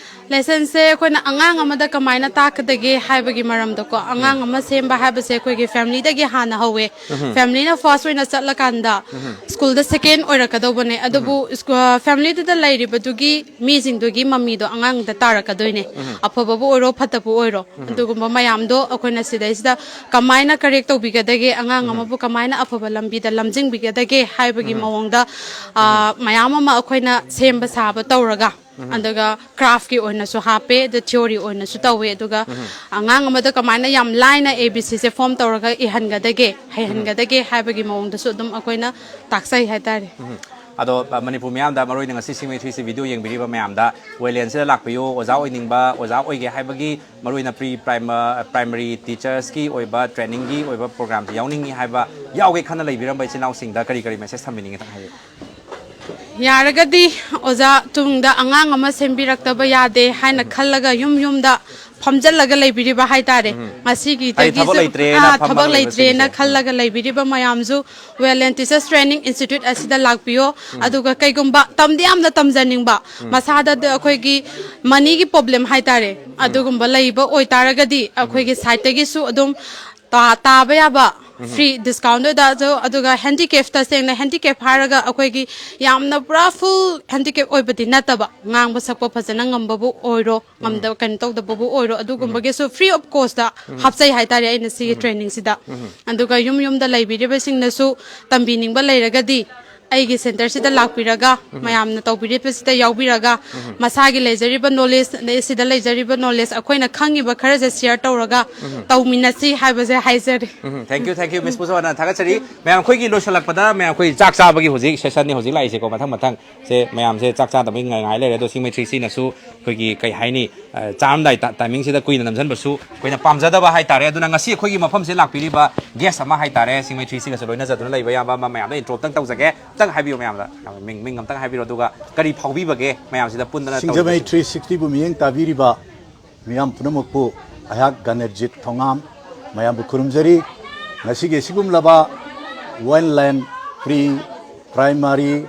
Lessonꯁꯦ ꯑꯩꯈꯣꯏꯅ ꯑꯉꯥꯡ ꯑꯃꯗ ꯀꯃꯥꯏꯅ ꯇꯥꯛꯀꯗꯒꯦ ꯍꯥꯏꯕꯒꯤ ꯃꯔꯝꯗꯀꯣ, ꯑꯉꯥꯡ ꯎꯝ꯫ ꯑꯃ ꯁꯦꯝꯕ ꯍꯥꯏꯕꯁꯦ ꯑꯩꯈꯣꯏꯒꯤ familyꯗꯒꯤ ꯍꯥꯟꯅ ꯍꯧꯋꯦ꯫ ꯎꯝ꯫ Familyꯅ first ꯑꯣꯏꯅ ꯆꯠꯂꯀꯥꯟꯗ ꯎꯝ꯫ Schoolꯗ second ꯑꯣꯏꯔꯛꯀꯗꯧꯕꯅꯦ꯫ ꯑꯗꯨꯕꯨ ꯎꯝ꯫ ꯁ꯭ꯀꯨ-, familyꯗꯨꯗ ꯂꯩꯔꯤꯕꯗꯨꯒꯤ ꯃꯤꯁꯤꯡꯗꯨꯒꯤ ꯃꯃꯤꯗꯣ ꯑꯉꯥꯡꯗ ꯇꯥꯔꯛꯀꯗꯣꯏꯅꯦ꯫ ꯎꯝ꯫ ꯑꯐꯕꯕꯨ ꯑꯣꯏꯔꯣ, ꯐꯠꯇꯕ ꯑꯣꯏꯔꯣ, ꯎꯝ꯫ ꯑꯗꯨꯒꯨꯝꯕ ꯃꯌꯥꯝꯗꯣ ꯑꯩꯈꯣꯏꯅ ꯁꯤꯗꯩꯁꯤꯗ ꯀꯃꯥꯏꯅ correct ꯇꯧꯕꯤꯒꯗꯒꯦ, ꯑꯉꯥꯡ ꯎꯝ꯫ ꯑꯃꯕꯨ ꯀꯃꯥꯏꯅ ꯑꯐꯕ ꯂꯝꯕꯤꯗ ꯂꯝꯖꯤꯡꯕꯤꯒꯗꯒꯦ ꯍꯥꯏꯕꯒꯤ ꯎꯝ꯫ ꯃꯑꯣꯡꯗ, ꯎꯝ꯫ ꯑ, ꯃꯌꯥꯝ ꯑꯃ ꯑꯩꯈꯣꯏꯅ ꯁꯦꯝꯕ ꯁꯥꯕ ꯇꯧꯔꯒ, ꯎꯝ꯫ ꯑꯗꯨꯒ craftꯀꯤ ꯑꯣꯏꯅꯁꯨ ꯍꯥꯞꯄꯦ, ꯑꯗ theory ꯑꯣꯏꯅꯁꯨ ꯇꯧꯋꯦ, ꯑꯗꯨꯒ ꯎꯝ꯫ ꯑꯉꯥꯡ ꯑꯃꯗ ꯀꯃꯥꯏꯅ ꯌꯥꯝ ꯂꯥꯏꯅ ABCꯁꯦ form ꯇꯧꯔꯒ ꯏꯍꯟꯒꯗꯒꯦ, ꯎꯝ꯫ ꯍꯩꯍꯟꯒꯗꯒꯦ ꯍꯥꯏꯕꯒꯤ ꯃꯑꯣꯡꯗꯁꯨ ꯑꯗꯨꯝ ꯑꯩꯈꯣꯏꯅ ꯇꯥꯛꯆꯩ ꯍꯥꯏꯇꯥꯔꯦ꯫ ꯎꯝ꯫ ꯑꯗꯣ, ꯑ, ꯃꯅꯤꯄꯨꯔ ꯃꯤꯌꯥꯝꯗ, ꯃꯔꯨꯑꯣꯏꯅ ꯉꯁꯤ ꯁꯤꯡꯃꯩ ꯊ꯭ꯔꯤ ꯁꯤ video ꯌꯦꯡꯕꯤꯔꯤꯕ ꯃꯌꯥꯝꯗ, ꯋꯦꯂꯦꯟꯁꯤꯗ ꯂꯥꯛꯄꯤꯌꯨ, ꯑꯣꯖꯥ ꯑꯣꯏꯅꯤꯡꯕ, ꯑꯣꯖꯥ ꯑꯣꯏꯒꯦ ꯍꯥꯏꯕꯒꯤ, ꯃꯔꯨꯑꯣꯏꯅ pre prima-, primary teachersꯀꯤ ꯑꯣꯏꯕ trainingꯒꯤ ꯑꯣꯏꯕ programꯁꯤ ꯌꯥꯎꯅꯤꯡꯉꯤ ꯍꯥꯏꯕ, ꯌꯥꯎꯒꯦ ꯈꯟꯅ ꯂꯩꯕꯤꯔꯝꯕ ꯏꯆꯤꯜ ꯏꯅꯥꯎꯁꯤꯡꯗ ꯀꯔꯤ ꯀꯔꯤ message ꯊꯝꯕꯤꯅꯤꯡꯉꯤ, ꯈꯤꯇꯪ ꯍꯥꯏꯕꯤꯌꯨ꯫ ꯌꯥꯔꯒꯗꯤ ꯑꯣꯖꯥ, ꯇꯨꯡꯗ ꯑꯉꯥꯡ ꯑꯃ ꯁꯦꯝꯕꯤꯔꯛꯇꯕ ꯌꯥꯗꯦ ꯍꯥꯏꯅ ꯎꯝ꯫ ꯈꯜꯂꯒ ꯌꯨꯝ ꯌꯨꯝꯗ ꯐꯝꯖꯜꯂꯒ ꯂꯩꯕꯤꯔꯤꯕ ꯍꯥꯏꯇꯥꯔꯦ꯫ ꯎꯝ꯫ ꯍꯥꯏꯗꯤ ꯉꯁꯤꯒꯤꯗꯒꯤ ꯊꯕꯛ ꯁꯨꯝ, ꯂꯩꯇ꯭ꯔꯦꯅ ꯑꯥ, ꯐꯝꯃꯒ ꯊꯕꯛ ꯂꯩꯇ꯭ꯔꯦꯅ ꯂꯩꯕꯁꯤꯡꯁꯦ꯫ ꯎꯝ꯫ ꯈꯜꯂꯒ ꯂꯩꯕꯤꯔꯤꯕ ꯃꯌꯥꯝꯁꯨ Wayland Teachers Training Institute ꯑꯁꯤꯗ ꯂꯥꯛꯄꯤꯌꯣ꯫ ꯎꯝ꯫ ꯑꯗꯨꯒ ꯀꯩꯒꯨꯝꯕ ꯇꯝꯗꯤ ꯌꯥꯝꯅ ꯇꯝꯖꯅꯤꯡꯕ, ꯎꯝ꯫ ꯃꯁꯥꯗ ꯑꯩꯈꯣꯏꯒꯤ moneyꯒꯤ problem ꯍꯥꯏꯇꯥꯔꯦ, ꯎꯝ꯫ ꯑꯗꯨꯒꯨꯝꯕ ꯂꯩꯕ ꯑꯣꯏꯇꯥꯔꯒꯗꯤ ꯎꯝ꯫ ꯑꯩꯈꯣꯏꯒꯤ sideꯇꯒꯤꯁꯨ ꯑꯗꯨꯝ ꯇꯥ-, ꯇꯥꯕ ꯌꯥꯕ ꯎꯝ꯫ Free discount ꯑꯣꯏꯗ, ꯑꯗꯣ, ꯑꯗꯨꯒ handicap ꯇꯁꯦꯡꯅ handicap ꯍꯥꯏꯔꯒ ꯑꯩꯈꯣꯏꯒꯤ ꯌꯥꯝꯅ ꯄꯨꯔꯥ full handicap ꯑꯣꯏꯕꯗꯤ ꯅꯠꯇꯕ, ꯉꯥꯡꯕ ꯁꯛꯄ ꯐꯖꯅ ꯉꯝꯕꯕꯨ ꯑꯣꯏꯔꯣ, ꯎꯝ꯫ ꯉꯝꯗꯕ, ꯀꯩꯅꯣ ꯇꯧꯗꯕꯕꯨ ꯑꯣꯏꯔꯣ, ꯎꯝ꯫ ꯑꯗꯨꯒꯨꯝꯕꯒꯤꯁꯨ free of cost ꯎꯝ꯫ ꯍꯥꯞꯆꯩ ꯍꯥꯏꯇꯥꯔꯦ ꯑꯩꯅ ꯁꯤꯒꯤ ꯎꯝ꯫ Trainingꯁꯤꯗ꯫ ꯎꯝ꯫ ꯑꯗꯨꯒ ꯌꯨꯝ ꯌꯨꯝꯗ ꯂꯩꯕꯤꯔꯤꯕꯁꯤꯡꯅꯁꯨ ꯇꯝꯕꯤꯅꯤꯡꯕ ꯂꯩꯔꯒꯗꯤ, ꯑꯩꯒꯤ ꯁꯦꯟꯇꯔꯁꯤꯗ ꯂꯥꯛꯄꯤꯔꯒ ꯃꯌꯥꯝꯅ ꯇꯧꯕꯤꯔꯤꯕꯁꯤꯗ ꯌꯥꯎꯕꯤꯔꯒ ꯃꯁꯥꯒꯤ ꯂꯩꯖꯔꯤꯕ ꯅꯣꯂꯦꯖ, ꯑꯗꯩ ꯁꯤꯗ ꯂꯩꯖꯔꯤꯕ ꯅꯣꯂꯦꯖ ꯑꯩꯈꯣꯏꯅ ꯈꯪꯉꯤꯕ ꯈꯔꯁꯦ ꯁꯤꯌꯔ ꯇꯧꯔꯒ ꯇꯧꯃꯤꯟꯅꯁꯤ ꯍꯥꯏꯕꯁꯦ ꯍꯥꯏꯖꯔꯤ꯫ ꯎꯝ, thank you, thank you, Miss ꯄꯨꯁꯄꯥꯕꯅ ꯊꯥꯒꯠꯆꯔꯤ꯫ ꯃꯌꯥꯝ, ꯑꯩꯈꯣꯏꯒꯤ ꯂꯣꯏꯁꯤꯜꯂꯛꯄꯗ ꯃꯌꯥꯝ, ꯑꯩꯈꯣꯏ ꯆꯥꯛ ꯆꯥꯕꯒꯤ ꯍꯧꯖꯤꯛ ꯁꯦꯁꯟꯅꯤ ꯍꯧꯖꯤꯛ ꯂꯥꯛꯏꯁꯦꯀꯣ, ꯃꯊꯪ ꯃꯊꯪ ꯁꯦ ꯃꯌꯥꯝꯁꯦ ꯆꯥꯛ ꯆꯥꯗꯕꯒꯤ ꯉꯥꯏ ꯉꯥꯏ ꯂꯩꯔꯦ꯫ ꯑꯗꯣ ꯁꯤꯡꯃꯩ ꯊ꯭ꯔꯤ ꯁꯤꯅꯁꯨ ꯑꯩꯈꯣꯏꯒꯤ ꯀꯩ ꯍꯥꯏꯅꯤ, ꯑ, ꯆꯥꯔꯝꯗꯥꯏ ꯇꯥ-, ꯇꯥꯏꯃꯤꯡꯁꯤꯗ ꯀꯨꯏꯅ ꯅꯝꯁꯤꯟꯕꯁꯨ ꯑꯩꯈꯣꯏꯅ ꯄꯥꯝꯖꯗꯕ ꯍꯥꯏꯇꯥꯔꯦ꯫ ꯑꯗꯨꯅ ꯉꯁꯤ ꯑꯩꯈꯣꯏꯒꯤ ꯃꯐꯝꯁꯤꯗ ꯂꯥꯛꯄꯤꯔꯤꯕ ꯒꯦꯁ ꯑꯃ ꯍꯥꯏꯇꯥꯔꯦ, ꯁꯤꯡꯃꯩ ꯊ꯭ꯔꯤ ꯁꯤꯒꯁꯨ ꯂꯣꯏꯅꯖꯗꯨꯅ ꯂꯩꯕ ꯏꯌꯥꯝꯕ ꯑꯃ ꯃꯌꯥꯝꯗ ꯏꯟꯇ꯭ꯔꯣ ꯑꯝꯇꯪ ꯇꯧꯖꯒꯦ꯫ ꯑꯝꯇꯪ ꯍꯥꯏꯕꯤꯌꯨ ꯃꯌꯥꯝꯗ꯫ ꯃꯤꯡ, ꯃꯤꯡ ꯑꯝꯇꯪ ꯍꯥꯏꯕꯤꯔꯣ, ꯑꯗꯨꯒ ꯀꯔꯤ ꯐꯥꯎꯕꯤꯕꯒꯦ ꯃꯌꯥꯝꯁꯤꯗ ꯄꯨꯟꯗꯅ ꯁꯤꯡꯖꯃꯩ ꯇꯧꯔꯤꯕꯁꯤ? ꯊ꯭ꯔꯤ ꯁꯤꯛꯁꯇꯤꯕꯨ ꯃꯤꯠꯌꯦꯡ ꯇꯥꯕꯤꯔꯤꯕ ꯃꯤꯌꯥꯝ ꯄꯨꯝꯅꯃꯛꯄꯨ ꯑꯩꯍꯥꯛ ꯒꯅꯔꯖꯤꯠ ꯊꯣꯉꯥꯝ ꯃꯌꯥꯝꯕꯨ ꯈꯨꯔꯨꯝꯖꯔꯤ꯫ ꯉꯁꯤꯒꯤ ꯑꯁꯤꯒꯨꯝꯂꯕ wild line pre primary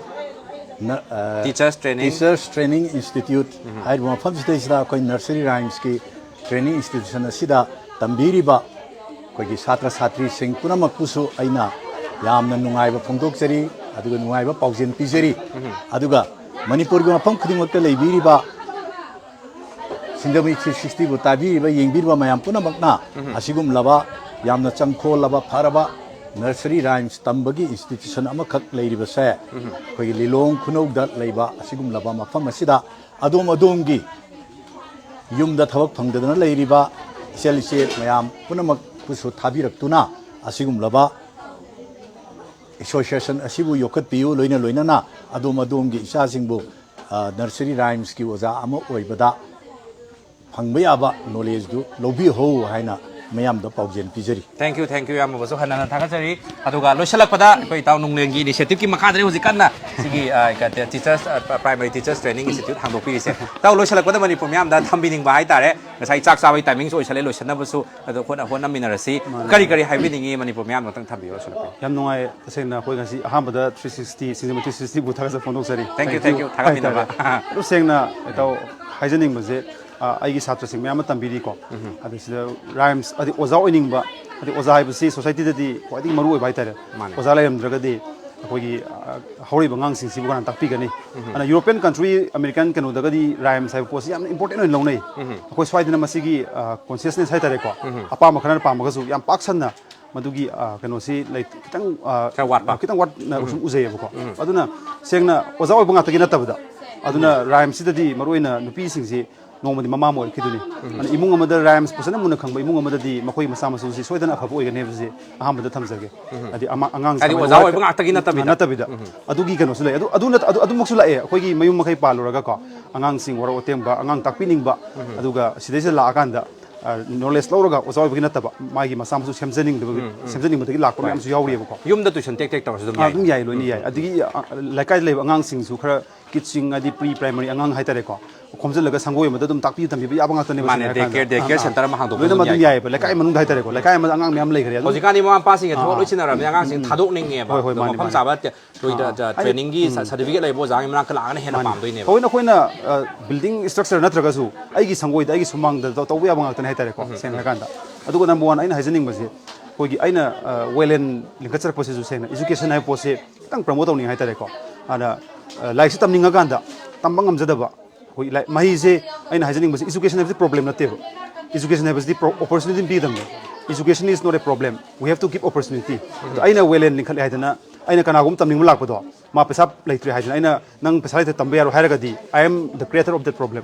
Teachers Training. Teachers training institute ꯍꯥꯏꯔꯤꯕ ꯃꯐꯝꯁꯤꯗꯩꯁꯤꯗ ꯑꯩꯈꯣꯏ ꯅꯔꯁꯔꯤ ꯔꯥꯏꯝꯁꯀꯤ ꯇ꯭ꯔꯦꯅꯤꯡ ꯏꯟꯁꯇꯤꯇ꯭ꯌꯨꯁꯟ ꯑꯁꯤꯗ ꯇꯝꯕꯤꯔꯤꯕ ꯑꯩꯈꯣꯏꯒꯤ ꯁꯥꯇ꯭ꯔ ꯁꯥꯇ꯭ꯔꯤꯁꯤꯡ ꯄꯨꯝꯅꯃꯛꯄꯨꯁꯨ ꯑꯩꯅ ꯌꯥꯝꯅ ꯅꯨꯡꯉꯥꯏꯕ ꯐꯣꯡꯗꯣꯛꯆꯔꯤ꯫ ꯑꯗꯨꯒ ꯅꯨꯡꯉꯥꯏꯕ ꯄꯥꯎꯖꯦꯜ ꯄꯤꯖꯔꯤ꯫ ꯑꯗꯨꯒ ꯃꯅꯤꯄꯨꯔꯒꯤ ꯃꯐꯝ ꯈꯨꯗꯤꯡꯃꯛꯇ ꯂꯩꯕꯤꯔꯤꯕ ꯁꯤꯡꯖꯃꯩ ꯊ꯭ꯔꯤ ꯁꯤꯛꯁꯇꯤꯕꯨ ꯇꯥꯕꯤꯔꯤꯕ, ꯌꯦꯡꯕꯤꯔꯤꯕ ꯃꯌꯥꯝ ꯄꯨꯝꯅꯃꯛꯅ ꯑꯁꯤꯒꯨꯝꯂꯕ ꯌꯥꯝꯅ ꯆꯪꯈꯣꯜꯂꯕ ꯐꯔꯕ ꯅꯔꯁꯔꯤ ꯔꯥꯏꯝꯁ ꯇꯝꯕꯒꯤ ꯏꯟꯁꯇꯤꯇ꯭ꯌꯨꯁꯟ ꯑꯃꯈꯛ ꯂꯩꯔꯤꯕꯁꯦ ꯑꯩꯈꯣꯏꯒꯤ ꯂꯤꯂꯣꯡ ꯈꯨꯅꯧꯗ ꯂꯩꯕ ꯑꯁꯤꯒꯨꯝꯂꯕ ꯃꯐꯝ ꯑꯁꯤꯗ ꯑꯗꯣꯝ ꯑꯗꯣꯝꯒꯤ ꯌꯨꯝꯗ ꯊꯕꯛ ꯐꯪꯗꯗꯅ ꯂꯩꯔꯤꯕ ꯏꯆꯜ ꯏꯆꯦ ꯃꯌꯥꯝ ꯄꯨꯝꯅꯃꯛꯄꯨꯁꯨ ꯊꯥꯕꯤꯔꯛꯇꯨꯅ ꯑꯁꯤꯒꯨꯝꯂꯕ ꯑꯦꯁꯣꯁꯤꯌꯦꯁꯟ ꯑꯁꯤꯕꯨ ꯌꯣꯛꯈꯠꯄꯤꯌꯨ꯫ ꯂꯣꯏꯅ ꯂꯣꯏꯅꯅ ꯑꯗꯣꯝ ꯑꯗꯣꯝꯒꯤ ꯏꯆꯥꯁꯤꯡꯕꯨ, ꯑ, ꯅꯔꯁꯔꯤ ꯔꯥꯏꯝꯁꯀꯤ ꯑꯣꯖꯥ ꯑꯃ ꯑꯣꯏꯕꯗ ꯐꯪꯕ ꯌꯥꯕ ꯅꯣꯂꯦꯖꯗꯨ ꯂꯧꯕꯤꯍꯧ ꯍꯥꯏꯅ ꯃꯌꯥꯝꯗ ꯄꯥꯎꯖꯦꯜ ꯄꯤꯖꯔꯤ꯫ Thank you, thank you, ꯏꯌꯥꯝꯕꯕꯨꯁꯨ ꯍꯟꯅ ꯍꯟꯅ ꯊꯥꯒꯠꯆꯔꯤ꯫ ꯑꯗꯨꯒ ꯂꯣꯏꯁꯤꯜꯂꯛꯄꯗ ꯑꯩꯈꯣꯏ ꯏꯇꯥꯎ ꯅꯣꯡꯂꯦꯟꯒꯤ ꯏꯅꯤꯁꯤꯌꯦꯇꯤꯚꯀꯤ ꯃꯈꯥꯗꯅꯤ ꯍꯧꯖꯤꯛ ꯀꯟꯅ ꯁꯤꯒꯤ, ꯑ, ꯀ-, ꯇ-, ꯇꯤꯆꯔꯁ, ꯑ, ꯄ-, ꯄ꯭ꯔꯥꯏꯃꯔꯤ ꯇꯤꯆꯔꯁ ꯇ꯭ꯔꯦꯅꯤꯡ ꯏꯟꯁꯇꯤꯇ꯭ꯌꯨꯠ ꯍꯥꯡꯗꯣꯛꯄꯤꯔꯤꯁꯦ꯫ ꯏꯇꯥꯎ, ꯂꯣꯏꯁꯤꯜꯂꯛꯄꯗ ꯃꯅꯤꯄꯨꯔ ꯃꯤꯌꯥꯝꯗ ꯊꯝꯕꯤꯅꯤꯡꯕ ꯍꯥꯏꯇꯥꯔꯦ, ꯉꯁꯥꯏ ꯆꯥꯛ ꯆꯥꯕꯒꯤ ꯇꯥꯏꯃꯤꯡꯁꯨ ꯑꯣꯏꯁꯜꯂꯦ, ꯂꯣꯏꯁꯤꯟꯅꯕꯁꯨ ꯑꯗꯣ ꯍꯣꯠꯅ-, ꯍꯣꯠꯅꯃꯤꯟꯅꯔꯁꯤ꯫ ꯀꯔꯤ ꯀꯔꯤ ꯍꯥꯏꯕꯤꯅꯤꯡꯉꯤ ꯃꯅꯤꯄꯨꯔ ꯃꯤꯌꯥꯝꯗ ꯑꯃꯨꯛꯇꯪ ꯊꯝꯕꯤꯌꯨ, ꯂꯣꯏꯁꯤꯜꯂꯛꯄ꯫ ꯌꯥꯝ ꯅꯨꯡꯉꯥꯏ꯫ ꯇꯁꯦꯡꯅ ꯑꯩꯈꯣꯏ ꯉꯁꯤ ꯑꯍꯥꯟꯕꯗ ꯊ꯭ꯔꯤ ꯁꯤꯛꯁꯇꯤ, ꯁꯤꯡꯖꯃꯩ ꯊ꯭ꯔꯤ ꯁꯤꯛꯁꯇꯤꯕꯨ ꯊꯥꯒꯠꯆꯕ ꯐꯣꯡꯗꯣꯛꯆꯔꯤ꯫ Thank you, Thank thank you you, ꯊꯥꯒꯠꯃꯤꯟꯅꯕ꯫ ꯍꯥꯏꯇꯥꯔꯦ꯫ ꯑꯗꯨ ꯁꯦꯡꯅ ꯏꯇꯥꯎ ꯍꯥꯏꯖꯅꯤꯡꯕꯁꯦ, ꯑ, ꯑꯩꯒꯤ ꯁꯥꯇ꯭ꯔꯁꯤꯡ ꯃꯌꯥꯝ ꯑꯃ ꯇꯝꯕꯤꯔꯤꯀꯣ꯫ ꯑꯗ ꯁꯤꯗ ꯔꯥꯏꯝꯁ, ꯍꯥꯏꯗꯤ ꯑꯣꯖꯥ ꯑꯣꯏꯅꯤꯡꯕ, ꯍꯥꯏꯗꯤ ꯑꯣꯖꯥ ꯍꯥꯏꯕꯁꯤ ꯁꯣꯁꯥꯏꯇꯤꯗꯗꯤ ꯈ꯭ꯋꯥꯏꯗꯒꯤ ꯃꯔꯨ ꯑꯣꯏꯕ ꯍꯥꯏꯇꯥꯔꯦ꯫ ꯃꯥꯅꯦ꯫ ꯑꯣꯖꯥ ꯂꯩꯔꯝꯗ꯭ꯔꯒꯗꯤ ꯑꯩꯈꯣꯏꯒꯤ, ꯑ, ꯍꯧꯔꯛꯏꯕ ꯑꯉꯥꯡꯁꯤꯡꯁꯤꯕꯨ ꯀꯅꯥꯅ ꯇꯥꯛꯄꯤꯒꯅꯤ? ꯑꯗꯨꯅ ꯌꯨꯔꯣꯄꯤꯌꯟ ꯀꯟꯇ꯭ꯔꯤ, ꯑꯃꯦꯔꯤꯀꯟ ꯀꯩꯅꯣꯗꯒꯗꯤ ꯔꯥꯏꯝꯁ ꯍꯥꯏꯕ ꯄꯣꯠꯁꯤ ꯌꯥꯝꯅ ꯏꯝꯄꯣꯔꯇꯦꯟ ꯑꯣꯏꯅ ꯂꯧꯅꯩ꯫ ꯑꯩꯈꯣꯏ ꯁ꯭ꯋꯥꯏꯗꯅ ꯃꯁꯤꯒꯤ, ꯑ, ꯀꯣꯟꯁꯤꯌꯁꯅꯦꯁ ꯍꯥꯏꯇꯥꯔꯦꯀꯣ, ꯑꯄꯥꯝꯕ ꯈꯔꯅ ꯄꯥꯝꯃꯒꯁꯨ ꯌꯥꯝ ꯄꯥꯛ ꯁꯟꯅ ꯃꯗꯨꯒꯤ ꯑ, ꯀꯩꯅꯣꯁꯤ ꯂꯩ ꯈꯤꯇꯪ ꯑ, ꯈꯔ ꯋꯥꯠꯄ꯫ ꯈꯤꯇꯪ ꯋꯥꯠꯅ ꯁꯨꯝ ꯎꯖꯩꯌꯦꯕꯀꯣ꯫ ꯑꯗꯨꯅ ꯁꯦꯡꯅ ꯑꯣꯖꯥ ꯑꯣꯏꯕ ꯉꯥꯛꯇꯒꯤ ꯅꯠꯇꯕꯗ, ꯑꯗꯨꯅ ꯔꯥꯏꯝꯁꯤꯗꯗꯤ ꯃꯔꯨꯑꯣꯏꯅ ꯅꯨꯄꯤꯁꯤꯡꯁꯤ ꯅꯣꯡꯃꯗꯤ ꯃꯃꯥ ꯑꯃ ꯑꯣꯏꯔꯛꯈꯤꯗꯣꯏꯅꯤ꯫ ꯑꯗꯨꯅ ꯏꯃꯨꯡ ꯑꯃꯗ ꯔꯥꯏꯝꯁ ꯐꯖꯅ ꯃꯨꯟꯅ ꯈꯪꯕ ꯏꯃꯨꯡ ꯑꯃꯗꯗꯤ ꯃꯈꯣꯏ ꯃꯆꯥ ꯃꯁꯨꯁꯤ ꯁꯣꯏꯗꯅ ꯑꯐꯕ ꯑꯣꯏꯒꯅꯤ ꯍꯥꯏꯕꯁꯤ ꯑꯍꯥꯟꯕꯗ ꯊꯝꯖꯒꯦ꯫ ꯍꯥꯏꯗꯤ ꯑꯃ- ꯑꯉꯥꯡꯁꯤ ꯍꯥꯏꯗꯤ ꯑꯃ ꯑꯣꯖꯥ ꯋꯥꯠ- ꯑꯣꯏꯕ ꯉꯥꯛꯇꯒꯤ ꯅꯠꯇꯕꯤꯗ꯫ ꯅꯠꯇꯕꯤꯗ꯫ ꯑꯗꯨꯒꯤ ꯀꯩꯅꯣꯁꯨ ꯂꯩ꯫ ꯑꯗꯨ ꯑꯗꯨ ꯅꯠ- ꯑꯗꯨ- ꯑꯗꯨꯃꯛꯁꯨ ꯂꯥꯛꯑꯦ꯫ ꯑꯩꯈꯣꯏꯒꯤ ꯃꯌꯨꯝ ꯃꯈꯩ ꯄꯥꯜꯂꯨꯔꯒꯀꯣ, ꯑꯉꯥꯡꯁꯤꯡ ꯋꯥꯔꯧ ꯑꯇꯦꯝꯕ, ꯑꯉꯥꯡ ꯇꯥꯛꯄꯤꯅꯤꯡꯕ, ꯑꯗꯨꯒ ꯁꯤꯗꯩꯁꯤꯗ ꯂꯥꯛꯑꯀꯥꯟꯗ ꯅꯣꯂꯦꯖ ꯂꯧꯔꯒ ꯑꯣꯖꯥ ꯑꯣꯏꯕꯒꯤ ꯅꯠꯇꯕ, ꯃꯥꯒꯤ ꯃꯆꯥ ꯃꯁꯨ ꯁꯦꯝꯖꯅꯤꯡꯗꯕ, ꯁꯦꯝꯖꯅꯤꯡꯕꯗꯒꯤ ꯂꯥꯛꯄ ꯃꯌꯥꯝꯁꯨ ꯌꯥꯎꯔꯤꯑꯕꯀꯣ꯫ ꯌꯨꯝꯗ ꯇꯨꯏꯁꯟ ꯇꯦꯛ ꯇꯦꯛ ꯇꯧꯔꯁꯨ ꯑꯗꯨꯝ ꯑꯥ, ꯌꯥꯏ꯫ ꯑꯗꯨꯝ ꯌꯥꯏ, ꯂꯣꯏꯅ ꯌꯥꯏ꯫ ꯑꯗꯒꯤ ꯑ, ꯂꯩꯀꯥꯏꯗ ꯂꯩꯕ ꯑꯉꯥꯡꯁꯤꯡꯁꯨ ꯈꯔ, ꯀꯤꯠꯁꯤꯡ ꯍꯥꯏꯗꯤ ꯄ꯭ꯔꯤ ꯄ꯭ꯔꯥꯏꯃꯔꯤ ꯑꯉꯥꯡ ꯍꯥꯏꯇꯥꯔꯦꯀꯣ, ꯈꯣꯝꯖꯤꯜꯂꯒ ꯁꯪꯒꯣꯏ ꯑꯃꯗ ꯑꯗꯨꯝ ꯇꯥꯛꯄꯤ ꯇꯝꯕꯤꯕ ꯌꯥꯕ ꯉꯥꯛꯇꯅꯦꯕ꯫ ꯃꯥꯅꯦ, ꯁꯦꯡꯅ day care, ꯍꯥꯏꯔꯀꯥꯟꯗ꯫ day care ꯑꯥ, center ꯑꯃ ꯍꯥꯡꯗꯣꯛꯄ ꯂꯣꯏꯅꯃꯛ ꯑꯗꯨꯝ ꯑꯗꯨꯝ ꯌꯥꯏ꯫ ꯌꯥꯏꯑꯕ꯫ ꯂꯩꯀꯥꯏ ꯃꯅꯨꯡꯗ ꯍꯥꯏꯇꯥꯔꯦꯀꯣ, ꯂꯩꯀꯥꯏ ꯑꯃꯗ ꯑꯉꯥꯡ ꯃꯌꯥꯝ ꯂꯩꯈ꯭ꯔꯦ꯫ ꯑꯗꯨꯝ ꯍꯧꯖꯤꯛꯀꯥꯟꯗꯤ ꯃꯃꯥ ꯃꯄꯥꯁꯤꯡꯁꯦ ꯊꯥꯗꯣꯛꯅꯤꯡꯉꯦꯕ꯫ ꯍꯣꯏ, ꯍꯣꯏ, ꯑꯗꯣ ꯃꯥꯅꯦ, ꯃꯐꯝ ꯃꯥꯅꯦ꯫ ꯆꯥꯕ ꯇ-, ꯂꯣꯏꯗ-, ꯑꯥ, ꯇ-, ꯍꯥꯏꯗꯤ, trainingꯒꯤ ꯁ-, certificate ꯂꯩꯕ ꯑꯣꯖꯥꯒꯤ ꯃꯅꯥꯛꯇ ꯂꯥꯛꯑꯒꯅ ꯍꯦꯟꯅ ꯄꯥꯝꯗꯣꯏꯅꯦꯕ꯫ ꯊꯑꯣꯏꯅ ꯑꯩꯈꯣꯏꯅ ꯕꯤꯜꯗꯤꯡ ꯏꯁꯇ꯭ꯔꯛꯆꯔ ꯅꯠꯇ꯭ꯔꯒꯁꯨ ꯑꯩꯒꯤ ꯁꯪꯒꯣꯏꯗ, ꯑꯩꯒꯤ ꯁꯨꯃꯥꯡꯗ ꯇꯧ- ꯇꯧꯕ ꯌꯥꯕ ꯉꯥꯛꯇꯅꯦ ꯍꯥꯏꯇꯥꯔꯦꯀꯣ, ꯁꯦꯡꯅ ꯍꯥꯏꯔꯀꯥꯟꯗ꯫ ꯑꯗꯨꯒ ꯅꯝꯕꯔ ꯋꯥꯟ ꯑꯩꯅ ꯍꯥꯏꯖꯅꯤꯡꯕꯁꯦ, ꯑꯩꯈꯣꯏꯒꯤ ꯑꯩꯅ ꯋꯦꯂꯦꯟ ꯂꯤꯡꯈꯠꯆꯔꯛꯄꯁꯤꯁꯨ ꯁꯦꯡꯅ ꯏꯖꯨꯀꯦꯁꯟ ꯍꯥꯏꯕ ꯄꯣꯠꯁꯦ ꯈꯤꯇꯪ ꯄ꯭ꯔꯃꯣꯠ ꯇꯧꯅꯤꯡꯉꯦ ꯍꯥꯏꯇꯥꯔꯦꯀꯣ꯫ ꯑꯗ ꯂꯥꯏꯔꯤꯛꯁꯤ ꯇꯝꯅꯤꯡꯉꯀꯥꯟꯗ ꯇꯝꯕ ꯉꯝꯖꯗꯕ, ꯑꯩꯈꯣꯏ ꯂꯥꯏ- ꯃꯍꯩꯁꯦ, ꯑꯩꯅ ꯍꯥꯏꯖꯅꯤꯡꯕꯁꯦ, ꯏꯖꯨꯀꯦꯁꯟ ꯍꯥꯏꯕꯁꯤ ꯄ꯭ꯔꯣꯕ꯭ꯂꯦꯝ ꯅꯠꯇꯦꯕ꯫ ꯏꯖꯨꯀꯦꯁꯟ ꯍꯥꯏꯕꯁꯤꯗꯤ opportunity ꯑꯃ ꯄꯤꯒꯗꯕꯅꯤ꯫ Education is not a problem, we have to give opportunity꯫ ꯑꯗꯣ ꯑꯩꯅ ꯋꯦꯂꯦꯟ ꯂꯤꯡꯈꯠꯂꯦ ꯍꯥꯏꯗꯅ, ꯑꯩꯅ ꯀꯅꯥꯒꯨꯝꯕ ꯇꯝꯅꯤꯡꯕ ꯂꯥꯛꯄꯗꯣ, ꯃꯥ ꯄꯩꯁꯥ ꯂꯩꯇ꯭ꯔꯦ ꯍꯥꯏꯗꯅ, ꯑꯩꯅ "ꯅꯪ ꯄꯩꯁꯥ ꯂꯩꯇ꯭ꯔꯦ, ꯇꯝꯕ ꯌꯥꯔꯣꯏ" ꯍꯥꯏꯔꯒꯗꯤ, I am the creator of that problem꯫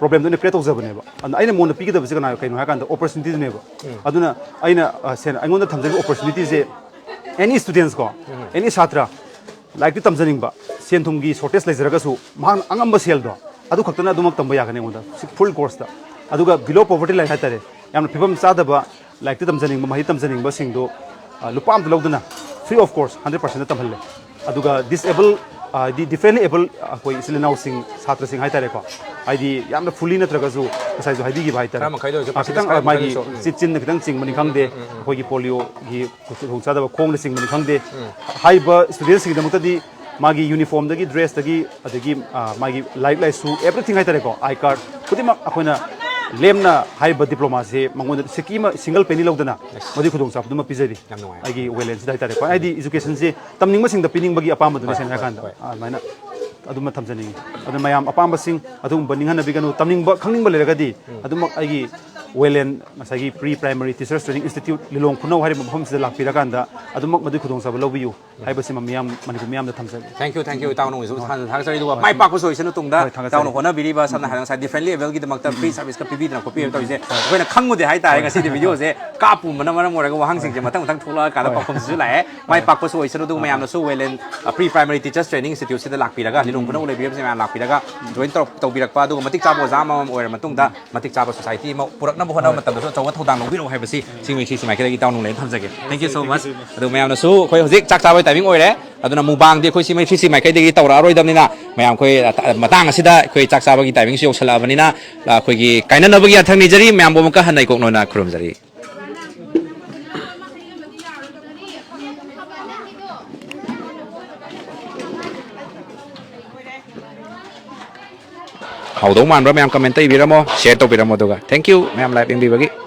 ꯄ꯭ꯔꯣꯕ꯭ꯂꯦꯝꯗꯣ ꯑꯩꯅ ꯀ꯭ꯔꯤꯌꯦꯠ ꯇꯧꯖꯕꯅꯦꯕ꯫ ꯑꯗꯨꯅ ꯑꯩꯅ ꯃꯉꯣꯟꯗ ꯄꯤꯒꯗꯕꯁꯦ ꯀꯅꯥ, ꯀꯩꯅꯣ ꯍꯥꯏꯔꯀꯥꯟꯗ, ꯑꯣꯄꯣꯔꯆꯨꯅꯤꯇꯤꯗꯨꯅꯦꯕ꯫ ꯑꯗꯨꯅ ꯑꯩꯅ ꯑ, ꯁꯦꯡꯅ ꯑꯩꯉꯣꯟꯗ ꯊꯝꯖꯔꯤꯕ ꯑꯣꯄꯣꯔꯆꯨꯅꯤꯇꯤꯁꯦ, ꯑꯦꯅꯤ ꯁ꯭ꯇꯨꯗꯦꯟꯁꯀꯣ, ꯑꯦꯅꯤ ꯁꯥꯇ꯭ꯔ, ꯂꯥꯏꯔꯤꯛꯇꯤ ꯇꯝꯖꯅꯤꯡꯕ, ꯁꯦꯟ ꯊꯨꯝꯒꯤ ꯁꯣꯔꯇꯦꯖ ꯂꯩꯖꯔꯒꯁꯨ, ꯃꯍꯥꯛꯅ ꯑꯉꯝꯕ ꯁꯦꯜꯗꯣ ꯑꯗꯨ ꯈꯛꯇꯅ ꯑꯗꯨꯃꯛ ꯇꯝꯕ ꯌꯥꯒꯅꯤ ꯑꯩꯉꯣꯟꯗ, ꯐꯨꯜ ꯀꯣꯔꯁꯇ꯫ ꯑꯗꯨꯒ below poverty line ꯍꯥꯏꯇꯥꯔꯦ, ꯌꯥꯝꯅ ꯐꯤꯕꯝ ꯆꯥꯗꯕ, ꯂꯥꯏꯔꯤꯛꯇ ꯇꯝꯖꯅꯤꯡꯕ, ꯃꯍꯩ ꯇꯝꯖꯅꯤꯡꯕꯁꯤꯡꯗꯣ, ꯑ, ꯂꯨꯄꯥ ꯑꯝꯇ ꯂꯧꯗꯅ, free of cost, hundred percent ꯇꯝꯍꯜꯂꯦ꯫ ꯑꯗꯨꯒ ꯗꯤꯁꯑꯦꯕꯜ, ꯍꯥꯏꯗꯤ ꯗꯤꯐ꯭ꯔꯦꯟꯂꯤ ꯑꯦꯕꯜ, ꯑꯩꯈꯣꯏ ꯏꯆꯤꯜ ꯏꯅꯥꯎꯁꯤꯡ, ꯁꯥꯇ꯭ꯔꯁꯤꯡ ꯍꯥꯏꯇꯥꯔꯦꯀꯣ, ꯍꯥꯏꯗꯤ ꯌꯥꯝꯅ ꯐꯨꯜꯂꯤ ꯅꯠꯇ꯭ꯔꯒꯁꯨ, ꯉꯁꯥꯏꯁꯨ ꯍꯥꯏꯕꯤꯈꯤꯕ ꯍꯥꯏꯇꯥꯔꯦ꯫ ꯈꯔ ꯃꯈꯩꯗ ꯑꯣꯏꯔꯁꯨ ꯑ, ꯈꯤꯇꯪ, percentage ꯑ, ꯃꯥꯒꯤ ꯈꯔ ꯃꯈꯩꯗ ꯑꯣꯏꯔꯁꯨ, ꯎꯝ꯫ ꯆꯤ-, ꯆꯤꯟꯅ ꯈꯤꯇꯪ ꯆꯤꯡꯕꯅꯤ ꯈꯪꯗꯦ, ꯑꯩꯈꯣꯏꯒꯤ ꯄꯣꯂꯤꯑꯣꯒꯤ ꯈꯨꯗꯣꯡꯆꯥꯗꯕ ꯈꯣꯡꯅ ꯆꯤꯡꯕꯅꯤ ꯈꯪꯗꯦ, ꯍꯥꯏꯔꯤꯕ ꯁ꯭ꯇꯨꯗꯦꯟꯁꯤꯡꯒꯤꯗꯃꯛꯇꯗꯤ ꯃꯥꯒꯤ ꯌꯨꯅꯤꯐꯣꯔꯝꯗꯒꯤ, ꯗ꯭ꯔꯦꯁꯇꯒꯤ, ꯑꯗꯒꯤ, ꯑ, ꯃꯥꯒꯤ ꯂꯥꯏꯔꯤꯛ ꯂꯥꯏꯁꯨ, ꯑꯦꯕ꯭ꯔꯤꯊꯤꯡ ꯍꯥꯏꯇꯥꯔꯦꯀꯣ, ꯑꯥꯏ ꯀꯥꯔꯗ ꯈꯨꯗꯤꯡꯃꯛ ꯑꯩꯈꯣꯏꯅ ꯂꯦꯝꯅ ꯍꯥꯏꯔꯤꯕ ꯗꯤꯄ꯭ꯂꯣꯃꯥꯁꯦ ꯃꯉꯣꯟꯗ ꯁꯤꯀꯤ ꯑꯃ, ꯁꯤꯡꯒꯜ ꯄꯦꯅꯤ ꯂꯧꯗꯅ ꯃꯗꯨꯒꯤ ꯈꯨꯗꯣꯡꯆꯥꯕꯗꯨꯃ ꯄꯤꯖꯔꯤ꯫ ꯌꯥꯝ ꯅꯨꯡꯉꯥꯏ꯫ ꯑꯩꯒꯤ ꯋꯦꯂꯦꯟꯁꯤꯗ ꯍꯥꯏꯇꯥꯔꯦꯀꯣ꯫ ꯍꯥꯏꯗꯤ ꯏꯖꯨꯀꯦꯁꯟꯁꯦ ꯇꯝꯅꯤꯡꯕꯁꯤꯡꯗ ꯄꯤꯅꯤꯡꯕꯒꯤ ꯑꯄꯥꯝꯕꯗꯨꯅ, ꯍꯣꯏ, ꯁꯦꯡꯅ ꯍꯣꯏ, ꯍꯥꯏꯔꯀꯥꯟꯗ꯫ ꯍꯣꯏ꯫ ꯑꯗꯨꯃꯥꯏꯅ ꯑꯗꯨꯃ ꯊꯝꯖꯅꯤꯡꯉꯤ꯫ ꯑꯗꯨꯅ ꯃꯌꯥꯝ ꯑꯄꯥꯝꯕꯁꯤꯡ ꯑꯗꯨꯒꯨꯝꯕ ꯅꯤꯡꯍꯟꯅꯕꯤꯒꯅꯨ꯫ ꯇꯝꯅꯤꯡꯕ, ꯈꯪꯅꯤꯡꯕ ꯂꯩꯔꯒꯗꯤ ꯑꯗꯨꯃꯛ ꯑꯩꯒꯤ ꯋꯦꯂꯦꯟ ꯉꯁꯥꯏꯒꯤ pre primary teachers training institute Lilong ꯈꯨꯅꯧ ꯍꯥꯏꯔꯤꯕ ꯃꯐꯝꯁꯤꯗ ꯂꯥꯛꯄꯤꯔꯀꯥꯟꯗ ꯑꯗꯨꯃꯛ ꯃꯗꯨꯒꯤ ꯈꯨꯗꯣꯡꯆꯥꯕ ꯂꯧꯕꯤꯌꯨ ꯍꯥꯏꯕꯁꯤꯃ ꯃꯤꯌꯥꯝ, ꯃꯅꯤꯄꯨꯔ ꯃꯤꯌꯥꯝꯗ ꯊꯝꯖꯒꯦ꯫ Thank you, thank you, ꯏꯇꯥꯎ ꯅꯣꯡꯒꯤꯁꯨ ꯍꯥꯟꯅ ꯊꯥꯒꯠꯆꯔꯤ꯫ ꯑꯗꯨꯒ ꯃꯥꯏ ꯄꯥꯛꯄꯁꯨ ꯑꯣꯏꯁꯅꯨ ꯇꯨꯡꯗ꯫ ꯍꯣꯏ, ꯊꯥꯒꯠꯆꯔꯤ꯫ ꯏꯇꯥꯎꯅ ꯍꯣꯠꯅꯕꯤꯔꯤꯕ, ꯁꯝꯅ ꯍꯥꯏꯔꯕꯗ ꯉꯁꯥꯏ ꯗꯤꯐ꯭ꯔꯦꯟꯂꯤ ꯑꯦꯕꯜꯒꯤꯗꯃꯛꯇ ꯐ꯭ꯔꯤ ꯁꯥꯔꯚꯤꯁꯀ ꯄꯤꯕꯤꯗꯅ ꯈꯣꯠꯄꯤꯗꯅ ꯇꯧꯔꯤꯁꯦ ꯑꯩꯈꯣꯏꯅ ꯈꯪꯉꯨꯗꯦ ꯍꯥꯏꯇꯥꯔꯦ꯫ ꯉꯁꯤꯗꯤ ꯚꯤꯗꯤꯑꯣꯁꯦ ꯀꯥꯞꯄꯨꯕꯅ ꯃꯔꯝ ꯑꯣꯏꯔꯒ ꯋꯥꯍꯪꯁꯤꯡꯁꯦ ꯃꯊꯪ ꯃꯊꯪ ꯊꯣꯛꯂꯛꯑꯀꯥꯟꯗ ꯄꯥꯎꯈꯨꯝꯁꯤꯁꯨ ꯂꯥꯛꯑꯦ꯫ ꯃꯥꯏ ꯄꯥꯛꯄꯁꯨ ꯑꯣꯏꯁꯅꯨ꯫ ꯑꯗꯨꯒ ꯃꯌꯥꯝꯅꯁꯨ ꯋꯦꯂꯦꯟ ꯄ꯭ꯔꯤ ꯄ꯭ꯔꯥꯏꯃꯔꯤ ꯇꯤꯆꯔꯁ ꯇ꯭ꯔꯦꯅꯤꯡ ꯏꯟꯁꯇꯤꯇ꯭ꯌꯨꯠꯁꯤꯗ ꯂꯥꯛꯄꯤꯔꯒ, ꯂꯤꯂꯣꯡ ꯈꯨꯅꯧ ꯂꯩꯕꯤꯔꯤꯕꯁꯦ ꯃꯌꯥꯝ ꯂꯥꯛꯄꯤꯔꯒ ꯖꯣꯏꯟ ꯇꯧꯔꯛ-, ꯇꯧꯕꯤꯔꯛꯄ, ꯑꯗꯨꯒ ꯃꯇꯤꯛ ꯆꯥꯕ ꯑꯣꯖꯥ ꯑꯃꯃꯝ ꯑꯣꯏꯔ ꯃꯇꯨꯡꯗ ꯃꯇꯤꯛ ꯆꯥꯕ ꯁꯣꯁꯥꯏꯇꯤ ꯑꯃ ꯄꯨꯔꯛꯅꯕ ꯍꯣꯠꯅꯕ ꯃꯇꯝꯗꯁꯨ ꯑꯆꯧꯕ ꯊꯧꯗꯥꯡ ꯂꯧꯕꯤꯔꯛꯎ ꯍꯥꯏꯕꯁꯤ ꯁꯤꯡꯃꯩ ꯁꯤꯁꯤ ꯃꯥꯏꯀꯩꯗꯒꯤ ꯏꯇꯥꯎ ꯅꯣꯡꯂꯩꯅ ꯊꯝꯖꯒꯦ꯫ Thank you so much꯫ ꯑꯗꯨ ꯃꯌꯥꯝꯅꯁꯨ ꯑꯩꯈꯣꯏ ꯍꯧꯖꯤꯛ ꯆꯥꯛ ꯆꯥꯕꯒꯤ ꯇꯥꯏꯃꯤꯡ ꯑꯣꯏꯔꯦ꯫ ꯑꯗꯨꯅ ꯃꯨꯛꯕꯥꯡꯗꯤ ꯑꯩꯈꯣꯏ ꯁꯤꯃꯩ ꯁꯤꯁꯤ ꯃꯥꯏꯀꯩꯗꯒꯤ ꯇꯧꯔꯛꯑꯔꯣꯏꯗꯕꯅꯤꯅ ꯃꯌꯥꯝ ꯑꯩꯈꯣꯏ ꯃꯇꯥꯡ ꯑꯁꯤꯗ ꯑꯩꯈꯣꯏ ꯆꯥꯛ ꯆꯥꯕꯒꯤ ꯇꯥꯏꯃꯤꯡꯁꯨ ꯌꯧꯁꯜꯂꯛꯑꯕꯅꯤꯅ ꯑꯩꯈꯣꯏꯒꯤ ꯀꯥꯏꯅꯅꯕꯒꯤ ꯌꯥꯊꯪ ꯅꯤꯖꯔꯤ꯫ ꯃꯌꯥꯝꯕꯨ ꯑꯃꯨꯛꯀ ꯍꯟꯅ ꯏꯀꯣꯛꯅꯣꯅ ꯈꯨꯔꯨꯝꯖꯔꯤ꯫ ꯍꯥꯎꯗꯧ ꯃꯥꯟꯕ꯭ꯔꯥ ꯃꯌꯥꯝ? ꯀꯃꯦꯟꯇ ꯏꯕꯤꯔꯝꯃꯣ, ꯁꯤꯌꯔ ꯇꯧꯕꯤꯔꯝꯃꯣ꯫ ꯑꯗꯨꯒ thank you ꯃꯌꯥꯝ ꯂꯥꯏꯚ ꯌꯦꯡꯕꯤꯕꯒꯤ꯫